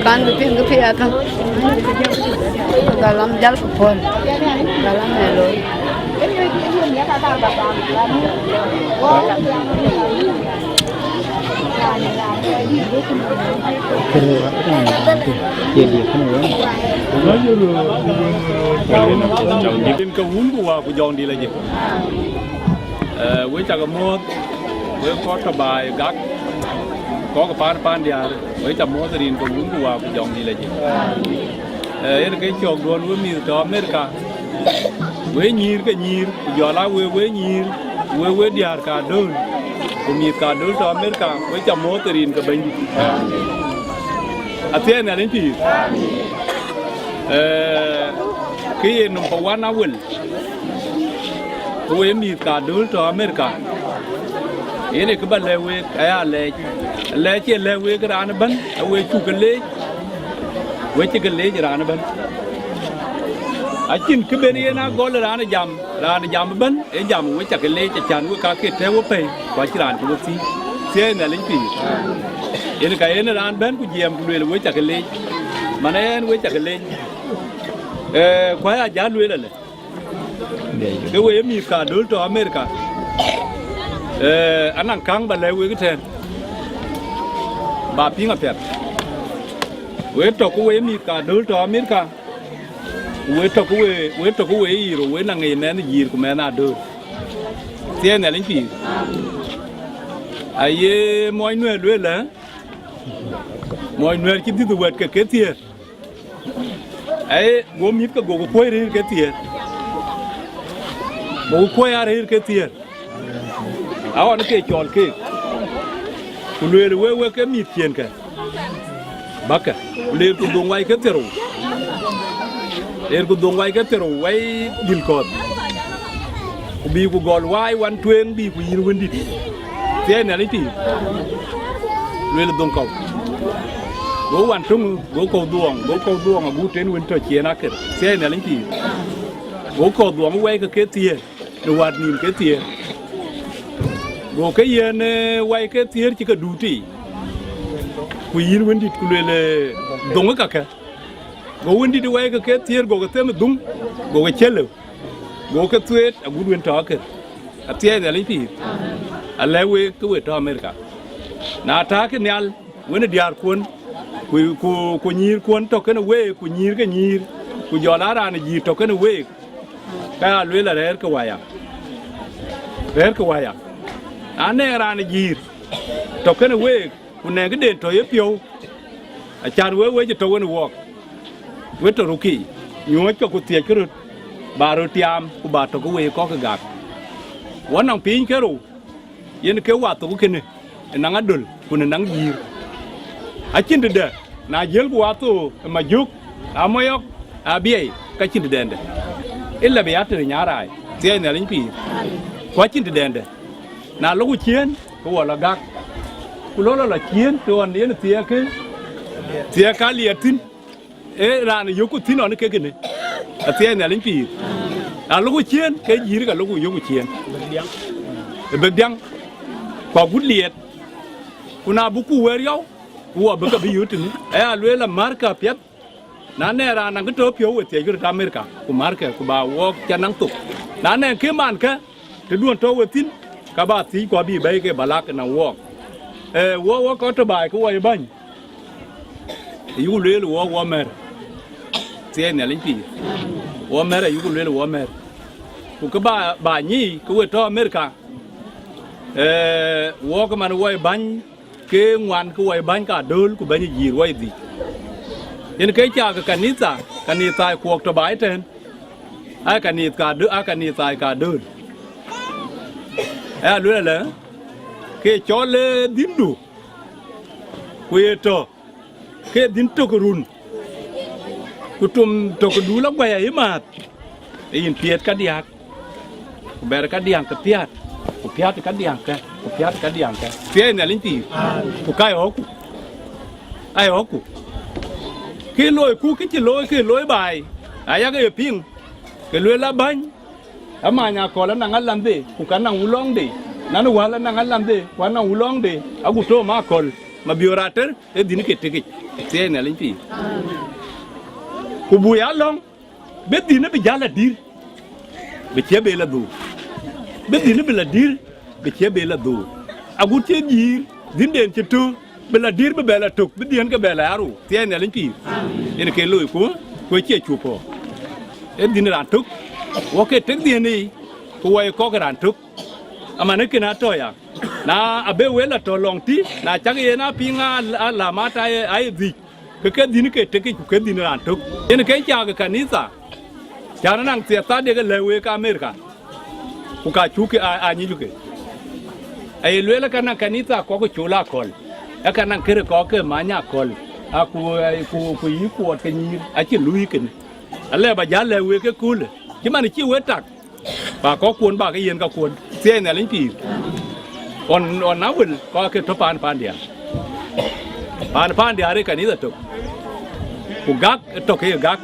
kan bï piŋ kë piath. Galam jäl ku puɔ̈l. Galam ë looi. Yen ke wun ku wä ku jɔŋdït la jik. Eh, we cak muɔ̈th, we kɔc tɔ̈ baai gak, kɔc paan paan diäär, we ca muɔ̈th rin ke wun ku wä ku jɔŋdït la jik. Eh, yen ke cɔkduɔ̈n we mïth tɔ̈ Amerika, we nyïïr ke nyïïr, ku jɔl aa we, we nyïïr, we, we diäär ka döl, ku mïth ka döl tɔ̈ Amerika, we ca muɔ̈th rin ke Bɛ̈nydït. Athiɛɛi Nhialic pïïr. Eh, kë ye number one awel, ku we mïth ka döl tɔ̈ Amerika, yen ë kë ba lɛ̈k week, aya lɛc. Lɛc cie lɛ̈k week raan ëbɛ̈n, awe cuk ke leec, we cï ke leec raan ëbɛ̈n. Acïn kë ben yen a gɔl raan ë jam, raan ë jam ëbɛ̈n, ë jam we ca ke leec, acan we ka ke tɛ̈ɛ̈u we pɛ̈i, ku acïn raan cï we thïn. Thiëëi Nhialic pïïr. Yen ka yen raan bɛ̈n ku jiɛɛm ku lueel we ca ke leec, man ë yen we ca ke leec. Eh, ku aya jäl lueel alë, ke we ye mïth ka döl tɔ̈ Amerika, eh, anaŋ käŋ ba lɛ̈k wek ëtɛ̈ɛ̈n, ba piŋ apiɛth. We tɔ̈ ku we ye mïth ka döl tɔ̈ Amerika, ku we tɔ̈ ku we, we tɔ̈ ku we ye yïr, we naŋ ŋic mɛnh ë jiir ku mɛnh adöl. Thiëëi Nhialic pïïr. Aye muɔny Nuɛɛr lueel ë, muɔny Nuɛɛr cï dhiëth wɛ̈t ke ke thiëër. Ai, go mïth ke gokï kuɔ̈i rëër ke thiëër, gokï kuɔ̈i aa rëër ke thiëër, aɣɔn ke cɔl keek, ku lueel we, we ke mïth ciëënkë, bäkkë, ku leer ku dhoŋ wai ke thiërou, leer ku dhoŋ wai ke thiërou wai dhil kɔ̈th, ku bï ku gɔl waai wan tueŋ bï ku yïn wëndït. Thiëëi Nhialic pïïr, lueel dhoŋ kɔ̈u. Go wan töŋ, go kɔ̈u dhuɔɔŋ, go kɔ̈u dhuɔɔŋ agut tën wën tɔ̈ ciëën akër. Thiëëi Nhialic pïïr. Go kɔ̈u dhuɔɔŋ wɛ̈i ke ke thiëër, në wät nïïm ke thiëër. Go ke yiën, eh, wɛ̈i ke thiëër cï ke duut tei, ku yïn wëndït, ku lueel, eh, dhoŋ ë kakë. Go wëndït wɛ̈i ke ke thiëër, go ke them ë dhuŋ, go ke cëlë. Go ke thueet agut wën tɔ̈ akër. Athiɛɛi Nhialic pïïr. Alɛ̈k week ke we tɔ̈ Amerika, na tääkï nhial wën ë diäärkuɔ̈n, ku, ku, ku nyïïrkuɔ̈n tɔ̈ kenë week, ku nyïïr ke nyïïr, ku jɔl aa raan ë jiir tɔ̈ kenë week, ka ya lueel arɛ̈ɛ̈rkï waya, rɛ̈ɛ̈rkï waya. Na nɛŋ raan ë jiir tɔ̈ kenë week, ku nɛŋ këden tɔ̈ ye piɔ̈u, acan wek wec ë tɔ̈ wën ë wɔɔk, we tɔ̈ rukï, nyuɔ̈ɔ̈ckë ku thiɛckë röt, ba röt tiaam, ku ba tɔ̈ ke week kɔ̈k ë gak. Wɔ nɔŋ piiny kerou, yen ke wath thok kënë, ë naŋ adöl, ku në naŋ jiir. Acïn tëde, na jiëlku wath thok ë majök, amoyɔk, abiɛi, ka cïn tëdɛndɛ. Ë lɛ bï ya tëde nyaaraai, thiɛɛi Nhialic pïïr, ku acïn tëdɛndɛ. Na loku ciëën, ke wɔ lɔ gak, ku lɔ lɔ lɔ ciëën, të ɣɔn yen thiɛɛk ke, thiɛɛk ka liɛɛt thïn, ee raan ë yökku thïn ɣɔn ke kënë, athiɛɛi Nhialic pïïr. Na loku ciëën, ke jiir ka loku yökku ciëën, ë bek diäŋ, ku agut liɛɛt, ku na bï ku wɛ̈ɛ̈r yɔu, ku wɔ bï ke bï yöt tënë. Aya lueel, amärkë apiɛth. Na nɛŋ raan naŋ kë tɔ̈ piɔ̈u, we thiɛckë röt Amerika, ku märkë, ku ba wɔɔk ca naŋ thok. Na nɛŋ kë man kë, tëduɔ̈n tɔ̈ we thïn, ka ba thiëc, ku abï bɛ̈i ke ba lak naŋ wɔɔk. Eh, wɔ, wɔ kɔc tɔ̈ baai, ke wɔ ye bäny, ayuk lueel wɔ, wɔ mɛ̈r, thiɛɛi Nhialic pïïr. Wɔ mɛ̈r, ayuk lueel wɔ mɛ̈r. Ku kë ba, ba nyic, ke we tɔ̈ Amerika, eh, wɔɔk man wɔ ye bäny, ke ŋuan, ke wɔ ye bäny ka döl, ku bɛ̈ny ë jiir wɔ ye dhïc. Yen ke cak kanitha, kanitha kuɔɔk tɔ̈ baai tɛ̈n, aa kanith ka dö-, aa kanitha ka döl. Aya lueel alë, ke cɔl, eh, dhïndu, ku ye tɔ̈ ke dhïn tök run, ku tom tök du la guɛ̈i ayï määth, ë yïn piɛth kadiäk, ku bɛ̈r kadiäk ke piäät, ku piäät kadiäk ke, ku piäät kadiäk ke. Thiɛɛi Nhialic pïïr, ku ka ye ɣɔ̈kku, aye ɣɔ̈kku. Kë loiku, kë cï looi, kë looi baai, ayak ye piŋ, ke lueel abäny, Amany Akɔl anaŋ alanhde, ku ka naŋ wulɔŋde. Nɔn Wäl anaŋ alanhde, ku anaŋ wulɔŋde. Agut Tom Akɔl, Mabiöör Ater, ee dhiën ke tekic. Athiɛɛi Nhialic pïïr. Ku buk ya lɔ̈ŋ, bï dhiën bï jäl adïr, bï cie bë la dhuu. Bï dhiën bï la dïr, bï cie bë la dhuu. Agut cï dïïr, dhiënden cï tɔ̈, bï la dïr, bï bɛ la tök, bï dhiën ke bɛ la arou. Athiɛɛi Nhialic pïïr. Yen ke loiku, ku ë cie cuk puɔ̈u. Ee dhiën raan tök, wɔ ke tek dhiën yiic, ku wɔ ye kɔc raan tök. Aman ë kën atɔ̈ ya. Na abï wël atɔ̈ lɔŋ tï, na cak yen apiŋ a, alamat aye, aye dhïc, ke ke dhiën ke tekic, ku ke dhiën raan tök. Yen ke cak kanitha, cän anaŋ thiatha de ke lɛ̈k wek Amerika, ku ka cuk a, a nyic ke. Aye lueel ka naŋ kanitha kɔ̈k col Akɔl, ee ka naŋ kërë kɔ̈k ke many Akɔl, aku, ku, ku yï kuɔɔt ke nyïïr, acï luui kënë. Alɛ ba jäl lɛ̈k wek ke köölë, cï man cï wek tak, ba kɔ̈kkuɔn ba ke yen kakuɔn. Athiɛɛi Nhialic pïïr. Ɣɔn, ɣɔn na wël kɔc ke tɔ̈ paan, paan diäär. Paan, paan diäär ee kanitha tök. Ku gak ë tök ke ye gak.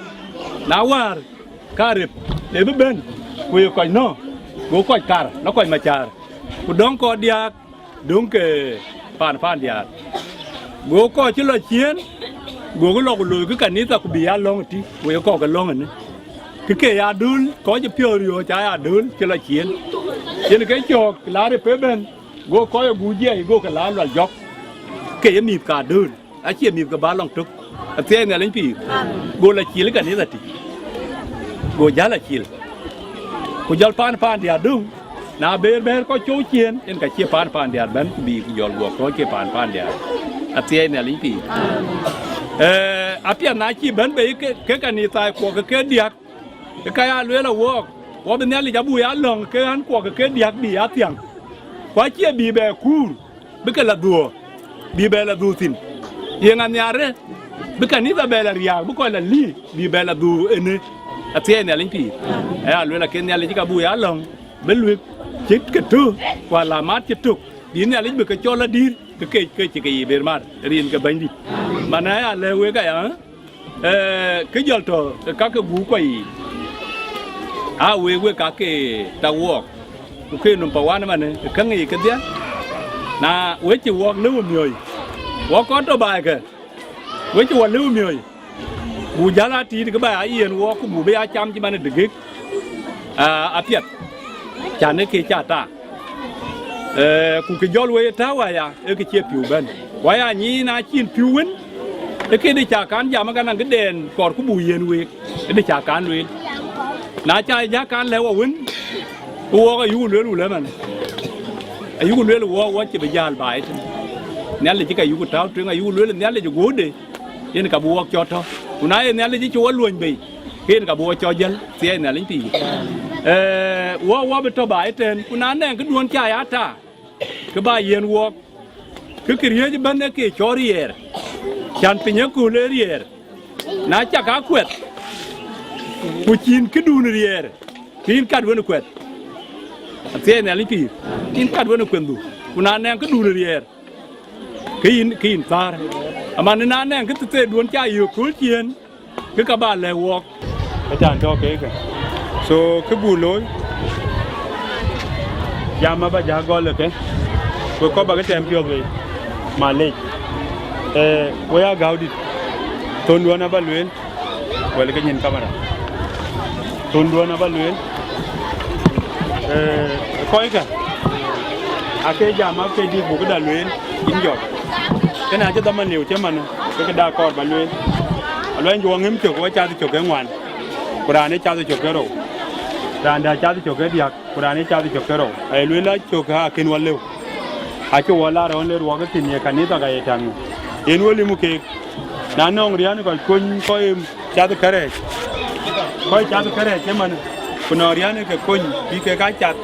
Na wäär, ka rep, ee bï bɛ̈n, ku ye kɔc nɔ̈k, go kɔc kar, na kɔc macaar. Ku dɔ̈ŋ kɔc diäk, döŋ ke paan, paan diäär. Go kɔc cï lɔ ciëën, gokï lɔ ku loikï kanitha ku bï ya lɔ̈ŋ ëtï, ku ye kɔ̈k ke lɔ̈ŋ ënë. Kë ke ya döl, kɔc ë piɔ̈ɔ̈th riɔ̈ɔ̈c aa ya döl cï lɔ ciëën. Yen ke cɔ̈ɔ̈k, la rep ëbɛ̈n, go kɔc ë gup jiɛc, go ke la lual jɔ̈k. Ke ye mïth ka döl, acie mïth ke ba lɔŋ tök. Athiɛɛi Nhialic pïïr. Go la cil ë kanitha tï. Go jäl acil. Ku jɔl paan, paan diäär döŋ. Na bɛɛr, bɛɛr kɔc cɔu ciëën, yen ka cie paan, paan diäär bɛ̈n, ku bï ku jɔl guɔ kɔ̈ɔ̈c ke paan, paan diäär. Athiɛɛi Nhialic pïïr. Ee, apiɛth na cï bɛ̈n bei ke, ke kanithai kuɔk ke, ke diäk, ke ka ya lueel awɔɔk, wɔ bï Nhialic abuk ya lɔ̈ŋ ke ɣän kuɔk ke, ke diäk bï ya thiäŋ. Ku acie bï bɛ kuur, bï ke la dhuɔ̈ɔ̈r, bï bɛ la dhuu thïn. Ye ŋa nhiaarë, bï kanitha bɛ la riääk, bï kɔc la liik, bï bɛ la dhuu ënë. Athiɛɛi Nhialic pïïr. Aya lueel, aken Nhialic ka buk ya lɔ̈ŋ, bï luik cït ke tök, ku alamat cï tök, bï Nhialic bï ke cɔl adïr, ke ke, ke cï ke yiic bɛɛr mar, rin ke Bɛ̈nydït. Man aya lɛ̈k wek aya, ee, kë jɔl tɔ̈ ë ka ke gup kɔc yiic, aa wek, wek ka ke tak wɔɔk, ku ke nöm pa wan ëmanë, ë käŋ yiic kedhie, na wek cï wɔɔk lëu ë miɔ̈ɔ̈c, wɔɔk kɔn tɔ̈ baai kë, wek cï wɔ lëu ë miɔ̈ɔ̈c, buk jäl aa tiit kë ba ya yiɛ̈n wɔɔk, ku buk bï ya cam cï man ë degek, aa, apiɛth, cän ë ke ca tak. Ee, ku kë jɔl wek ë tääu aya, ee kë cie pïu bɛ̈n. Ku aya nyic na cïn pïu wën, ee këde ca kan jam, ka naŋ këden kɔɔr ku buk yiɛ̈n week, këde ca kan lueel. Na ca jäl kan lɛ̈k wɔ wën, ke wɔɔk ayuk lueel wulë man. Ayuk lueel wɔɔk, wɔ cï bï jäl baai tën. Nhialic cï ka yuk tääu tueŋ, ayuk lueel Nhialic ë guɔ̈pde, yen ka bï wɔɔk cɔl tɔ̈. Ku na ye Nhialic cï wɔ luɔ̈ny bei, ke yen ka bï wɔ cɔl jäl, athiɛɛi Nhialic pïïr. Ee, wɔ, wɔ bï tɔ̈ baai ëtɛ̈ɛ̈n, ku na nɛŋ këduɔ̈n ca ya tak, ke ba yiɛ̈n wɔɔk, ke këriëëc ëbɛ̈n ee ke cɔl riɛɛr, cän piny ëkööl ee riɛɛr. Na cak aa kuɛth, ku cïn këdun riɛɛr, ke yïn kat wën ë kuɛth. Athiɛɛi Nhialic pïïr, yïn kat wën ë kuɛthdu, ku na nɛŋ këdun riɛɛr, ke yïn, ke yïn thäär. Aman na nɛŋ kë thëthëëduɔ̈n ca yök kööl ciëën, ke ka ba lɛ̈k wɔɔk. Ëtɛ̈ɛ̈n tɔ̈ keek. So, kë buk looi, jam aba jäl gɔl ë ke, ku kɔc ba ke tɛm piɔ̈ɔ̈th wei, malec. Ee, wek aa gäudït, thonduɔ̈n aba lueel, wɛl ke nyin kamera. Thonduɔ̈n aba lueel. Ee, kɔckë, ake jam, ake dït buk këda lueel, yïn jɔt. Kënë acï dhaman liu cï man, ke këda kɔɔr ba lueel. Aluɛny juɔŋ ŋëm cök, wɔ cath cök ke ŋuan, ku raan ë cath cök ke rou. Raan dä cath cök ke diäk, ku raan ë cath cök ke rou. Aye lueel a cök akën wɔ lëu. Acï wɔ lar ɣɔn le ruɔk thïn ye kanitha ka ye täŋ. Yen wɔ limu keek. Na nɔŋ riän kɔc kony kɔc cath kärɛɛc, kɔc cath kärɛɛc ëmën, ku nɔŋ riän ke kony bï kek aa cath,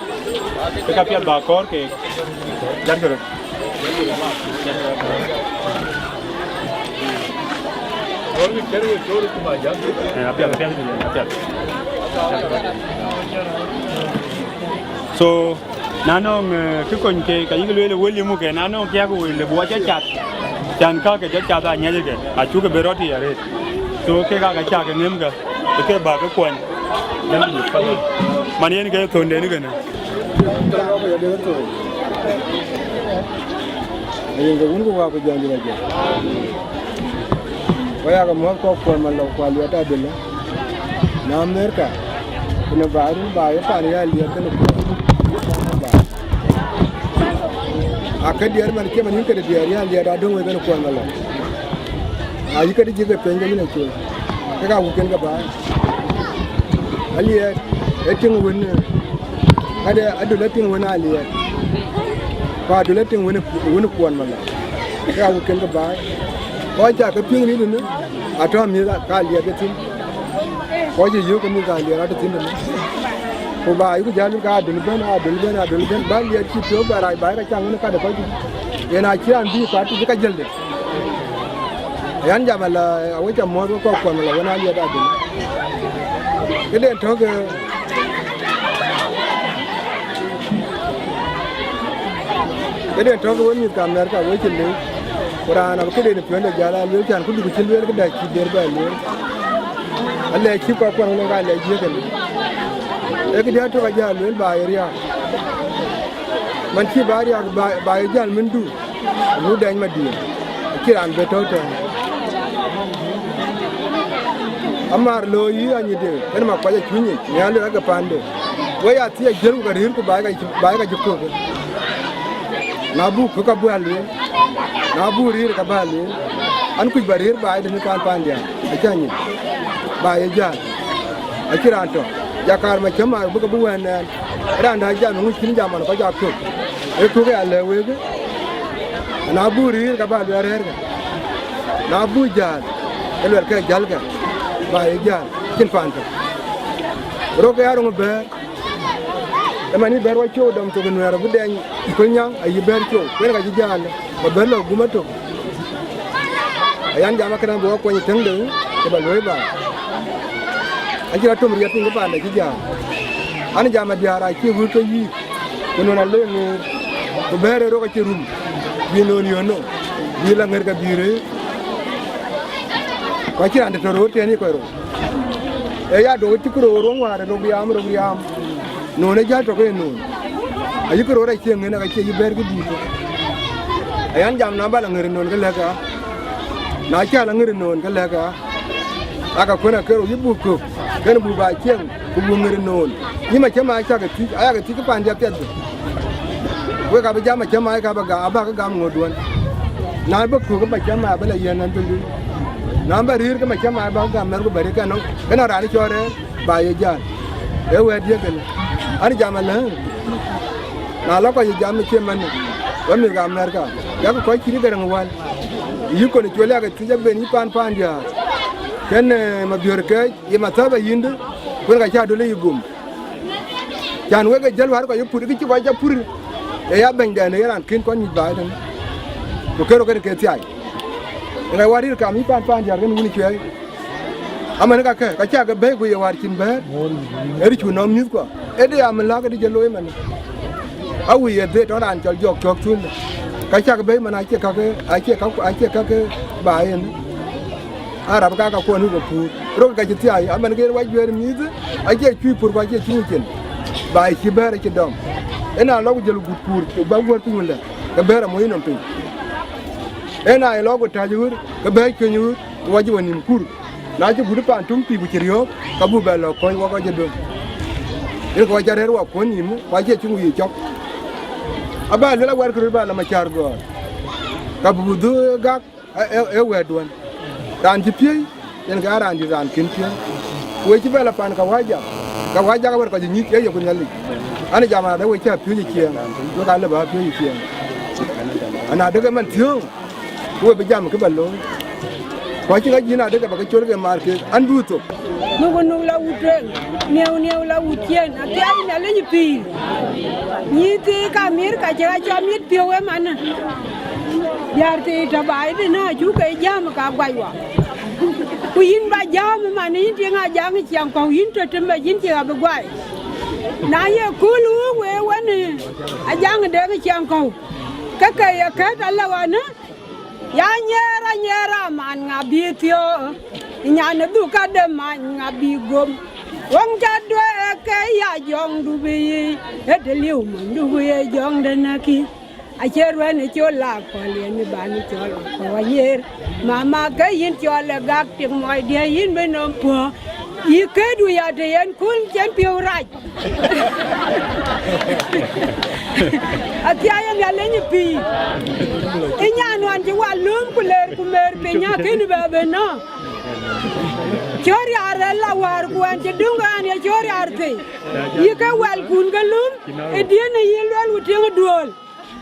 ke ka piɛth ba kɔɔr keek. Jat kërë. Eh, apiɛth, apiɛth, apiɛth. So, na nɔŋ, eh, kë kony ke, ka yïk lueel ë wël yï muk ke, na nɔŋ kiɛk wël le bï wɔ cä cath, cän ka ke cä cath aa nyɛc ke, acuk ke bï rɔt tïc arëët. So, kek aa ke cä ke ŋëm ke, ke ba ke kuɔny. Man yen ke thonde ni kënë. Ayen ke wun ku wa ku jɔn dït ajɔ. Wa ya ke muɔ̈th kɔk kuɔn man lɔ ku Aliɛt Adil. Na Amerika, ku në ba run ba ye pan ya Aliɛt kënë kuɔn. Ba. A ke diɛɛr man cï man yïn këde diɛɛr ya Aliɛt adöŋ wek kënë kuɔn man lɔ. A yï këde jik e peny ke yïn acol. Ke ka wuk ken ke baai. Aliɛt, e tiŋ wën, ade Adul e tiŋ wën Aliɛt. Ku Adul e tiŋ wën, wën kuɔn man lɔ. Ke ka wuk ken ke baai. Kɔc ca ke piŋ rit në, atɔ̈ mïth ka Aliɛt ke thïn. Kɔc ye yök ke mïth ka Aliɛt atɔ̈ thïn tënë. Ku ba yï ku jäl ka Adul bɛ̈n, Adul bɛ̈n, Adul bɛ̈n. Ba Aliɛt cï piɔ̈u ba rac ba ka caŋ ŋën ka de kɔc. Yen acï an bï kuat cï ka jëlde. Yan jam ala, awec amuɔ̈th wek kɔk kuɔn ala wën Aliɛt Adil. Këden tɔ̈ ke, këden tɔ̈ ke wek mïth ka Amerika wek cï lëu. Ku raan abï këden piɔ̈nde jäl a lueel can ku duk cï lueel këda cï der bɛ lueel. Alɛɛc cï kɔk kuɔn wek ka alɛɛc jiëk kënë. Ee këdï atök ajäl lueel ba ye riääk. Man cï ba riääk ba, ba ye jäl mëndu. Abu dɛny Madiŋ, acï raan bï tɔ̈u tɛ̈ɛ̈n. Amär looi yï anyïde, yen ma kuac acuny yic, Nhialic ake pande. Wek ya thiëc jiël ku ka rïïr ku baai ka cï, baai ka cï kök. Na buk kök abï a lueel, na buk rïïr ka bï a lueel. An kuc ba rïïr baai tënë paan pandiɛ̈, acä nyin. Ba ye jäl. Acï raan tɔ̈. Jakar ma cäm ma bï ke bï wɛ̈ɛ̈n nɛɛn. Raan dä jam ŋuc cïn jam man kɔc aa kök. Ee kök ë alɛ̈k wek. Na buk rïïr ka ba luɛl rɛ̈ɛ̈rkë. Na buk jäl, ke luɛlkë jälkë. Ba ye jäl, cïn paan tök. Rok ke ya roŋ bɛ̈ɛ̈r. Ëmën yï bɛ̈ɛ̈r wa cöu dɔm thok ë Nuɛɛr abï dɛny ë köl nyaŋ ayï bɛ̈ɛ̈r cöu. Kuen ka cï jäl, ba bɛ̈ɛ̈r lɔ gum atök. Ayan jam akënë bï wa kuɔny ë tëŋde, ke ba luɔ̈i ba. Acï rɔt töm riɛt piny ke paan dä cï jäl. An jam adiäär acï wut ke yïk. Ku nɔn alëŋ ŋeer, ku bɛ̈ɛ̈r ë rok acï rum, bï nɔn yöno, bï la ŋerkë bï rëër. Ku acïn raan dɛ̈ tɔ̈ röör tëën yï kɔc rou. Ee ya duɔ̈k cï kërou rou wäär ë rok riaam, rok riaam. Nɔn ë jäl tɔ̈ ke ye nɔn. Ayï kërou rɛc cieŋ ŋën, aka cie yï bɛ̈ɛ̈r këdïït. Ayan jam na ba la ŋer nɔn ke lɛ̈k aa. Na cä la ŋer nɔn ke lɛ̈k aa. Aka kuën akërou yï buk kök, kën buk ba cieŋ. Ku buk ŋer nɔn. Yï macäm aa cäk ë thiëc, aya ke thiëc ke paandiɛ̈ piɛth bï. Wek abï jam macäm aa ka bä gam, abä ke gam ŋööt duɔ̈n. Na bï kök ke macäm aa bï la yɛn ɛn bï luui. Na bä rëër ke macäm aa bä ke gam mɛ̈r ku bä rëër ke nɔŋ, ke nɔŋ raan cɔl rɛ̈ɛ̈r, ba ye jäl. Ee wɛ̈ɛ̈t diëk kënë. An jam alë. Na la kɔc jam ë cie man, wek mïth ke Amerika. Yak kɔc cït Gäräŋ wäl. Yï kɔn cuɔl yak ë thiëc aben yï paan paandiäär. Kën, eh, Mabiör kɛ̈ɛ̈c, ye mathäbä yïndë, kuen ka cä döl ë yï gum. Can wek ë jäl wäär kɔc ë pur, kë cï kɔc cä pur, ee ya bɛ̈nydɛn ë ye raan kën kɔn nyuc baai tënë. Ku kërou kën ke thiai. Ë ŋa wäär rïïr kam yï paan paandiäär kën wun cuɛɛi. Amɛn kakë, ka cä ke bɛ̈ɛ̈i ku ye wäär cïn bɛ̈ɛ̈r. Ë rï cu nɔm mïthkuɔ. Ë de amën lak ë de jɛ looi man. Awïc ye dhëët tɔ̈ raan cɔl jɔk cɔ̈k thul. Ka cä ke bɛ̈ɛ̈i man acie kakë, acie kakë, acie kakë baai en. Arap ka ka kuɔn wïc ke puur. Rok ka cï thiai, amɛn ke yen wac juëër mïïth, acie cuc pur ku acie cuŋ cin. Ba cï bɛ̈ɛ̈r acï dɔm. Ëna lɔ ku jël gut puur, ku ba guɔ̈r piny wëlë, ke bɛ̈ɛ̈r amoc nɔm piny. Ëna ye lɔ ku täc ɣöt, ke bɛ̈ɛ̈r cuëny ɣöt, ku wac wä nïm kur. Na cï gut paan tuŋ pïï ku cï riɔ̈ɔ̈k, ka buk bɛ lɔ kɔ̈ny wä kɔc ë döŋ. Yen ke wac arɛ̈ɛ̈r wakuɔ̈n nïm, ku acie cuŋ wïc cɔk. Aba luel awɛ̈ɛ̈r kë röt ba lɔ macäär gɔ̈ɔ̈r. Ka buk dhuk gak, Ë, ë, ë wɛ̈ɛ̈tduɔ̈n. Raan cï piööc, yen ke aa raan dït raan kën piööc. Ku we cï bɛ lɔ pan kawaja, kawaja ka wɛ̈t kɔc ë nyïc, ee yeku Nhialic. An, jam adë we cä piööc ë ciɛɛŋ, wek aa lë bä piööc ë ciɛɛŋ. An, adë ke man thiööŋ, ku we bï jam kë bä looi. Ku acïn ka jïn adë ke bä ke col ke maar keek, an, bï thok. Nuk nuk la wut tueŋ, nieu nieu la wut ciëën, athiɛɛi Nhialic pïïr. Nyïïth thii ka Amerika cï ɣa cɔl miɛt piɔ̈u ëmanë. Diäär thii tɔ̈ baai tënë acuk ke jääm ka guac wa. Ku yïn ba jääm ëmanë, yïn tiŋ Ajaŋ ë ciɛɛŋ kɔ̈u, yïn tɔ̈ tëmë yïn cï ɣa bï guai. Na ye kööl wëu wëu wën, Ajaŋ ë Deŋ ë ciɛɛŋ kɔ̈u, ke ke ye kɛ̈t alë ɣɔnë. Ya nyiɛɛr anyiɛɛr aman ŋa bï thiɔ̈k, nyan ë dhuk ka de many ŋa bï gom. Wëŋ cä duëëk Ke ya jɔŋdu bï yic, ë të liu mɔnydu bï ye jɔŋde näkï. Acie ruɛ̈n ë col la kɔl yen ë ban cɔl kɔc wanyier. Mama ke yïn cɔl ë gak tik mɔcdiɛ̈ yïn bï nɔm puɔ̈u. Yï këdu ya të yen kun cen piɔ̈u rac. Athiɛɛi Nhialic ë pïïr. Ë nyan ɣɔn cï wal lööm ku leer ku mer piny akën bɛ bï nɔ̈k. Cɔ̈ɔ̈r riaar ë la wäär ku ɣɛn cï döŋ ɣɛn ye cɔ̈ɔ̈r riaar thëi. Yï ke wɛlkun ke lööm ë diën ë yï luɛl ku tiëŋ ë duööl.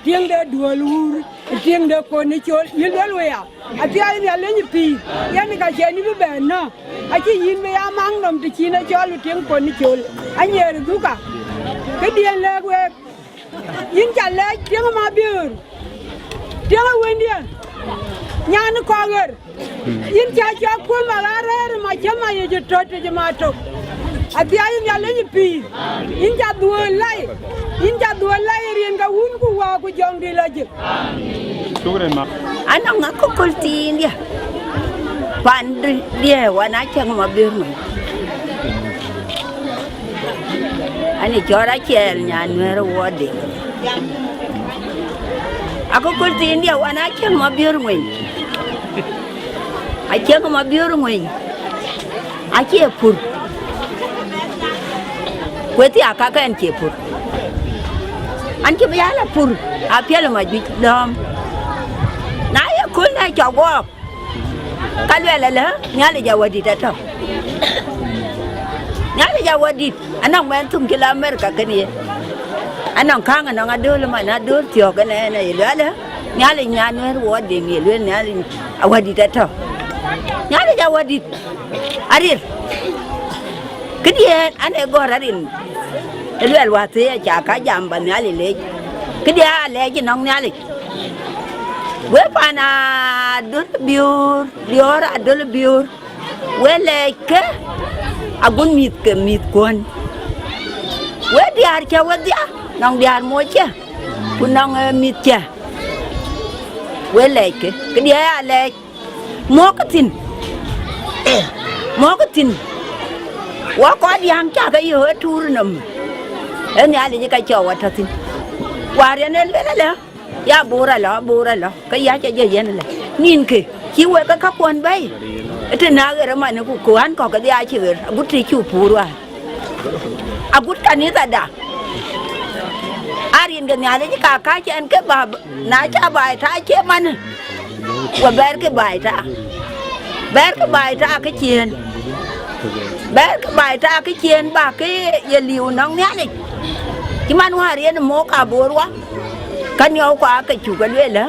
Tiëŋ de duööl wuur, tiëŋ de kon ë col, yï luel wëya. Athiɛɛi Nhialic ë pïïr, yen ka cïn yï bï bɛ̈n nɔ̈k. Acï yïn bï ya maŋ nɔm të cïn ë cɔl ë tiëŋ kon ë col. Anyiɛɛr ë dhuka, këdiën lɛ̈k week. Yïn ca lɛc tiëŋ ë mabiöör, tiëŋ ë wëndiɛ̈, nyan ë kɔk ɣer. Yïn ca cɔk kuöm aɣa rɛ̈ɛ̈r ë macäm ayic ë tɔ̈ tëc ë matok. Athiɛɛi Nhialic ë pïïr, yïn ca dhuöör lai, yïn ca dhuöör lai ë rin ke wun ku wäär ku jɔŋdït lɔ jik. Anɔŋ akököl thiindiɛ̈, pandiɛ̈ wan acäŋ mabiöör mony. Ani cɔɔr aciɛɛl nyan nuɛ̈r ë wuɔɔtde. Akököl thiindiɛ̈ wan acäŋ mabiöör ŋueny. Acäŋ mabiöör ŋueny. Acie pur. Kuethi akakɛn cie pur. An cï bï ya la pur, apiɛl ë majuëc lɔ̈ɔ̈m. Na ye köl na cɔk guɔɔk, ka luɛl alë, Nhialic Awädït atɔ̈. Nhialic Awädït, anɔŋ mɛnh thum cï la Amerika kënë ye. Anɔŋ kääŋ anɔŋ adöl man, adöl thiɔ̈k ënɛn aye luɛl alë, Nhialic nyan nuɛ̈r wuɔɔtde ye luel Nhialic Awädït atɔ̈. Nhialic Awädït arir. Këdiɛ̈n an, ee gɔ̈ɔ̈r arin, ë luɛl wäthii aca ka jam bä Nhialic leec. Këdiɛ̈ aa lɛɛc ënɔŋ Nhialic. Wek pan adöl biöör, diɔ̈ɔ̈r adöl biöör, wek lɛɛckë agut mïthkë mïthkuɔ̈n. Wek diäär cä wedhia, nɔŋ diäär moc cä, ku nɔŋ, ee, mïth cä, wek lɛɛckë. Këdiɛ̈ aa lɛɛc. Mɔ̈kkë thïn, mɔ̈kkë thïn. Wɔ kɔc diäŋ cä ke yök ë tuur nɔm, ee Nhialic ka cɔk wɔ tɔ̈ thïn. Wäär yen ë luel alë, ya Bor alɔ, Bor alɔ, ke ya cä jɔ yɛn alë. Nïnkë cï wek ke käkuɔ̈n bɛ̈i, ë të na ɣer ëmanë ku, ku ɣän kɔ̈k kedhie acï ɣer, agut të cï pur wäär. Agut kanithada, arin ke Nhialic ka ka cɛn ke bä, na ca baai ta cie manë, we bɛ̈ɛ̈rkï baai ta, bɛ̈ɛ̈rkï baai ta ke ciëën, bɛ̈ɛ̈rkï baai ta ke ciëën bä ke ye liu nɔŋ Nhialic. Cï man wäär yen mɔ̈k aboor wä, ka niɔu kua ke cuk ke lueel, ë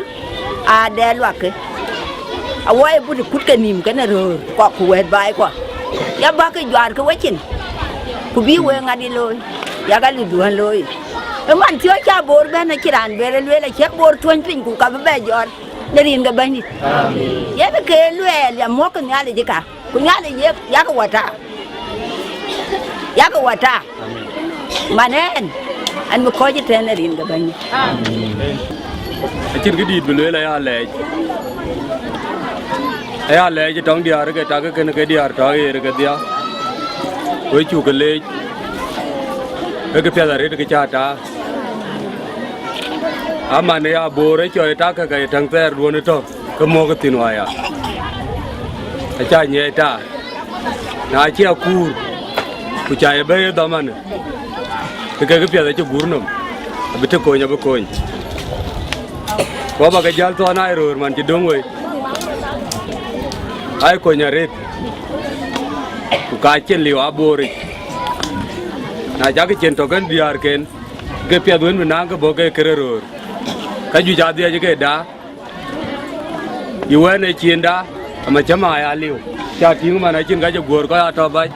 adɛɛr luakkë. Awɔ ye but kut ke nïïm kenë röör kɔ̈k ku wɛ̈ɛ̈t baai kua, ya bäk ke juaar ke wecin, ku bï wek ŋadï looi, yak alï duɔ̈n looi. Ë man thiɔ̈k cä aboor bɛ̈n acï raan ber ë lueel acï aboor thuɔ̈ny piny ku ka bï bɛ jɔt në rin ke Bɛ̈nydït. Yen ke luɛɛl ya mɔ̈kkë Nhialic ë ka, ku Nhialic ye yak wata, yak wata. Man ɛn, ɛn bï kɔc ëtɛ̈ɛ̈n ë rin ke Bɛ̈nydït. Acïn këdït bï lueel aya lɛɛc. Aya lɛɛc ë tɔŋ diäär ke tak kënë ke diäär tɔ̈ ɣer kedhia. Wek cuk ke leec, ke këpiɛth arëët kë cä ta. Aman ë aboor ë cɔi tak ke ka ye täŋ thɛɛrduɔ̈n ë tɔ̈ ke mɔ̈kkë thïn waya. Acä nyiɛɛi ta. Na cï akuur, ku ca ye bɛ̈i ë dhamanë, ke kek piɛth acï guur nɔm, abï të kony abï kony. Ku abä ke jäl thɔn aa röör man cï döŋ wei, aa kony arëët, ku ka cïn liu abooric. Na cakï cïn tɔ̈ kën diäärken, ke piɛth wën bï naŋ ke bɔ̈ ke kërë röör, ka juëc adhiɛc ke daa. Yï wɛ̈n ë ciinda, ama cäm aa ya liu, ca tïŋ man acïn ka cï guöör kɔc aa tɔ bac.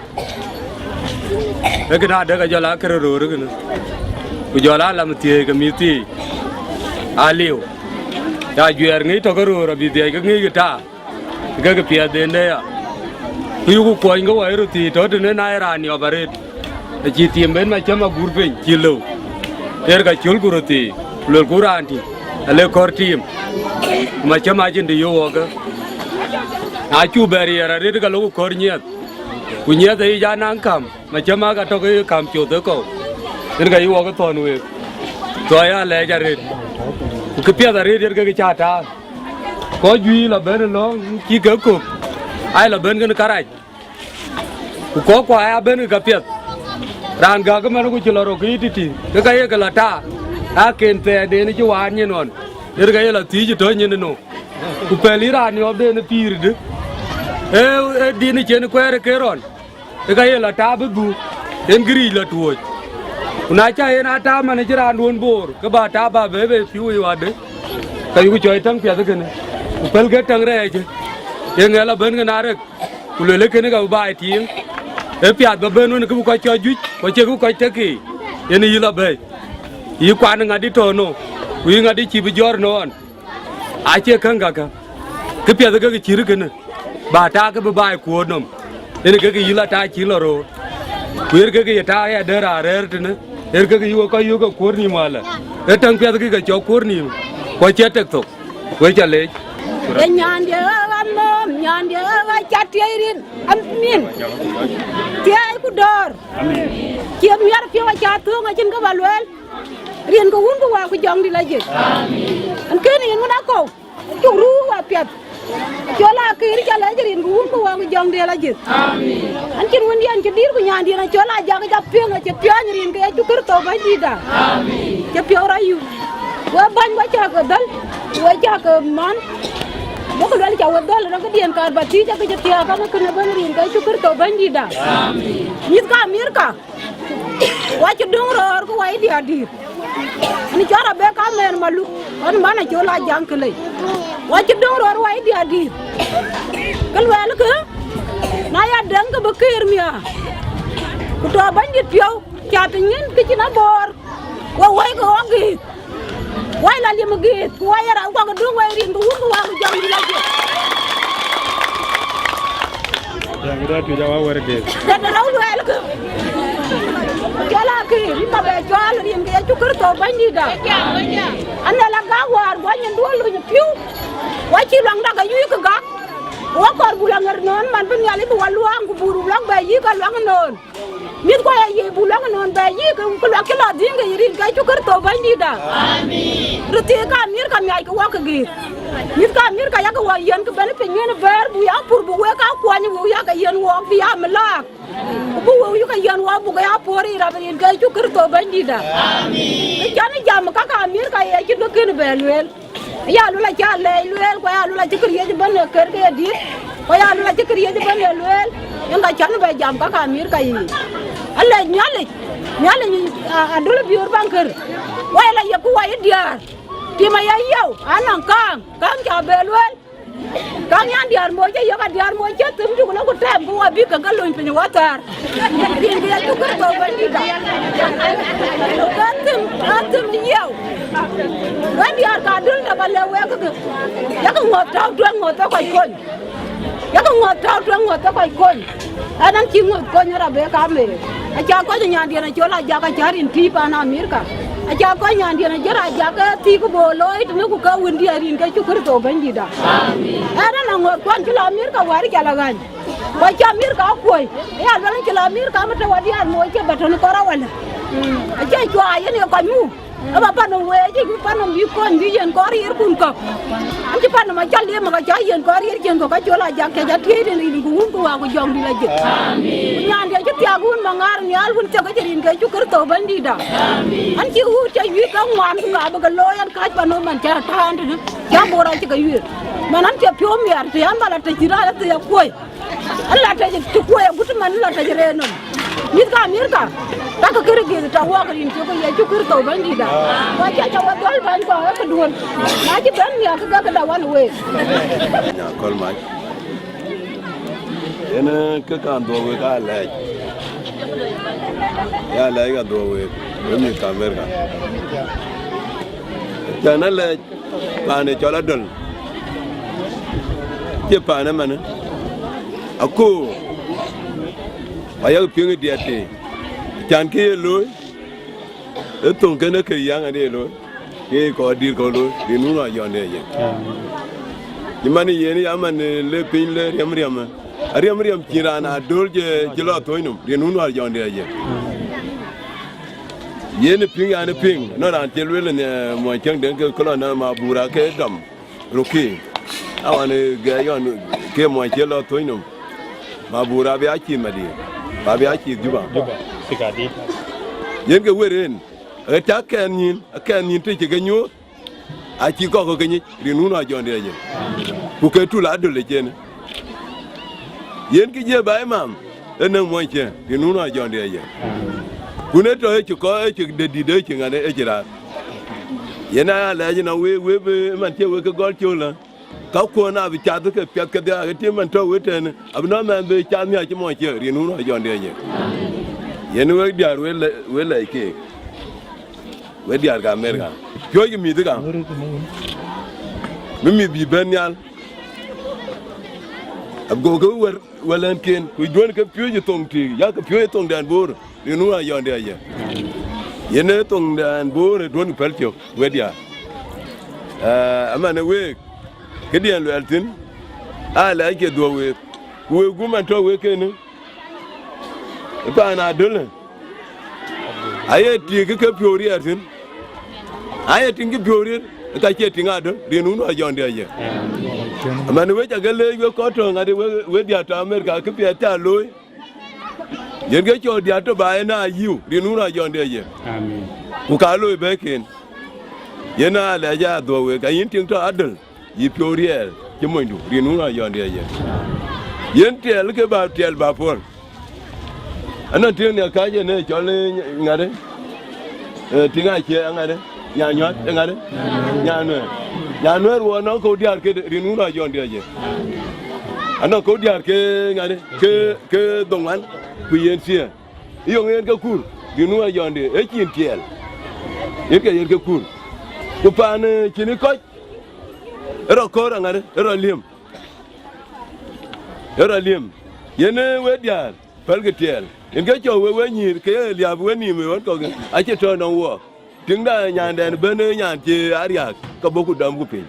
Ee kënë adek ajɔl aa kërë röör ë kënë, ku jɔl aa lam thiëëi ke mïth thii aa liu. Ya juɛɛr ŋic tɔ ke röör abï dhiɛc ke ŋic ke ta, ke ke piɛth den de ya. Ku yuku kuɔny ke wɔ ë röt thii tɔ tënë na ye raan niɔp arëët. Acï tiim ben macäm agur piny cï lëu, ɣer ka cöl ku röt thii, ku luelku raan tïŋ, ale kɔ̈r tiim, ku macäm acïn të yök wɔkë. Na cuk bɛ riɛɛr arëët, ka lok kɔ̈r nyiɛth, ku Ku nyiɛth ayic anaŋ kam, macäm aa ka tɔ̈ ke ye kam coth ë kɔ̈u. Yen ka yï wɔ ke thɔ̈n week. Thɔ̈ aya lɛɛc arëët. Ku këpiɛth arëët yen ke ke cä taar. Kɔc juëc la bɛ̈n ë lɔ̈ŋ cï ke kök, aa la bɛ̈n kën kärac. Ku kɔ̈k kuɔ aa bɛ̈n ke piɛth. Raan gäk ëmɛn ku cï la rɔt ke yï tïtï, ke ka ye ke la taar. Aa ken thɛɛrden cï waan nyin ɣɔn, yen ka ye la thiëc ë tɔ̈ nyin ënɔ. Ku pɛ̈l yï raan niɔpden ë pïïrdï, ee, ee din cïn kuɛɛr ë kerɔn, ë ka ye la taap ë dhuk, yen giric la tuɔɔc. Ku na cä yen aa taap man acï raanduön boor, ke bä taap bä bɛ̈ɛ̈i bei pïu ë wadë, ka yuku cɔɔc täŋ piɛth ëkënë, ku pälkë täŋ rɛɛcë, ye ŋɛl abën kën arek, ku luelë kënë ka bï baai tiiŋ. Ee piath bä bën wën kë bï kɔc cɔɔc juëc, ku acie kë bï kɔc tëk ke, yen yï la bɛ̈ɛ̈i, yï kuan ŋadï tɔ̈ nɔ, ku yï ŋadï cï bï jɔ̈ɔ̈r nɔn. Acie käŋ kakë, këpiɛth ke ke cït kënë, bä taak ke bï baai kuöör nɔm, yen ke ke yï la taak cï la roor, ku yen ke ke ye taak ya dɛ̈ raan rɛ̈ɛ̈r tënë, yen ke ke yï we kɔc yök ke kuöör nïïm wälä, ee täŋ piɛth ke ke cɔk kuöör nïïm, ku acie tek thok, we cä leec. Ee nyandiɛ ɣa ɣa nɔm, nyandiɛ ɣa ɣa ca tiɛɛi rin, amin. Tiɛɛi ku dɔ̈ɔ̈r. Cie miɛt piɔ̈u aca thöŋ acïn kë bä lueel. Rin ke wun ku wä ku jɔŋdï la jëth. An kënë yen wun akɔ̈u, cuk ruu wä piɛth. Col akïr ca lɛc rin ke wun ku wä ku jɔŋdï la jëth. An cïn wëndiɛn cï dïïr ku nyandiɛn acol ajak ca piöŋ acï piɔ̈ny rin ke Yecu Kërtho Bɛ̈nydïïtda. Cï piɔ̈u rɔt yuk. We bäny we cä ke dhäl, we cä ke man. Buk luel ca we dhäl rɔt këdiɛn kaar bä thiëc akë cï thiaak kanë kënë bɛ̈n rin ke Yecu Kërtho Bɛ̈nydïïtda. Mïth ka Amerika. Wa cï döŋ röör ku wa yï diäär dïïr. Ani cɔɔr abë ka mɛɛr maluk, ɣɔn man acol a jaŋ kë lei. Wa cï döŋ röör wa yï diäär dïïr. Kë luɛɛl kë, na ya däŋ ke bï këër miäär. Ku tɔ Bɛ̈nydït piɔ̈u, ca piny ŋïn kë cïn aboor, we woi ke ɣɔ̈k gïïth. Wai la liɛm gith, ku wai yara wak döŋ wai rin ku wun ku wak jam di la jë. Jam da tu jawa wer de. Dɛn rau luɛɛl kë. Jɔl akï, rin ba bɛ jɔl rin ke Yecu Kërtho Bɛ̈nydïïtda. An la gak wäär guɔ nyin duɔl luny piu. Wa cï luaŋda ka yui kë gak. Wa kɔr bul aŋer nɔn man bï Nhialic bï wa luaŋ ku bur luaŋ bɛ yï ka luaŋ nɔn. Mïth kua ya ye buk luaŋ nɔn bɛ yïk, ku luak cï lɔ dhïŋ ke yï rin ke Yecu Kërtho Bɛ̈nydïïtda. Amin. Röt thii ka Amerika miac ke wak ke gïïr. Mïth ka Amerika yak wak yɛn ke bɛ̈n piny yen bɛ̈ɛ̈r, buk ya pur, buk wek aa kuany, buk yak yɛn wɔɔk bï ya melaak. Ku buk wek yuk yɛn wɔɔk buk ya puɔ̈r rin rap rin ke Yecu Kërtho Bɛ̈nydïïtda. Amin. Ke cän jam ka ka Amerika ye cït ke kën bɛ lueel. Aya luel acä lɛɛc lueel, ku aya luel acï këriëëc ëbɛ̈n ë kër ke ye dït, ku aya luel acï këriëëc ëbɛ̈n ë lueel, yen ka cän bɛ jam ka ka Amerika yiic. Alɛc Nhialic, Nhialic, a, adöl biöör baŋ kër. Wai la yek ku wai diäär, tim aya yeu, anɔŋ kaaŋ, kaaŋ ca bɛ lueel. Kaaŋ yan diäär moc, ayök a diäär moc cä thim cuk lɔ ku tɛɛm, ku wa bï ke ke lony piny wathäär. Rin ke Yecu Kërtho Bɛ̈nydïïtda. Ka thim, ka thim yeu. Wën diäär ka dul na ba lë wek kë. Yak ŋɔ̈th tɔ̈u tueŋ ŋɔ̈th ë kɔc kony. Yak ŋɔ̈th tɔ̈u tueŋ ŋɔ̈th ë kɔc kony. Ɛn an cï ŋɔ̈th kony ë rap ë kamë. Aca kɔc nyandiɛn acol ajak acä rin tïï pan Amerika. Aca kɔc nyandiɛn ajër ajak ke thïk bï looi tënë ku ke wëndiɛn rin ke Yecu Kërtho Bɛ̈nydïïtda. Ɛn an aŋɔ̈th kuan cï lɔ Amerika wäär jal aɣäny. Ku acï Amerika akuɔi, ë ya luel cï lɔ Amerika, më të wä diäär moc ke bä tɔ̈ në kɔɔr awalë. Acie cuaa yen ye kɔc muk, ë bä pan nɔm weec, cï pan nɔm bï kony, bï yen kɔɔr yiëërkun kɔ̈k. An cï pan nɔm acɔl liëm, ka cä yen kɔɔr yiëër cien kɔ̈k, ka col ajak cä cä tiëëc rin, rin ku wun ku wak ku jɔŋdït la jëth. Ku nyandiɛ̈ cï thiaak wun maŋaar nhial wun thiek ke cï rin ke Yecu Kërtho Bɛ̈nydïïtda. An cï wut cä yuic ke ŋuan ku ka bï ke looi, an kääc pan nɔm man cä tään tënë, cä bor acï ke yuiir. Man an cï piɔ̈u miɛɛr, të an bä la tëc cï raan ë thëc akuɔi. Ala tëc të kuɔi agut man la tëc rëër nɔm. Mïth ka Amerika, ka ke kërë gith tɔ wak rin cök ke Yecu Kërtho Bɛ̈nydïïtda. Wa cä cä wa dhɔl bäny kɔ̈k ë këduön. Na cï bɛ̈n miäk ke gäk da wan week. Nya kɔl mac. Yen, eh, ke kan dhuɔk wek aa lɛɛc. Ya lɛɛc ka dhuɔk wek, wek mïth ka Amerika. Cän alɛɛc. Paan ë cɔl adöl, cie paan ëmënë, akoor, ku ayak piŋ ë diɛt tei, can kë ye looi, ë thoŋ kënë ke yäŋ ade ye looi, ke ye kɔɔr dïïr kɔ̈u looi, rin wun ayɔn de ye. Cï man yen ya man, eh, le piny le riɛm riɛm, eh. Ariɛm riɛm cïn raan adöl cï lɔ thöny nɔm, rin wun wäär jɔŋdiɛ̈ ye. Yen ë piŋ, yan ë piŋ, nɔn raan cï lueel në muɔny cäŋ den ke lɔ në Mabura ke dɔm rukï. Awan gɛɛc ɣɔn ke muɔny cï lɔ thöny nɔm. Mabura abï a cï Madiŋ, abï a cï Juba. Juba, thikadi. Yen ke wër en, ë cä kɛn nyïn, akɛn nyïn të cï ke nyuɔɔth. Acï kɔk ke nyic, rin wun wäär jɔŋdiɛ̈ ye. Ku ke tul adöl ë cen. Yen kë jëë baai mam, ë nɛ̈ŋ muɔny cë, rin wun wäär jɔŋdiɛ̈ ye. Ku në tɔ ë cï kɔc, ë cï de dït, ë cï ŋan, ë cï raar. Yen aya lɛɛc nɔn wek, wek bï man cë wek ke gɔl cöl ë. Ka kuɔn abï cath ke piɛth kedhie, ke tim man tɔ wek tënë, abï nɔn mɛn bï cath nhiac cï muɔny cë, rin wun wäär jɔŋdiɛ̈ ye. Yen wek diäär wek lɛ-, wek lɛc keek. Wek diäär ke Amerika, piööckï mïthka, bï mïth bï bɛ̈n nhial, agokï wär wälɛ̈nken, ku duɔ̈nkë piööcë thoŋ tïïk, yakë piööcë thoŋdan Boor, rin wun wäär jɔŋdiɛ̈ ye. Yen ee thoŋdan Boor ë duɔ̈nkë päl cök, wek diäär. Aa, aman ë week, këdiɛ̈n luɛɛl thïn, aa lɛɛc ke dhuɔ̈k week, ku wek gup man tɔ wek kenë, ë paan adölë. Aye tik ke piɔ̈u riɛɛr thïn. Aye tiŋ ke piɔ̈u riɛɛr, ka cie tiŋ adöl, rin wun wäär jɔŋdiɛ̈ ye. Aman wek ca ke leec wek kɔc tɔ ŋadï, wek, wek diäär tɔ Amerika, kë piɛth ca looi. Yen ke cɔl diäär tɔ ba en a yiu, rin wun wäär jɔŋdiɛ̈ ye. Amen. Ku ka looi bɛ̈ɛ̈iken. Yen a lɛɛc a dhuɔ̈k week, ka yïn tiŋ tɔ adöl. Yï piɔ̈u riɛɛl cï monydu, rin wun wäär jɔŋdiɛ̈ ye. Yen tiɛɛl ke ba tiɛɛl ba puɔ̈l. Anɔŋ tiŋ nhial kääc en ë cɔl, eh, ŋadë, eh, tiŋ acie ŋadë, Nyanuäär, eh, ŋadë, Nyanuɛɛr. Nyanuɛɛr wɔ anɔŋ kɔ̈u diäär ke rin wun wäär jɔŋdiɛ̈ ye. Anɔŋ kɔ̈u diäär ke ŋadë, ke, ke dhoŋuan, ku yen thiëër. Yöŋ yen ke kur, rin wun wäär jɔŋdiɛ̈, ë cin tiɛɛl. Yen ke yen ke kur. Ku paan, eh, cïn kɔc, ë rɔ köör aŋadë, ë rɔ liëm. Ë rɔ liëm. Yen ë wek diäär, pälkï tiɛɛl. Yen ke cɔk wek, wek nyïïr, ke ye liääp wek nïïm ë ɣön kɔ̈k, acï tɔ nɔŋ wuɔɔk. Tiŋda nyandɛn bɛ̈n ë nyan cï ariääk, ke bɔ̈ ku dɔmku piny.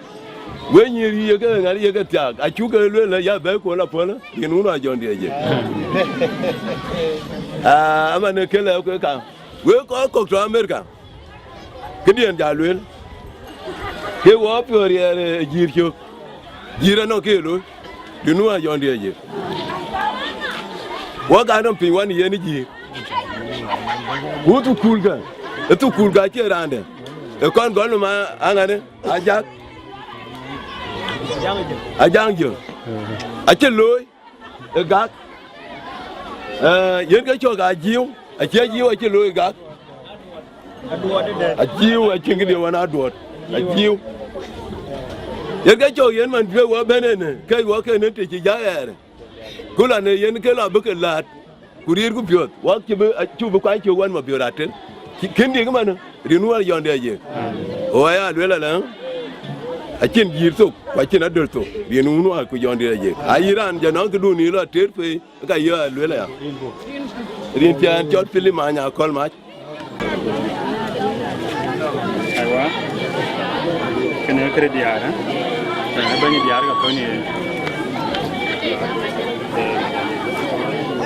Wek nyïïr yï ye ke ŋadï ye ke thiaak, acuk ke lueel ë ya bɛ̈ɛ̈i kuɔn la puɔ̈l, rin wun wäär jɔŋdiɛ̈ ye. Aa, aman ë këlë ke ka. Wek kɔc kɔ̈k tɔ Amerika, këdiɛ̈n ja lueel, ke wɔ piɔ̈u riɛɛr ë jïïr cök, jïïr anɔŋ kë ye looi, rin wun wäär jɔŋdiɛ̈ ye. Wɔ ka nɔm piny wan yen ë jïïr. Ku thukulkë, ë thukulkë acie raandɛ, ë kɔn gɔl nɔm a-, aŋadë, ajak, ajaŋ jö, acï looi. Ë gak, eh, yen ke cɔk ajiu, acie ajiu acï looi gak. Ajiu acïn këdiɛ̈ wan aduɔt, ajiu. Yen ke cɔk yen man duëë wɔ bɛ̈n ënë, ke wɔ kenë të cï jäk ɣɛɛrë. Ku la në yen ke la bï ke laat, ku riirku piɔ̈ɔ̈th, wak cï bï, acuk bï kuany cök wan Mabiör atel. Cï-, kën diëk ëmanë. Rin wun wäär jɔŋdiɛ̈ ye. Ɣɔ̈ɔ̈c aya lueel alä, acïn jïïr thok, ku acïn adöl thok, rin wun wäär ku jɔŋdiɛ̈ ye. Ayï raan jɔ nɔŋ këdun yï lɔ tëër pei, ka yï alueel aya. Rin cï ɛn cɔl Pilip Many Akɔl Mac. Aiwa, kënë këde diäär, ë? Kënë bɛ̈ny diäär ka thöny ye.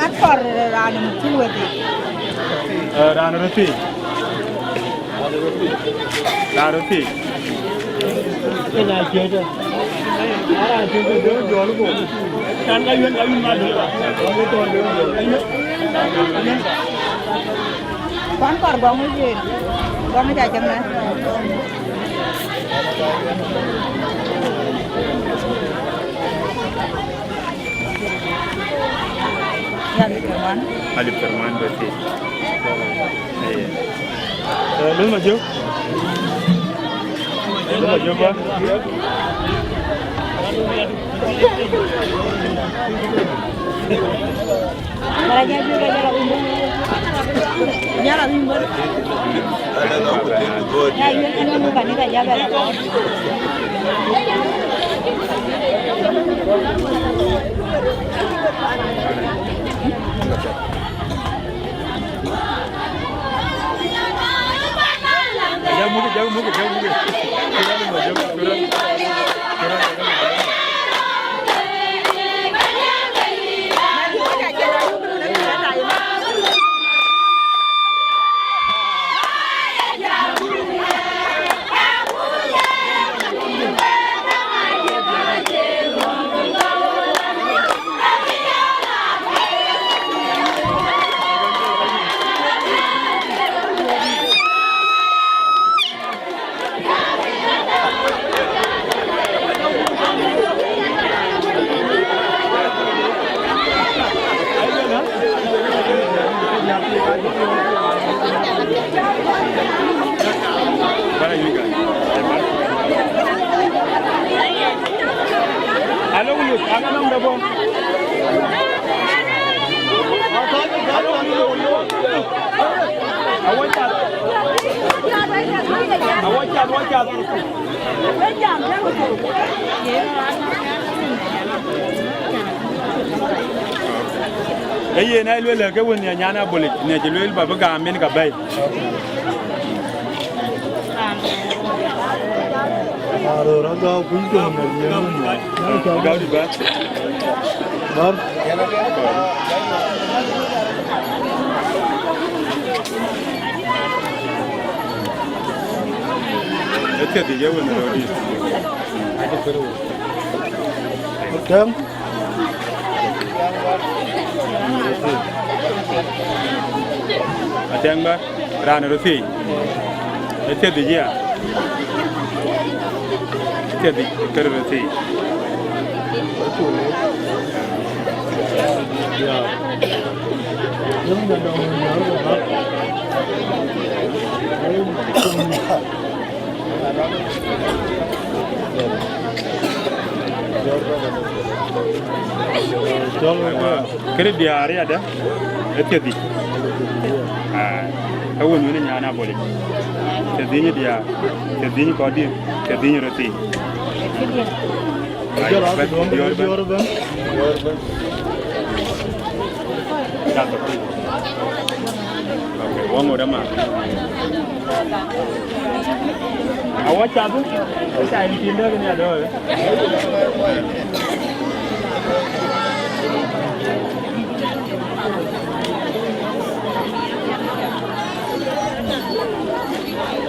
Akɔr raan ë mutul wek. Eh, raan röt thii. Raan röt thii. Kena ciëëtë. Raan ciëëtë, dee jɔl go. Kan ka yuen, ka yuen ma dee. Kuan kɔr gɔŋ ë yen. Gɔŋ ë ca cäŋ na. Alip Therman. Alip Therman bɛ thii. Ee. Eh, Lul Majök. Lul Majök ba. Ee yen aa lueel ke wën ya nyan Abolic, ne cï lueel ba bï gam min ka bɛ̈i. Aa, röör agäu kuc döŋ ë yem. Agäu dï bä. Bär. Ë thiëth dï ye wën röör dï. Atɛ̈ŋ. Atɛ̈ŋ bä, raan ë röt thiëi. Ë thiëth dï ya. Ë thiëth dï kërë röt thiëi. Ya. Këdï diäär yadë ë thiëdhic. Aa, ë wën wën ë nyan Abolic. Thiëdhiny diäär, thiëdhiny kɔ̈dï, thiëdhiny röt thii. Ai, bɛ̈n, diäär bɛ̈n. Diäär bɛ̈n. Cath thok. Okay, wä ŋot ama. Awä cath, aca yïn tiɛ̈n dɛ̈k ni adöör.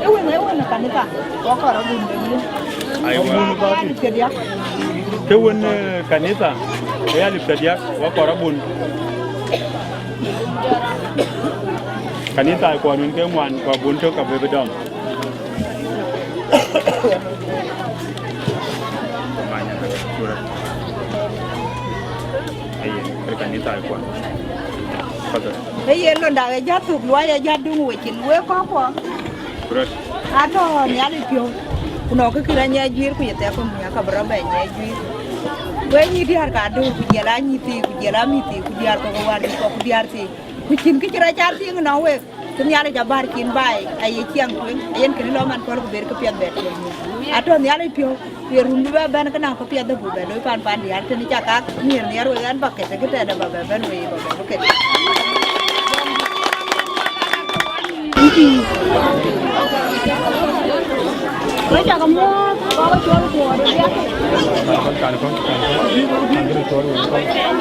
Ë wën, ë wën ë kanitha, wä kɔɔr abun de bï. Aiwa. Abun de bï. Ke wën, eh, kanitha, ë alip thiärdiäk, wä kɔɔr abun. Kanitha kuɔn wën ke ŋuan, ku abun tök abï bï dɔm. Aye, kërë kanitha kuɔn. Fadhal. Ë yen londa ë jä thuk luɔi ë jä duŋ wecin wek kɔ̈k kuɔ. Röt. Atɔ̈ Nhialic piɔ̈u, ku nɔŋ kë kï rɔt nyiɛc juiir, ku ye thɛɛr kɔ̈k miäk ka bï rɔt bɛ nyiɛc juiir. Wek nyï diäär ka döör, ku jiɛl aa nyï thii, ku jiɛl aa mïth thii, ku diäär kɔ̈k ë wäär juëc kɔ̈k, ku diäär thii. Ku cïn kë cï rɔt car thieŋ nɔŋ wek, kë Nhialic abär cin baai, aye ciɛŋ tueŋ, ayen kënë lɔ man pɔ̈l ku ber këpiɛth bɛ tueŋ. Atɔ̈ Nhialic piɔ̈u, ku ye run bï bɛ bɛ̈n, ke nɔŋ këpiɛth dë buk bɛ looi pan, pan diäär tënë cak kak, nhiër nhiɛɛr wek ɛn ba ket, ke tɛ̈dë ba bɛ bɛ̈n wei, ba bɛ bï ket. Wek cak muɔ̈ɔ̈th, bä we cɔl kuɔɔr ë biäk.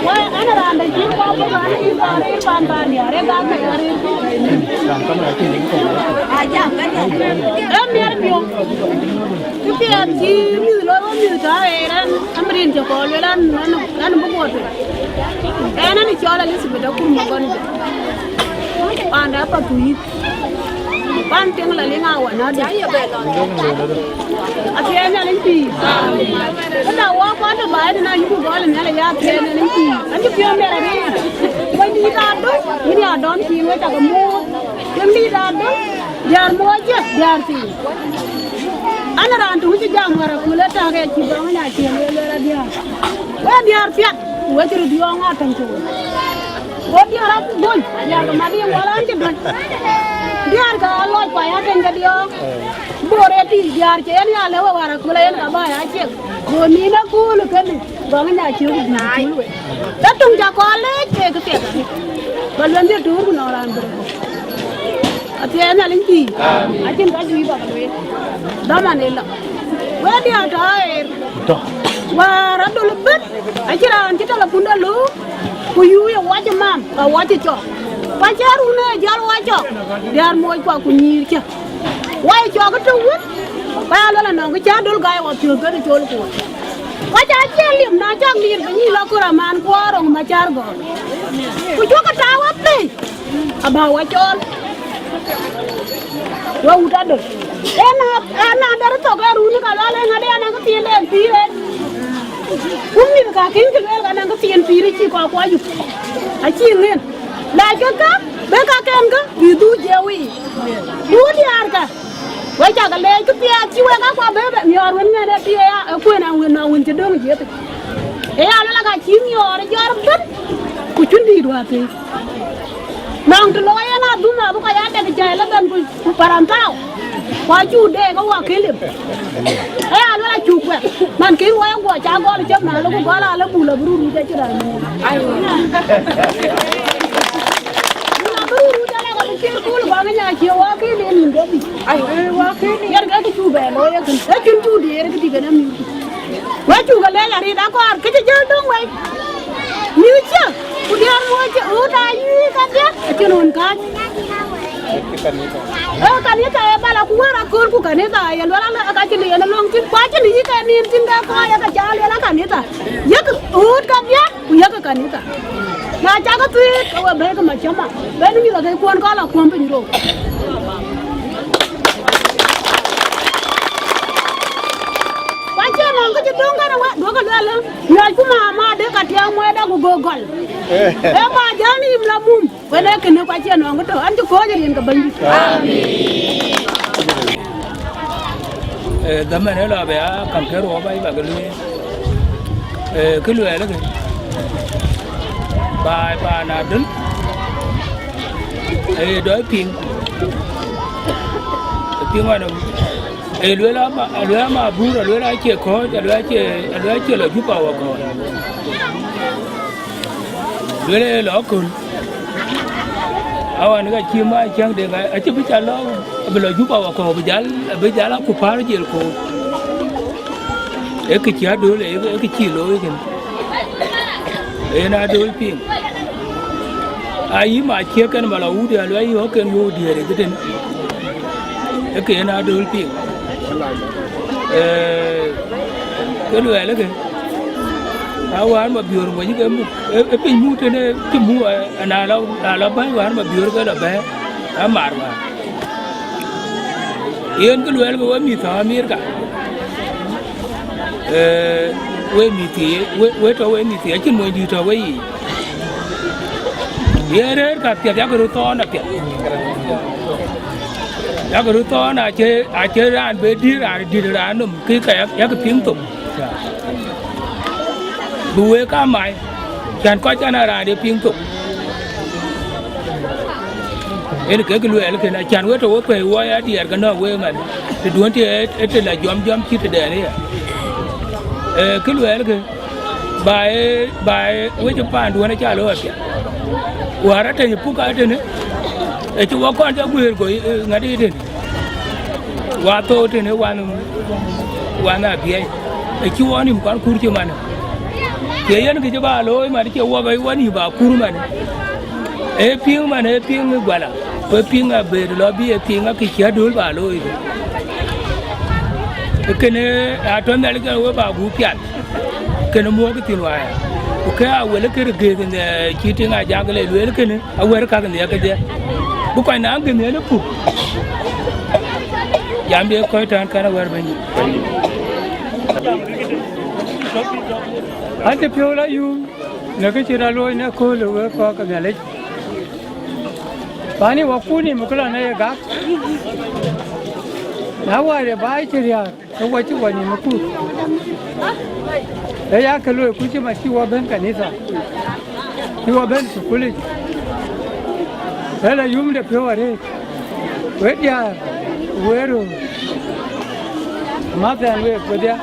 Wek, ɛn raan dɛ̈ cï kɔɔr bï bä rëër, bä rëër pan, pan diäär, ee gam kek arëër. Ë miɛt piɔ̈u. Kë piɛth cï mïth looi, wek mïth tɔ̈ ɣeer ɛn, ɛn bï rin cï kɔɔr lueel ɛn, ɛn, ɛn bï guɔ tueŋ. Ɛn, ɛn cɔl Elizabeth Akur Magɔn. Panda Pathuyith. Pan tiŋ la liŋ awa na de. Athiɛɛi Nhialic pïïr. Këda wɔ kuat de baai de na yuku gɔl Nhialic ya athiɛɛi Nhialic pïïr. An cï piɔ̈u miɛt arëët. Wënydït Adöŋ, yïn ya dɔn pïïr wek cakë muɔ̈ɔ̈th. Wënydït Adöŋ, diäär muɔɔc jë, diäär thii. An raan tök cï jam wär akölë tak ë cï bɔŋ nya cï lueel lueel adiäär. Wek diäär piath, ku wek cï röt yɔɔŋ atäŋ cök. Go diäär abony, diäär ke mat yen wal an cï döny. Diäär ke alɔc kuay atëny ke diɔɔk. Bor ë tïc diäär cï yen ya lëu ë wäär aköl yen ka bä ya ciek. Go nïn akööl kënë, gɔŋ nya ciek bï akööl wei. Ke töŋ ca kɔɔr leec ke këpiɛth arëët. Ba luɛnhdiɛ̈ tuur ku nɔŋ raan bï rɔt. Athiɛɛi Nhialic pïïr. Acïn ka juëc ba ke lueel. Dhaman ë lɔ. Wek diäär tɔ̈ ɣeer. Wäär adöl ëbën. Acïn raan cï telepun de lööm, ku yuuc ë wac ë mam, ka wac ë cɔk. Ku acie run ë jäl wac cɔk, diäär moc kuak ku nyïïr cä. Wac ë cɔk ë tök wën, ku ya luel anɔŋ kë cä döl gäi wapiöth bɛ̈n ë col kuɔɔr. Wac acï liep, na cäk liir bï nyïïr lɔ kör aman kuɔɔr roŋ Macär gɔ̈ɔ̈r. Ku cuɔkë tääu apɛi. Abä wa cɔɔl. Wa wut adöl. Ëna, ëna dɛr thok ë runi ka lual ë ŋadë anɔŋ kë thiin den pïïr en. Ku mïth ka kïn kë lueel ka nɔŋ kë thiin pïïr cï kɔk kuɔ yup. Acï ŋen. La ke ka, be ka Ye wïc. Ku diäärkë, we cakë leec këpiɛth cï wek akua bɛ̈ɛ̈i bɛ miɔɔr wën ŋɛn ë piɛɛi ya, ë kuën a wën nɔn wën cï döŋ jiëth. Ë ya lɔ la ka cï miɔɔr jɔt bɛ̈n, ku cun dïït wäthii. Nɔŋ të looi en adhum abï kɔc aa dek cäi lɔ bɛ̈n ku, ku paran thau. Ku acuk dek ke wak ke lim. Ë ya lɔ la cuk wek. Man kën wɔ ye guɔ ca gɔl cök na lɔ ku gɔl alɔ bul abï ruu ruc acï raan. Bï ruu ruc alɔ ka bï cïï kul bä ŋic acie wɔ kën en nïn ke bï. Yen ke kë cuk bɛ looi ë kën. Ë cïn cuk diëër kë dï kën ë mïth. Wek cuk ke lec arït akɔɔr kë cï jäl döŋ wei. Mïth cä, ku diäär wɔ cï ɣöt aa yï kadhia, acïn ɣön kääc. Ee kanitha ee bala ku wär akööl ku kanitha ye luel alë ka cï liɛɛn ë löŋ thïn, ku acïn yï ke nin thïn ke kɔc ye ke ca luel a kanitha. Yek ɣöt kadhia, ku yek kanitha. Na cakë thuëëk, ke we bɛ̈ɛ̈ikï macäma, bɛ̈n mïth akëikuɔn kɔn la kuɔ̈m piny rou. Ku acie nɔŋ kë cï döŋ kënë wek, duökï lueel, miɔɔc ku mama de ka tiɛɛŋ muɛɛda ku go gɔl. Ee ba jäl yïm la mum, wën ee kënë ku acie nɔŋ kë tɔ̈, an cï kɔ̈ɔ̈c rin ke Bɛ̈nydït. Amen. Ee, dhaman ë lɔ bɛ aa kam kë ruɔp aa bak lueel. Ee, kë luɛɛlë kë, baai paan adöl, ee, dɔc piŋ, ee, piŋ ɣɔn, ee, lueel ama, lueel ama bur, lueel acie kɔ̈ɔ̈c, lueel acie, lueel acie lɔ Juba wɔ kɔ̈ɔ̈c. Lueel ee lɔ aköl. Awan ka cï ma cäŋ de ŋa, acï bï ca lɔ, bï lɔ Juba wakɔ̈u, bï jal, bï jal aku pär jel koor. Ee kë cï adöl, ee, ee kë cï looi kën. Ee na adöl piŋ. Ayï ma ciëk kën ma lɔ wut ya luɛi yɔ̈ɔ̈k kën yöök diëër ë këtën. Ee kë en adöl piŋ. Ee, kë luɛɛlë kë. Awään Mabiöör mony ke muk, ë, ë piny muk tënë cï muk, ë, na lɔ, na lɔ bäny wään Mabiöör ke lɔ bɛ̈ɛ̈r, amar wään. Yen kë luɛɛl ke we mïth tɔ̈ Amerika. Ee, we mïth thii, we, we tɔ̈ we mïth thii, acïn mony dït tɔ̈ we yiic. Yen rëër ka piɛth, yak röt thɔɔn apiɛth. Yak röt thɔɔn acie, acie raan be dït, raan dït raan nɔm, kë ka yak, yak piŋ thok. Bï wek aa mai, cän kɔc kɛn aa raan de piŋ thok. Yen kek luɛɛl kën, acän we tɔ̈ we kuɛ̈i wɔ ya diɛɛr ke nɔ̈k wek man, të duön të ë, ë të la jɔm jɔm cït tëdɛn ëya. Ee, kë luɛɛl kë, ba ë, ba ë wec ë paanduön aca looi apiɛth. Wäär ateny puk atënë, ë cï wɔ kɔn ca guëër koi, ee, ŋadï tënë. Wa thou tënë wan, wan abiɛc, ë cï wɔ nïm kuan kur cï man. Cie yen kë cï ba looi man, cie wɔ bɛ wɔ nïm ba kur man. Ee piŋ man, ee piŋ ë guala, ku ee piŋ abëët lɔ bï ee piŋ akë cï adöl ba looi. Ë kënë atɔ̈ Nhialic kën we ba gup pial. Kënë muɔ̈k thïn waya. Ku kë a wël kërë gëëth në cï tiŋ a jak le lueel kënë, awär kak nhiɛk kedhie. Bï kɔc naŋ gëmhiɛn ë puk. Jam de kɔc tɔ̈n kɛn awär bɛ̈ny. An cï piɔ̈u la yum, në kë cï rɔt looi në kööl ë wek kɔc ke Nhialic. Pani wakuni mukula në ye gak. Na ware ba cï riak. Ke wɔ cï wɔ nïm ë kuc. Ee ya ke looi kuc cï ma cï wɔ bɛ̈n kanitha. Cï wɔ bɛ̈n thukulic. Ee la yum de piɔ̈u arëët. Wek diäär, wek röör. Mäthɛn week wedhia.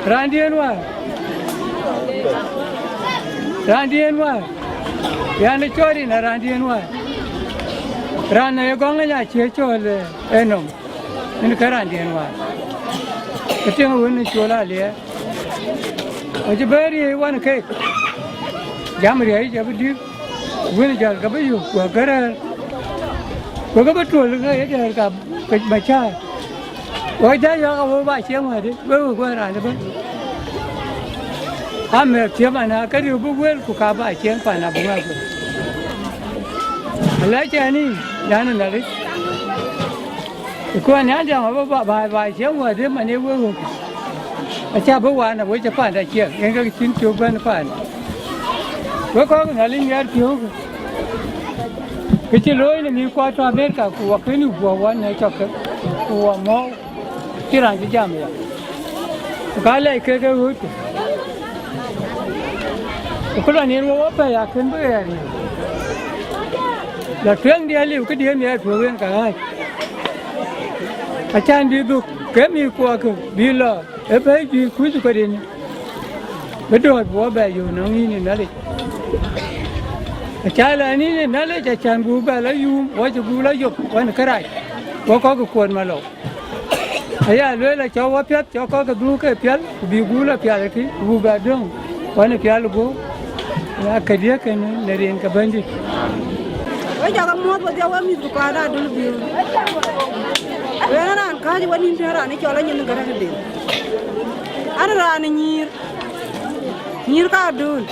Raandiɛ̈n wäär. Raandiɛ̈n wäär. Yan ë cɔɔr rin a raandiɛ̈n wäär. Raan ë gɔŋ ë nya cie cɔɔl ë nɔm. Yen ke raandiɛ̈n wäär. Ke tiŋ wën ë col aliɛɛr. Acï bɛ̈ɛ̈r riëëc wan keek. Jam riɛ̈ɛ̈c abï dïk. Wën jäl ke bï yök, ku ke rɛ̈ɛ̈r. Ku ke bï tuöl ke ye dɛ̈ɛ̈r ka ke macäär. Ku jäl yɔ̈ɔ̈k awou ba ciɛŋ wädï, wek wek kuɛ̈n raan ëbën. Amɛ̈ɛ̈r thiëm ana ke riëëu bï wël, ku ka ba ciɛŋ pan abï ŋa guël. Alɛ̈c ɛn ë, yan ë Nhialic. Ku anhial diɛŋ abä ba, ba, ba ciɛŋ wädhie man ye wek wek. Acä bï wan awec ë panda ciɛŋ, yen ke cïn cök bɛ̈n panda. Wek kɔ̈k Nhialic miɛt piɔ̈u. Kë cï looi në mïth kuat tɔ̈ Amerika, ku wɔ kënë guɔ wɔ në cɔk ke, ku wɔ mɔ̈u, cï raan cï jam ya. Ku ka lɛc kek ë ɣöötkë. Ku këlɔn yen wɔ wɔ pɛ̈i akën bï ɣɛɛr yen. La tueŋdiɛ̈ liu këdiɛ̈ miɛt tueŋ yen ka ɣääc. Acan bï dhuk, ke mïth kuɔɔkë bï lɔ, ë bɛ̈ɛ̈i juëc kuc ë kɔc yen. Bï dööt bï wɔ bɛ yök nɔŋ yïn ë Nhialic. Aca lɔ yïn ë Nhialic, acan buk bɛ lɔ yuum, wɔ cï buk lɔ yök, wën kërac, wɔ kɔ̈k ë kuɔt malou. Aya lueel, acɔk wɔ piɛth, cɔk kɔ̈k ke dhuk ke piɛl, ku bï guur lɔ pial ëkï, ku buk bɛ döŋ, wën ë pial guöp, ya këdiɛ̈ kënë në rin ke Bɛ̈nydït. Wek cä ke muɔ̈th wedhie, wek mïth ku paan Adöl bï. Wek raan kääc wenïïm tën, raan ë cɔl Anyin Gäräŋ Deŋ. An, raan ë nyïïr, nyïïr ka Adöl.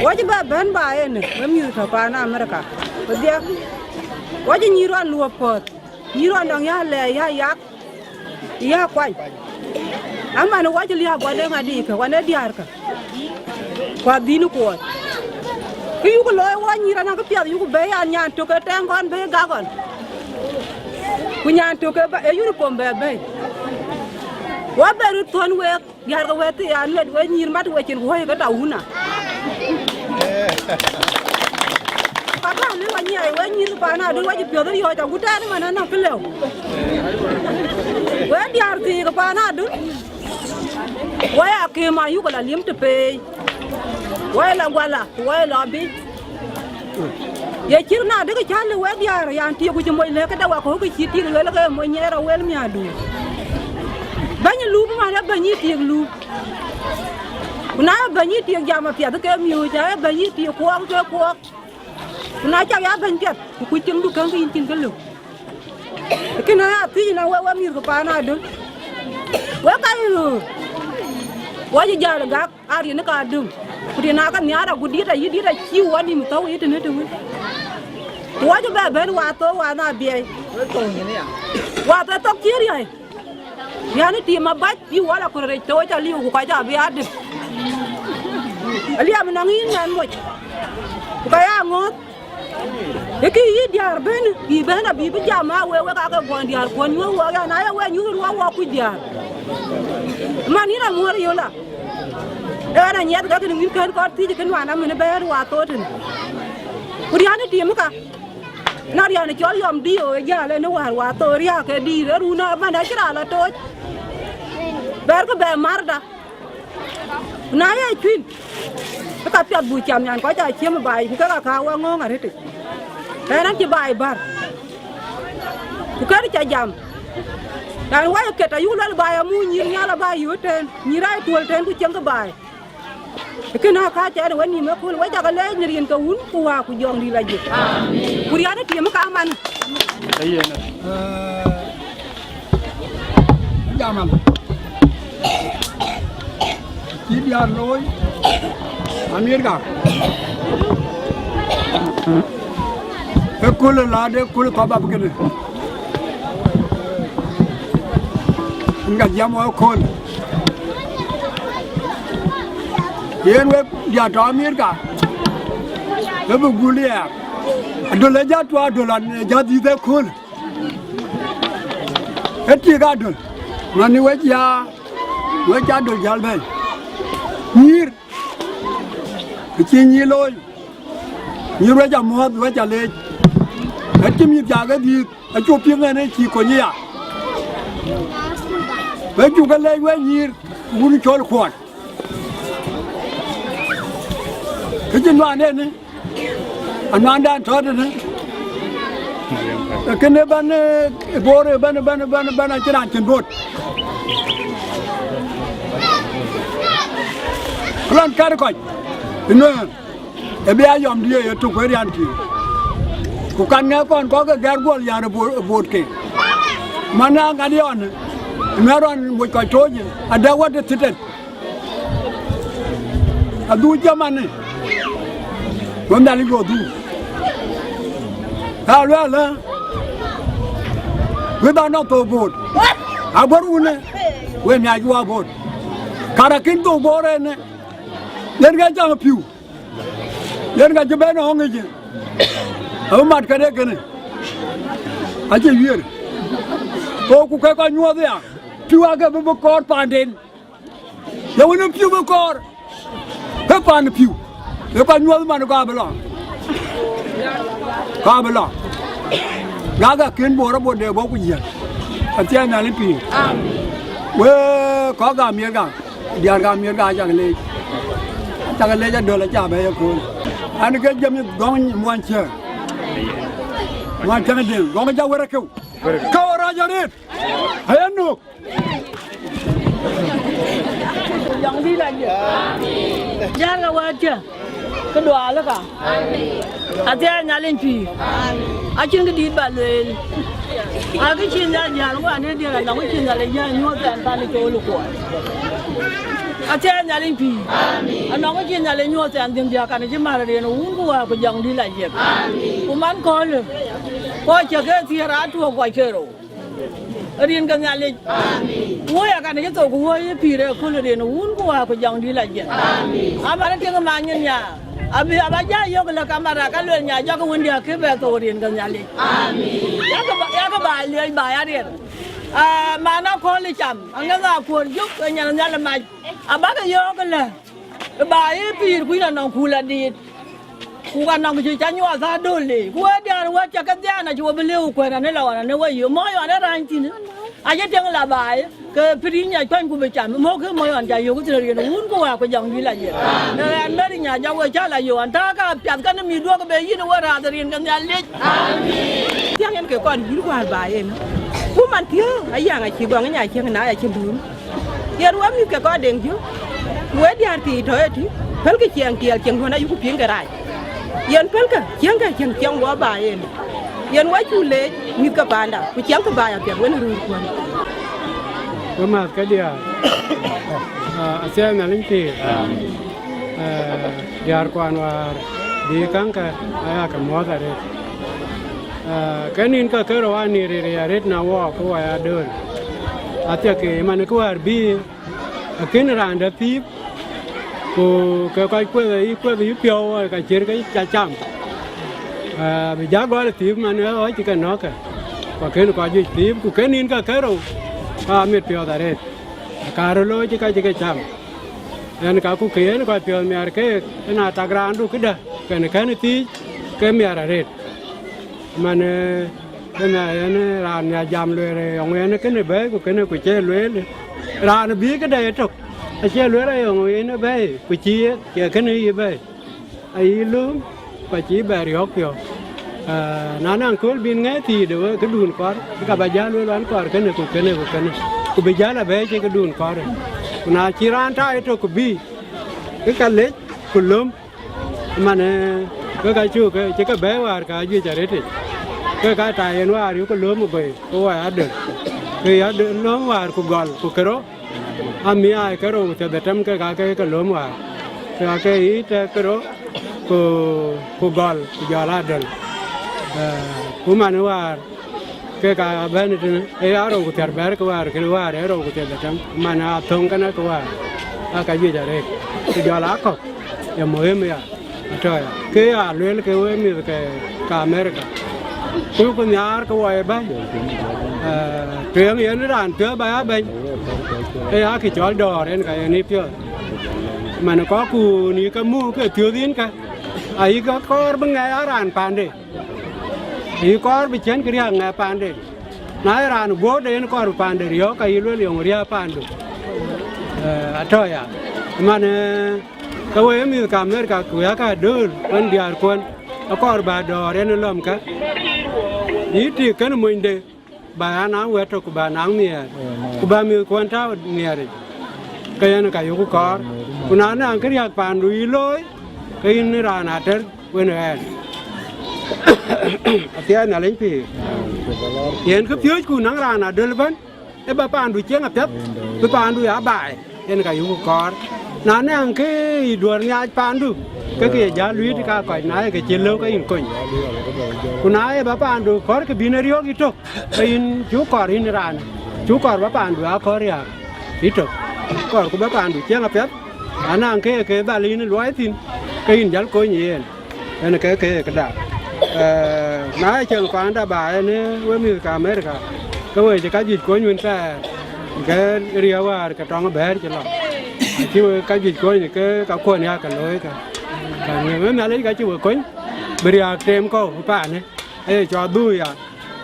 Wɔ cï bɛ bɛ̈n ba en, wek mïth tɔ̈ paan Amerika. Wedhie, wɔ cï nyïïr ɣɔn luɔp puɔ̈th, nyïïr ɣɔn dɔŋ ya lɛɛc, ya yak, ya kuany. Aman wɔ cï liääp, wɔ de ŋadï ke, wɔ de diäärkë, ku adhïn kuɔɔc. Kë yuku looi wɔ nyïïr, anɔŋ kë piɛth yuku bɛ̈i, an, nyan tök ke tɛŋ kɔn bɛ̈i gak ɣɔn, ku nyan tök ke ba, ë uniform bɛ bɛ̈i. Wɔ bɛ röt thɔ̈n week, diäärkë wɛ̈t thii, an, wek, wek nyïïr mat wecin, ku wëi ke tɔ̈ wun a. Ka bä lëu anyiɛɛi, wek nyïïr ke paan Adöl, wek cï piɔ̈th riɔ̈ɔ̈c, agut tɛ̈ɛ̈n ëmën anɔŋ kë lëu. Wek diäär thii ke paan Adöl, wek aa këm ayuk la liëm të peei. Wek la guala, ku wek la bï. Ye cït na dëkë cä lëu wek diäär, yan, tiëk ku cï moc lëk këde wakɔ̈u, ke cï tik lueel ke moc nyiɛɛr awël miäkduur. Bɛ̈ny ë lup man, ee bɛ̈ny yï tik lup. Ku na ee bɛ̈ny yï tik jam apiɛth ke miööc, ee bɛ̈ny yï tik kuɔɔk ke kuɔɔk. Ku na cak ya bɛ̈ny piɛth, ku kuc tiŋdu käŋ, ke yïn cïn kë lëu. Kënë aya thiëc na wek, wek mïth ke paan Adöl. Wek ka yï ɣöör, wɔ cï jäl gak, aa riɛn ka döŋ. Ku riɛn aa ka nhiaar agut diɛt, ayï diɛt acï wɔ nïm thɔ̈u yï tënë të wën. Ku wɔ cï bɛ bɛ̈n wathok, wath na biɛɛi. Wathok thok cï riäi. Riän ë tim abac, bï wɔ la kɔ̈r rec thooc aliu, ku kɔc abï adïp. Aliap nɔŋ yïn mɛn moc, ku ka ya ŋɔ̈ɔ̈th. Ë kë yï diäär bɛ̈n, bï bɛ̈n abï bï jam aa wek, wek aake guɔn diäär kuɔn nyuöth wɔ ya, na ye wek nyuöth ruɔk wɔ kuc diäär. Man yïn amuɔ̈r yöla. Ɣɛn anyiɛth ka kënë wïn kën kɔn thiëc kën nuan amën bɛ̈ɛ̈r wathok tënë. Ku riän ë tim ka. Na riän cɔl yɔm diö ë jäl ënë wäär wathok riääk ke dïïr ë run ëmën acï raan lɔ tooc. Bɛ̈ɛ̈rkë bɛ marda. Ku na ye cuïn, ke ka piath buk cam nyan kɔc aa ciëm ë baai, ku kek aa ka wek ŋööŋ arëtic. Ɣɛn acï baai bär. Ku kënë ca jam. Yan wai ket ayuk luel baai amu nyïïr nhial aba yööt tën, nyïïr aa tuöl tën ku cieŋkë baai. Kënë aa kääc ɛn ë wenïïm ëkööl, wek cä ke leec në rin ke Wun ku Wä ku Jɔŋdït Lajik. Ku riän ë tim ka man. Ee, jaman cï diäär looi Amerika. Ëkööl ë laat, ëkööl ë thɔ̈p abï kënë. Ŋa jiɛɛm wɔ ëkööl. Yen wek diäär tɔ̈ Amerika, we bï gul ya. Adöl ë jɔ tuɔ, Adöl an, ë jɔ dhiëth ëkööl. Ë tik Adöl, ŋɔ̈ni wec ya, wec Adöl jäl bɛ̈i. Nyïïr, kë cï nyïïr looi. Nyïïr wec amuɔ̈ɔ̈th, wec aleec. Acï mïth cak ke dhiëth, acuk piŋ ɛn ë cï kony aya. Wek cuk ke leec wek nyïïr, wun cɔl kuɔɔt. Kë cï nuan en, anuandan tɔ̈ tënë. Kënë bɛ̈n, ë, boor ë bɛ̈n, bɛ̈n, bɛ̈n, bɛ̈n, acïn raan cïn boot. Këlɔn kɛ̈t kɔc ënɔɔnë. Ë bï a yɔm diëë ye tök ë riän kiir. Ku kan ŋɛk kɔn kɔ̈k ke gɛ̈r guɔl yäär ë bo-, ë boot ke. Man na ŋat yɔn, ë mɛ̈r ɣɔn moc kɔc tooc, adɛ̈ wät ë thïtɛt. Adhuk jamanë, wën Nhialic go dhuk. Ka luɛɛl ë, wëth anɔŋ thok boot. Abɔ̈r wunë, we miac wa boot. Kar akïn thok boot ënë, yen ke jam pïu. Yen ka cï bɛ̈n ɣɔ̈ŋ yic, abï mat këde kënë, acï wiëër. Go ku ke kɔc nyuɔɔth ya, pïu aake bï bï kɔɔr paanden. Ye wën ë pïu bï kɔɔr, ke paan pïu, ke kɔc nyuɔɔth man, ka bï lɔ, ka bï lɔ. Gakë kën bɔ̈ rɔt bɔ̈ de bɔ̈ ku jiël. Athiɛɛi Nhialic pïïr. We kɔc gam miɛt ka, diäär gam miɛt ka, acak leec. Acak leec adöl, aca bɛ̈ɛ̈i ëkööl. An, ke James Gɔŋ Muɔny Cäŋ. Muɔny Cäŋ Deŋ, Gɔŋ ja wërë keu. Keu rac arëët. Aye nök. Jɔŋdït la jël. Jal ka wɛ̈ɛ̈t cä, kë duaalë ka. Athiɛɛi Nhialic pïïr. Acïn kë dït ba lueel. Akë cïn Nhialic jäl, ku anëdiɛ̈n anɔŋ kë cïn Nhialic jäl nyuɔɔth ɛn pan ë cool ë kuɔɔr. Athiɛɛi Nhialic pïïr. Anɔŋ kë cïn Nhialic nyuɔɔth ɛn dhiëm diäk kan cï mär ë riɛn ë Wun ku Wäär ku Jɔŋdït la jël. Ku man köölë, kɔc cä ke thiëër atuɔɔk kɔc ke rou. Rin ke Nhialic. Amen. Wuɔi akan cï thok, ku wuɔi ë pïïr ë kööl rin Wun ku Wäär ku Jɔŋdït la jiël. Amen. Aman tiŋ ma nyin nya. Abï aba ja yök lë kamara ka luel nya jɔk wëndiɛ̈ kë bɛ thok rin ke Nhialic. Amen. Yakë ba, yakë ba liɔc ba ya riɛt. Ah, man akööl ë cam, aŋëth akuöör jök, ë nyan nhial mac. Abakë yök lë. Ba ë pïïr kuc anɔŋ kul adït. Ku ka nɔŋ cï ca nyuɔɔth adöl le. Ku we diäär wä cä ke dhiaan acï we bï lëu kuɛ̈n anë lɔ ɣɔn anë we yö. Mɔ̈ɔ̈c ɣɔn ë rany thïn. Acï tiɛŋ la baai, ke pïïr nyiac kuany ku bï cam. Mɔ̈ɔ̈c kë mɔ̈ɔ̈c ɣɔn ca yök thïn riɛn Wun ku Wäär ku Jɔŋdït la jiël. Në ɣɛn Mary nya jɔk we cä la yök an, tääk ka piath kɛn mïth duɔ̈k bï yïn we raath rin ke Nhialic. Amen. Thiäŋ yen ke kɔn yïn wäär baai en. Ku man thiëëu, ayaŋ acï gɔŋ nya cieŋ na ya cïn duun. Yen wek mïth ke kɔc Deŋ jö, ku we diäär thii tɔ̈ ëtï, pälkï ciɛɛŋ tiɛɛl cieŋ duön ayuku piŋ ke rac. Yen pälkë, ciɛɛŋkë cieŋ ciɛŋ wɔ ba yen. Yen wɔ cu leec mïth ke paanda, ku ciɛɛŋkë ba ya piɛth wën röörkuön. Wek mäth ke diäär, ah, athiɛɛi Nhialic pïïr. Ah, diäärkuan wäär bï käŋkë aya ke muɔ̈ɔ̈th arëët. Ah, ke nïn ka ke rou anï rëër arëët na wɔɔk ke wɔ ya dööl. Athiɛkï man kë wäär bï, akën raan dɛ̈ thiip, ku ke kɔc kueth ayï kueth ayï piɔ̈u, ka ciër ke ca cam. Ah, bï ja gɔl thiip man ë ɣɔc cï ke nɔ̈kkë, ku akën kɔc juëc thiip, ku ke nïn ka ke rou, ka mit piɔ̈ɔ̈th arëët. Ka röt looi cï ka cï ke cam. Yen ka ku ke yen kɔc piɔ̈ɔ̈th miɛt keek, ëna tak raandu këdë, kën kɛ̈n thiic, ke miɛt arëët. Man, ee, kënë yen raan nya jam lueel, ee, yɔŋ yen kënë bɛ̈ɛ̈i, ku kënë ku cie lueel. Raan bï këde yetök, acie lueel ayɔŋ yen bɛ̈ɛ̈i, ku cie, cie kënë yï bɛ̈ɛ̈i. Ayï lööm, ku acï bɛ riɔ̈ɔ̈k piɔ̈u. Ee, na naŋ kööl bïn ŋɛ̈ɛ̈th thii de we këdun kɔɔr, ka ba jäl lueel an kɔɔr kënë ku kënë ku kënë. Ku bï jäl abɛ̈ɛ̈i cï këdun kɔɔr. Ku na cï raan tɔ̈ yetök ku bï, ke ka lec, ku lööm. Man, ee, ke ka cuk, ke cï ke bɛ̈ɛ̈i wäär ka juëc arëtic. Ke ka ta yen wäär yu ke lööm ë goi, ke wɔ ya döl. Ke ya döl lööm wäär ku gɔl, ku kërou. Amï aa ke rou ku thiërdhetem ke ka ke ke lööm wäär. Ke ka ke yiic tɛ̈ kërou, ku, ku gɔl, ku jɔl aa döl. Ee, ku man wäär, ke ka bɛ̈n tënë, ee ya rou ku thiärbɛ̈t ke wäär, kënë wäär ee rou ku thiërdhetem, man aa thöŋ kënë ke wäär, aa ka juëc arëët, ku jɔl aa kɔ̈k, ye muhim ya, atɔ̈ ya. Ke ya lueel ke we mïth ke, ke America. Ku ku nhiaar ke wɔ ye bɛ̈ny. Ee, tueŋ yen raan piɔ̈ɔ̈th ba ya bɛ̈ny. Ee ya kë cɔl dɔ̈ɔ̈r yen ka yen ë piɔ̈ɔ̈th. Man kɔ̈kkun yï ke muk ke piɔ̈ɔ̈th yïn ka, ayï ke kɔɔr bï ŋɛk aa raan paande. Yï kɔɔr bï ciɛ̈n kë riääk ŋɛk paande. Na ye raan guɔ̈pde yen kɔɔr bï paande riɔ̈ɔ̈k, ka yï lueel yɔŋ riääk paandu. Ee, atɔ̈ ya. Man, ee, ke we ye mïth ke America, ku ya ka dööl wën diäärkuɔn, akɔɔr bä dɔ̈ɔ̈r yen ë lɔ̈mkë. Yï tik kënë monyde, bä ya naŋ wɛ̈t tök, ku bä naŋ nhiɛɛr, ku bä mïthkuɔn tääu nhiɛɛric, ke yen ka yökku kɔɔr. Ku na naŋ kë riääk paandu yï looi, ke yïn raan atër wën ɣɛɛr. Athiɛɛi Nhialic pïïr. Yen kë piööcku naŋ raan adöl ëbɛ̈n, ë bä paandu cieŋ apiɛth, bï paandu ya baai, yen ka yökku kɔɔr. Na naŋ kë yï duɔ̈r nhiaac paandu, ke ke ye jäl luiit ka kɔc, na ye ke cï lëu ke yïn kony. Ku na ye bä paandu kɔɔr kë bïn ë riɔ̈ɔ̈k yï tök, ke yïn cuk kɔɔr yïn raan, cuk kɔɔr bä paandu aa kɔɔr riääk yï tök. Kɔɔrku bä paandu cieŋ apiɛth, anaŋ kë ye ke dhal yïn luɔi thïn, ke yïn jäl kony yen. Yen ke ke këda. Eh, na ye cieŋ paanda ba yen, eh, we mïth ke Amerika, ke we cï ka juëc kony wën thɛɛr, ke riɛu wäär ke tɔŋ bɛ̈ɛ̈r cï lɔ. Acï we ka juëc kony ke ka kuɔn ya ke looi ke. Ka ŋiɛ̈m ë Nhialic ka cï we kony, bï riääk tem kɔ̈u paanë, aye cɔɔth dhuu ya,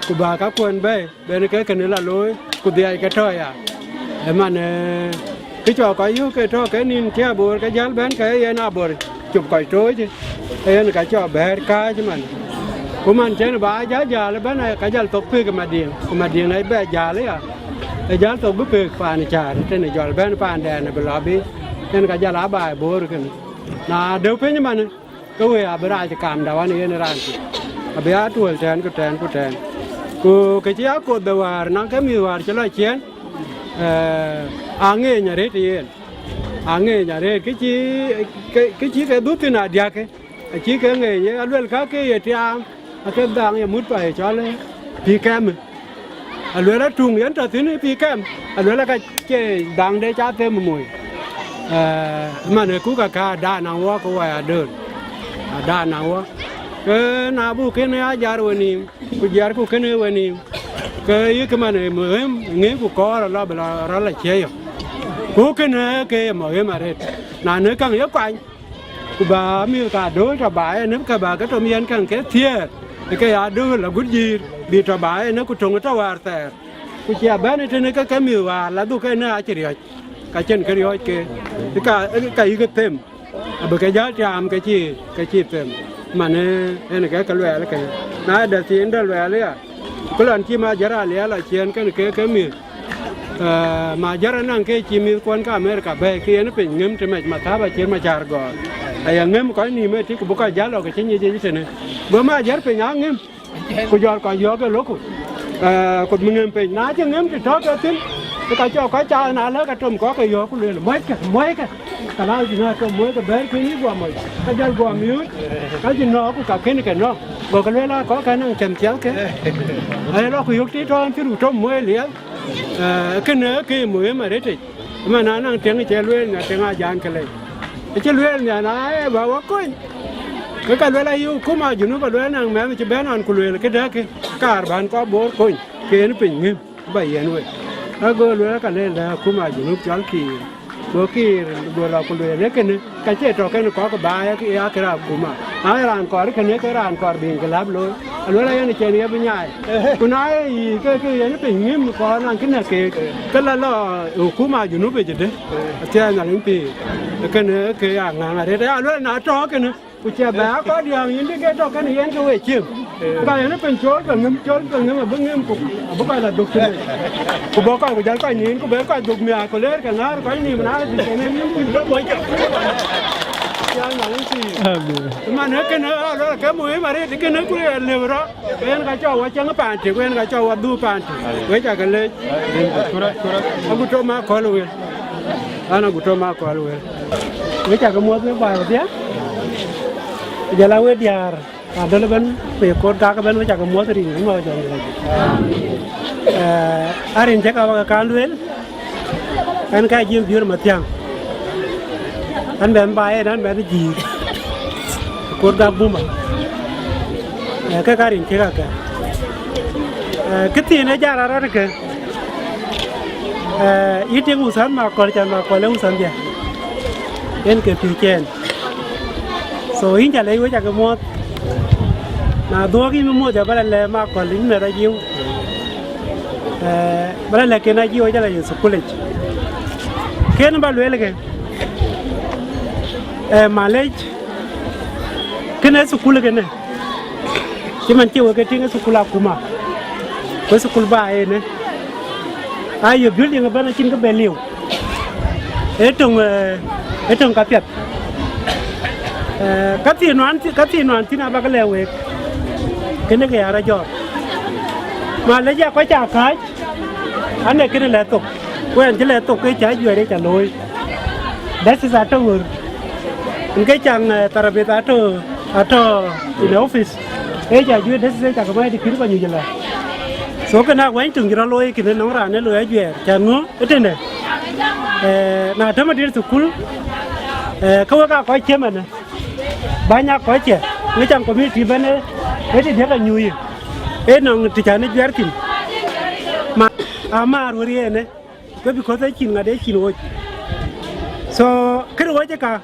ku ba ka kuɔn bɛ̈ɛ̈i. Ben ke kënë la looi, ku dhiac ke tɔ̈ ya. Ëman, eh, kë cɔk kɔc yök ke tɔ̈ ke nïn cï abor ke jäl bɛ̈n, ke yen abor cop kɔc tooc, ke yen ka cɔk bɛ̈ɛ̈r kääc man. Ku man cen ba jäl jäl ëbɛ̈n, eh, ka jäl thok pek ë Madiŋ, ku Madiŋ ë bɛ jäl ya. Ë jäl thok bï pek paan cäär, tënë jɔl bɛ̈n paandɛn ë bï lɔ bï, yen ka jäl a baai bor kënë. Na dëu piny man, ke we abï rac kaamda wan yen raan cï, abï a tuöl tɛ̈ɛ̈n ku tɛ̈ɛ̈n ku tɛ̈ɛ̈n. Ku kë cï Akoth de wäär, naŋ ke mïth wäär cï lɔ ciëën, eh, aŋeeny arëët yen, aŋeeny arëët, kë cï, kë, kë cï ke dhuk thïn adiäk, acï ke ŋeeny, aluel ka ke ye tiaam, ake dhaŋ ye mut pa ye cɔl, eh, pïïr kɛm. Aluel atuŋ yen tɔ̈ thïn ë pïïr kɛm, aluel aka cie dhaŋde ca them moi. Eh, man ë kuk aka ada naŋ wɔ ke wɔ ya döör, ada naŋ wɔ. Ke na buk kënë a jar wenïïm, ku jiarku kënë wenïïm, ke yïk man ë muhim ŋic ku kɔɔr alɔ bï lɔ rɔl acie yök. Ku kënë ke ye muhim arëët. Na në käŋ ye kuany, ku ba mïth ka dööl tɔ̈ ba yen, ke ba ke tom yen käŋ ke thiëër, ke ya dööl agut jïïr, bï tɔ̈ ba yen ku töŋ tɔ̈ wäär thɛɛr. Ku cie bɛ̈n tënë ke ke mïth wäär la dhuk ënë acï riɔ̈c, ka cïn kë riɔ̈ɔ̈c ke, ka, ka yïk them, abï ke jäl tiaam ke cï, ke cï them. Man ë, yen ke ke luɛɛl ke. Na dɛ thiin dɛ luɛɛl ya, ku lɔn cï ma jär aliɛɛl aciën kën ke, ke mïth. Eh, ma jär anaŋ ke cï mïthkuɔn ke Amerika bɛ̈ɛ̈i, ke yen piny ŋëm të mɛc mathäp acït macär gɔɔr. Aya ŋëm kɔc nïïm ëtï, ku bï kɔc jäl lɔ ke cï nyic yic tënë. Go ma jär piny aa ŋëm, ku jɔl kɔc yɔ̈ɔ̈k ë loku. Eh, ku bï ŋëm piny. Na cï ŋëm të tɔ̈ ke thïn, ke ka cɔk kɔc caath na lɛ̈k atom kɔ̈k ke yɔ̈ɔ̈k, ku lueel, "Muɔckë, muɔckë." Ka la cï na atom muɔckë bɛ̈ɛ̈i, ke yï guɔ mɔc. Ka jäl guɔ miööc, ka cï nɔ̈k, ku ka kënë ke nɔ̈k. Go ke lueel, "Aa, kɔ̈k kɛn naŋ cɛm thialkë." Aye lɔ ku yök të tɔ̈ thïn, ku tom muɔc liɛl. Eh, kënë ke muhim arëtic. Ëmɛn anaŋ tiɛŋ cï lueel nhial, tiɛŋ ajan ke lei. Acï lueel nhial na ë ba wä kony. Ke ka lueel ayï akuma Junub, alueel naŋ mɛnh cï bɛ̈n ɣɔn ku lueel këdë kë, kaar bän kɔc Bor kony, ke yen piny ŋëm ba yen wek. Ago lueel ka lëël dɛ akuma Junub cɔl Kiir. Go Kiir go lɔ ku lueel ë kënë, ka cie tɔ̈ kënë kɔ̈k baai, ya kë raan akuma. Na ë raan kɔɔr kënë, ke raan kɔɔr bï inkilap looi. Aluel ayen cen ye bï nyaai. Ku na ye yic ke, ke yen piny ŋïm kɔɔr naŋ kï nɛ̈k keek, ke la lɔ akuma Junub ëcdë, athiɛɛi Nhialic pïïr. Kënë ke ya ŋäŋ arëët. Ya luel na tɔ̈ kënë, ku cie bɛ a kɔc diääŋ yïn bï ke tɔ̈ kënë yen ke we ciem. Ka yen piny col ke ŋïm, col ke ŋïm abï ŋïm ku abï kɔc la dhuk thïn. Ku bɔ̈ kɔc ku jäl kɔc nïïm, ku bɛ kɔc dhuk miaar ku leer ke ŋäär kɔc nïïm na ë thïn, ke ŋïm yïn piny bï bɔ̈ cam. Ya Nhialic pïïr. Amen. Man ee kënë aa luel ke muhim arëët, kënë ku ye lëu rɔt. Yen ka cɔk wä cäŋ paan tïk, yen ka cɔk wä dhuk paan tïk. Wek ca ke leec. Agut tɔ̈ ma kɔl wel. An agut tɔ̈ ma kɔl wel. Wek ca ke muɔ̈th wek baai wedhie. Ku jɔl a wek diäär, adöl ëbɛ̈n, ku ye koor gak ëbɛ̈n, wek ca ke muɔ̈th rin, rin wä jɔl. Eh, arin cä ka wä ke kan lueel. Ɛn ka jiëm biöör mathiäŋ. Ɛn bɛ̈n ba en, ɛn bɛ̈n jiir. Koor gak buma. Eh, ke ka rin kek akɛ. Eh, kë thiin ë jar arɔt ke. Eh, yï tiŋ uthäth ma kɔl, can ma kɔl ë uthäth bia. En ke piööc ɛn. So, yïn ca lɛc wek ca ke muɔ̈th. Na dhuɔ̈k yïn bï muɔ̈th, ya bä la lɛ̈k ma kɔl, yïn mɛth ajiu. Eh, bä la lɛ̈k ken ajiu, ca la yïn thukulic. Ken bä lueel ke, eh, malec, kënë thukul kënë, cï man cï wek ke tïŋ ë thukul akuma, ku thukul ba ënë. Aye building ëbɛ̈n acïn kë bɛ liu. Ee töŋ, eh, ee töŋ ka piɛth. Eh, ka thii nuan, ka thii nuan thïn abä ke lɛ̈k week. Kënë ke ya rɔt jɔɔr. Ma lec ya kɔc ca kääc, anë kënë lɛ̈k thok. Ku ɛn cï lɛ̈k thok ke ca juɛɛr ye ca looi. That is atɔ̈ ɣöör. Ën ke caŋ, eh, tharabith atɔ̈, atɔ̈ in the office. Ee ca juëc dɛ̈t ë cak ë bäny të kïr kɔc nyuc ëlä. So kënë akuany töŋ cï rɔt looi kënë nɔŋ raan ë looi ajuɛɛr. Can ŋö ëtënë? Eh, na tëmë dït thukul, eh, ke wek aa kɔc cï ëmënë. Bäny aa kɔc cï. Ŋic an community bɛ̈n ë, ë të diäk anyuuyi, ë nɔŋ të cän ë juɛ̈r thïn. Ma, amaar wër yenë, ke because ë cïn ŋat ë cïn ɣöc. So, kërë ɣöc ë ka,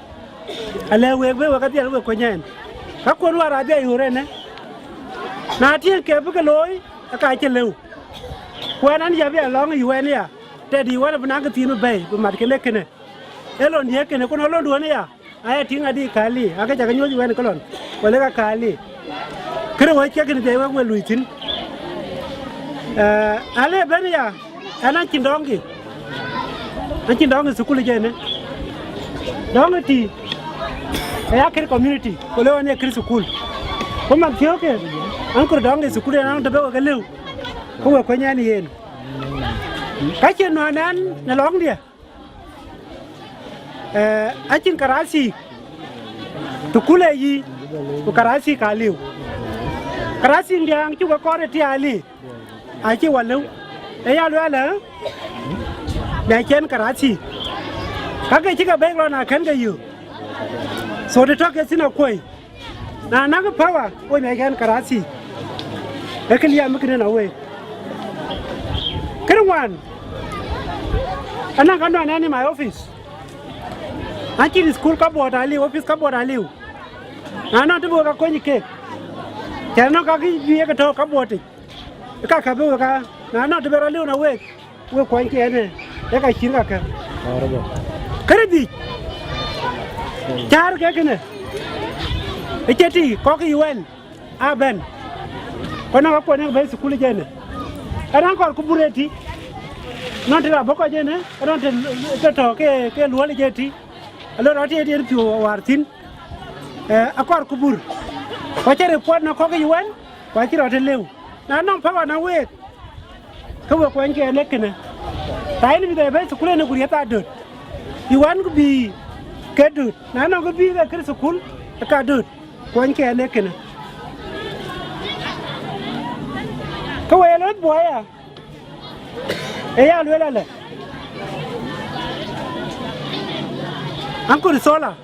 alɛ wek bï wek adhiɛl wek kuny ɛn. Ka kuɔn wäär adhiɛl ɣöt ɛnë. Na tiëŋ ke bï ke looi, ë ka cï lëu. Ku ɛn an, ya bï alɔŋ ë yu ɛn ya, tëdï wën bï naŋ kë thiin bï bɛ̈i, bï mat kënë kënë. Ë lon diëk kënë, ku nɔŋ londuɔn ya, aya tïŋ adï kali, ake cak nyuɔ̈c wɛn ke lon, wala ka kali. Kërë wec ke kënë dhiɛc wek we lui thïn. Eh, ale ben ya, ɛn an cïn dɔŋkï. An cïn dɔŋkï thukul jënë. Dɔŋkï tï, aya kër community, ku le wan ye kër thukul. Ku man thiökë, an kër dɔŋkï thukul ɛn an të be wek ke lëu. Ku we kuny ɛn yen. Ka cïn nuan ɛn në lɔŋdiɛ. Eh, acïn karasi, të kul ë yï, ku karasi ka liu. Karasi ndiäŋ cuk ë kɔɔr ë tiaali, acï wa lëu. Ë ya luɛɛl, eh? Bɛ cɛn karasi. Ka ke cï ke bɛ̈i lɔ na kɛn ke yök. So, të tɔ̈ ke thïn akuɔi. Na naŋ power, wo miɛc kɛn karasi. Ee kë liɛm kënë na wek. Kënë wan, anaŋ ka nɔn ɛn in my office. An cïn school ka buɔt aliu, office ka buɔt aliu. Na nɔn të bï wek akony kek. Cɛn nɔn ka kï bï yek tɔ̈u ka buɔt yic. Ka ka bï wek a, na nɔn të bï rɔ liu na wek. Wek kuany ke ɛn, ee ka cïn kakë. Kërë dhïc, cäär ke kënë, ë cë tï kɔ̈k ë U N a bɛ̈n, ku nɔŋ akuɔn ë bɛ̈i thukul ë jënë. Ënɔn kɔɔr ku bur ë tï, nɔn të rɔt bɔ̈ kɔc ënë, ënɔn të, të tɔ̈ ke, ke luɔl ë jë tï, alɔ rɔt ë tï yen piɔ̈u wäär thïn, eh, akɔɔr ku bur. Ku acï report nɔn kɔ̈k ë U N, ku acï rɔt ë lëu. Na nɔŋ power na week, ke we kuany ke ɛn ee kënë. Thaai në mïth ë bɛ̈i thukul ënë ku riɛth adöt. U N ku bï ke döt. Na nɔŋ ke bï ke kër thukul, ë ka döt. Kuany ke ɛn ee kënë. Ke we ye lɔ̈th buɔya, ë ya lueel alë. An kut solar.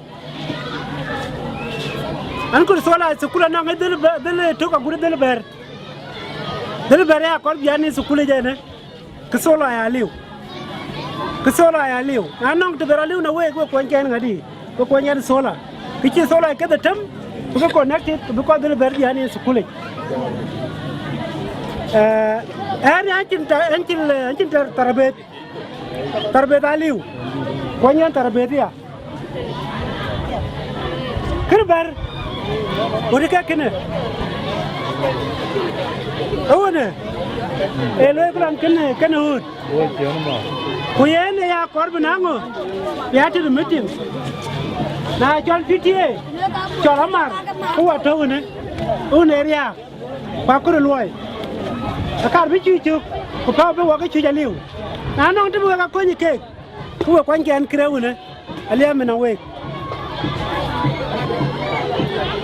An kut solar thukul anɔŋ ë dhil bɛ-, dhil tök agut dhil bɛ̈r. Dhil bɛ̈r ya kɔɔr bï an ë thukul ë jënë. Kë solar ya liu. Kë solar ya liu. Na nɔŋ të bï rɔ liu na week, we kuany kɛn ŋadï. We kuany ɛn solar. Kë cï solar kedhie tëm, ku bï connected, ku bï kɔɔr dhil bɛ̈r bï an ë thukul yic. Eh, ɛn ya cïn ta-, ɛn cïn, ɛn cïn tar-, tarbeth. Tarbeth aliu. Kuany ɛn tarbeth ya. Kërë bɛ̈r, ɣöt ke kënë. Ë ɣönë, ë luɔi këlɔn kënë, kënë ɣöt. Ku yen ë ya kɔɔr bï na ŋö, bï ya tëde meeting. Na cɔl P T A, cɔl amar, ku wa tɔ̈u ɣönë, ɣönë ë riääk. Ku akut ë luɔi. Akar bï cuc cök, ku päu bï wɔ ke cuc aliu. Na nɔŋ të bï wek akony ë keek, ke we kuany kɛn kërë wënë, aliɛm ënɔŋ week.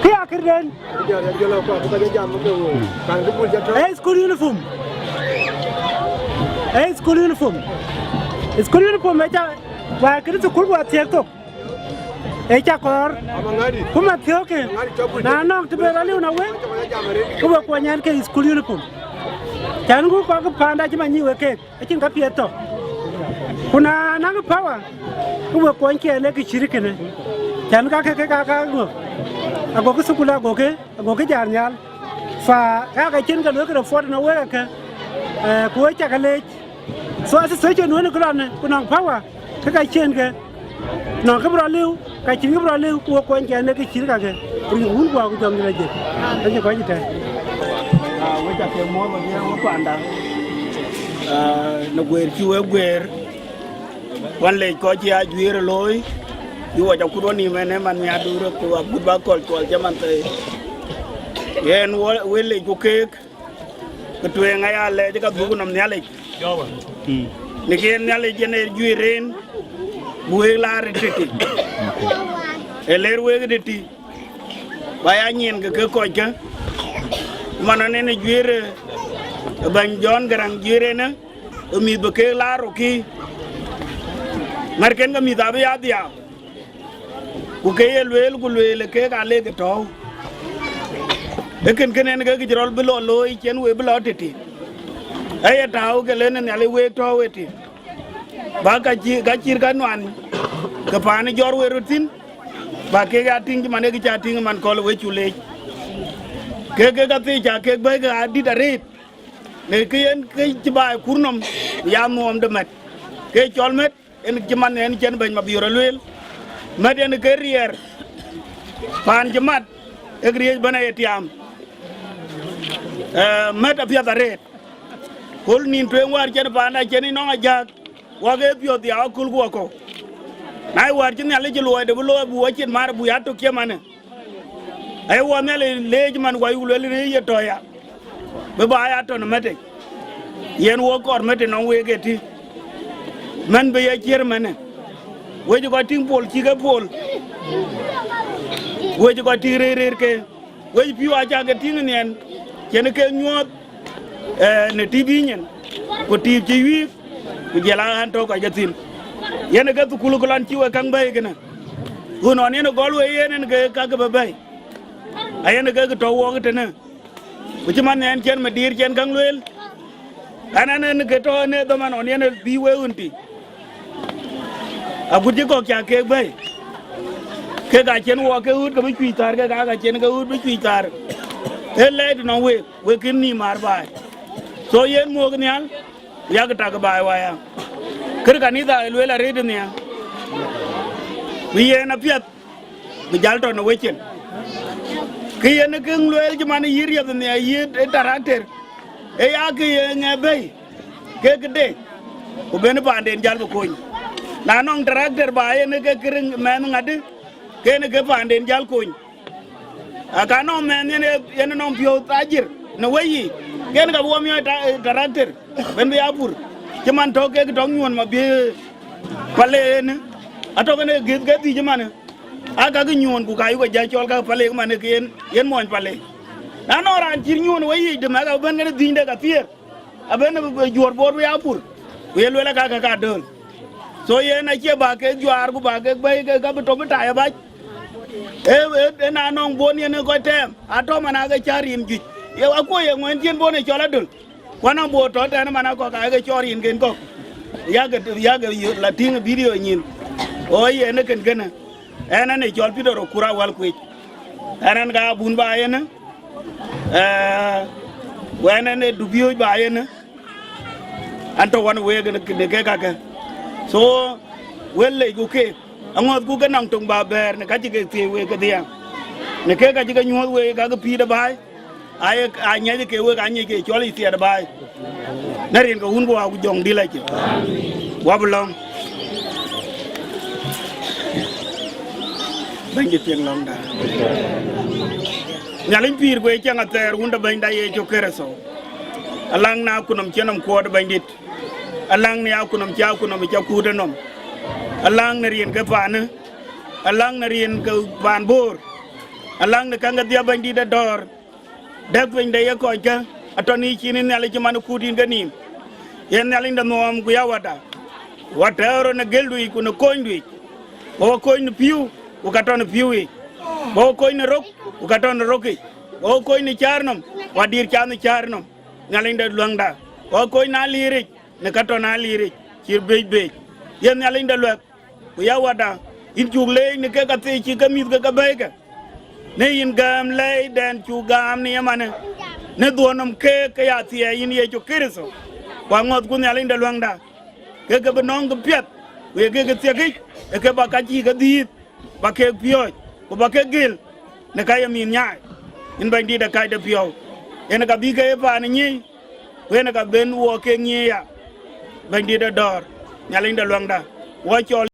Kë ya kërden. Ee school uniform. Ee school uniform. School uniform ë ca, wa kërë thukul wa thiëk thok. Ee ca kɔɔr, ku ma thiökë, na nɔŋ të bɛ rɔ liu na wek, ku we kuany ɛn ke school uniform. Cän ku kɔc ke panda cï ma nyi wek keek, acïn ka piɛth tɔ. Ku na naŋ power, ku we kuany ke ɛn ee kë cït kënë. Cän ka ke, ke ka, ka ŋö, agokï thukul agokï, agokï jal nhial. Fa, ka ke cïn ke luökï report na wek ke, eh, ku we cak leec. So association wën ë këlɔnë, ku nɔŋ power, ke ka ciën ke, nɔŋ kë bï rɔ liu, ka cïn kë bï rɔ liu, ku wok kuɔny cɛn ë kë cït kakë, rin wun guɔ ku jɔŋ dït ajëk, acï kɔc ëtɛ̈ɛ̈n. Ah, wek acie muɔ̈th wadiɛ̈ wek panda. Ah, në guëër cï wek guëër, wan lec kɔc cï ajuëër ë looi, cï wɔ ca kut wɔ nïïm ɛn ë man nhiaardu röt, ku agut bä kɔl cuɔl cï man thëi. Yen wɔ, wek lec ku keek, Kë tueŋ aya lɛc ka dhuk nɔm Nhialic. Në ke Nhialic yen ee juëër en, bï wek laar ë tëtï. Ee ler wek ë tëtï, ba ya nyin ke ke kɔckë. Man ɣɔn en ë juëër, ë bɛ̈ny Jɔn Garaŋ juëër en, ë mïth bï keek laar rökï. Märken ke mïth abï ya dhiau. Ku ke ye lueel, ku lueel ë keek aa lek ë tɔ̈u. Ee kënkën en ke kë cï rɔl bï lɔ looi cïn we bï lɔ tëtï. Ee ye tääu ke lënë Nhialic week tɔ̈u ëtï. Ba ka cï, ka cït ka nuan, ke paan jɔt we röt thïn, ba kek ya tïŋ cï man ee kë ca tïŋ man kɔl we cu leec. Kek, kek ka thii ca kek bɛ̈i ke adït arëët. Në kë yen kë cï baai kur nɔm, ya nuɔɔm de mɛt. Ke cɔl mɛt, en cï man en cïn bɛ̈ny Mabiöör alueel. Mɛt en ke riɛɛr, paan cï mat, ek riëëc bɛ̈n aye tiaam. Eh, mɛt apiɛth arëët. Köl nïn tueŋ wäär cïn paanda cïn ë nɔŋ ajääk, wak ee piɔ̈ɔ̈th ya aköl ku akɔ̈u. Na ye wäär cï Nhialic cï luɔi de bï looi, bï wacin maar, bï ya tök cï manë. Aye wɔ Nhialic leec man wai ku lueel në ye tɔ̈ ya, bï ba ya tɔ̈ në mɛ̈tde. Yen wok kɔɔr mɛ̈tde nɔŋ week ëtï. Mɛ̈n bï ye ciër mɛ̈në. Wec kɔc tïŋ pol cï ke pol. Wec kɔc tïŋ rëër rëër ke. Wec pïu aca ke tïŋ nhiɛn, cïn ke nyuɔɔth, eh, në tiip yï nyin, ku tiip cï wiik, ku jël a ɣän tɔ̈ kɔc ke thïn. Yen ke thukul ku lɔn cï we käŋ bɛ̈ɛ̈i kënë. Ku nɔn yen gɔl we yen en ke ka ke bï bɛ̈ɛ̈i. Ayen ke ke tɔ̈ wɔɔk tënë. Ku cï man en cïn madiir cïn käŋ lueel. An, an, en ke tɔ̈ en ë dhaman ɣɔn yen ë bï we ɣön tï. Agut cï kɔ̈k ca keek bɛ̈ɛ̈i. Kek aa cïn wɔ ke ɣööt ke bï cuëc thar, kek aa ka cïn ke ɣööt bï cuëc thar. Ee lɛɛc tënɔŋ week, wek kën nïïm maar baai. So yen muɔ̈k nhial, yak tak baai waya. Kër kanitha ë lueel arëët nhial. Bï yen apiɛth. Bï jäl tɔ̈ në wecin. Kë yen ë kë lueel cï man yï riɛth nhial yï tarakter, ee ya kë ye ŋɛ bɛ̈i kek këde, ku ben paanden jäl bï kony. Na nɔŋ tarakter ba yen ke kërë mɛnh ŋadï, ken ke paanden jäl kony. Aka nɔŋ mɛnh yen, yen nɔŋ piɔ̈u thajir në weyiic, ken ka bï wɔ miɔɔc ta-, tarakter, ben bï ya pur, cï man tɔ̈ kek tɔ̈ nyuɔ̈n ma bï pale en, atɔ̈ kën ë gith ke dhïc ëmanë. Aa, kakë nyuɔ̈ɔ̈n, ku ka yuk jai cɔl ka palek man ke yen, yen mɔny palek. Na nɔŋ raan cït nyuɔ̈ɔ̈n weyiic dë mɛk abï bɛ̈n kën dhïnyde ka thiëër, abën juɔ̈ɔ̈r bor bï ya pur, ku ye lueel aka ka ka dööl. So yen acie ba kek juaar ku ba kek bɛ̈i ke ka bï tɔ̈ bï tai abac. Ee, ee, ee na nɔŋ bon yen ë kɔc tɛɛm, atɔ̈ man ake cä rin juëc. Ye akuɔ ye ŋuɛ̈n cïn bon ë cɔl adöl. Ku anɔŋ bor tɔ̈ tɛ̈n man akɔ̈k aake cɔɔr yïn ken kɔ̈k. Yakë, yakë yö-, la tïŋ video nyin. Ɣɔɔ yen ë kën kënë. Ɛn, ɛn ë cɔl Peter Okur Awal Kuec. Ɛn, ɛn ka abun ba yen, eh, ku ɛn, ɛn ë dupiööc ba yen, ɛn tɔ̈ wan week në, në kek kakë. So, wël lec ku keek, aŋɔ̈thku ke nɔŋ töŋ ba bɛ̈ɛ̈r në ka cï kek thiëëc week kedhie. Në kek ka cï ke nyuɔ̈th week kakë pïïr de baai. Aye, a nyiɛc ke wek, a nyiɛc ke cɔl yï thiɛɛt baai. Në rin ke Wun ku Wä ku Jɔŋdït Lacë. Wä bï lɔ̈ŋ. Bɛ̈nydït piŋ lɔ̈ŋda. Nhialic pïïr ku ë ciɛŋ athɛɛr Wunda Bɛ̈nyda Yecu Kërtho. Alaŋ na kunɔm cïn nɔm kuɔɔt Bɛ̈nydït. Alaŋ në akunɔm cï akunɔm cä kuut ënɔm. Alaŋ në rin ke paanë. Alaŋ në rin ke paan Bor. Alaŋ në käŋ kedhie Bɛ̈nydït ë dɔ̈ɔ̈r. Dɛ̈k piny de ye kɔckë, atɔ̈ në yï cin, yïn Nhialic cï man ë kuut yïn kenïïm. Yen Nhialic de nhɔɔm ku ya Wäda. Wä tɛ̈ɛ̈u rɔt në gëldu yic ku në konydu yic. Bä wä kony në pïu, ku ka tɔ̈ në pïu yic. Bä wä kony në rok, ku ka tɔ̈ në rok yic. Bä wä kony në cäär nɔm, ku adïr cath në cäär nɔm. Nhialic de luäŋda. Bä wä kony në aliiric, në ka tɔ̈ në aliiric, cï bec bec. Yen Nhialic de luɛk. Ku ya Wäda, yïn cuk leec në kek athii cï ke mïth ke ke bɛ̈ɛ̈ikë, në yïn gääm lɛidɛn cuk gääm në yemanë, në dhuɔn nɔm keek ke ya thiɛɛi yïn Yecu Kërtho. Ku aŋɔ̈thku Nhialic de luäŋda, ke ke bï nɔ̈ŋ ke piɛth, ku ye kek ke thiek yic, ë ke bä ka cïï ke dhiëëth, bä keek piɔ̈ɔ̈c, ku bä kek gël në ka ye mïth nyaai. Yïn Bɛ̈nydït ë kac de piɔ̈u, yen ka bï ke ye paan ë nyiëëi, ku yen ka ben wɔ kek nyiëëi ya. Bɛ̈nydït ë dɔ̈ɔ̈r, Nhialic de luäŋda, wɔ cɔl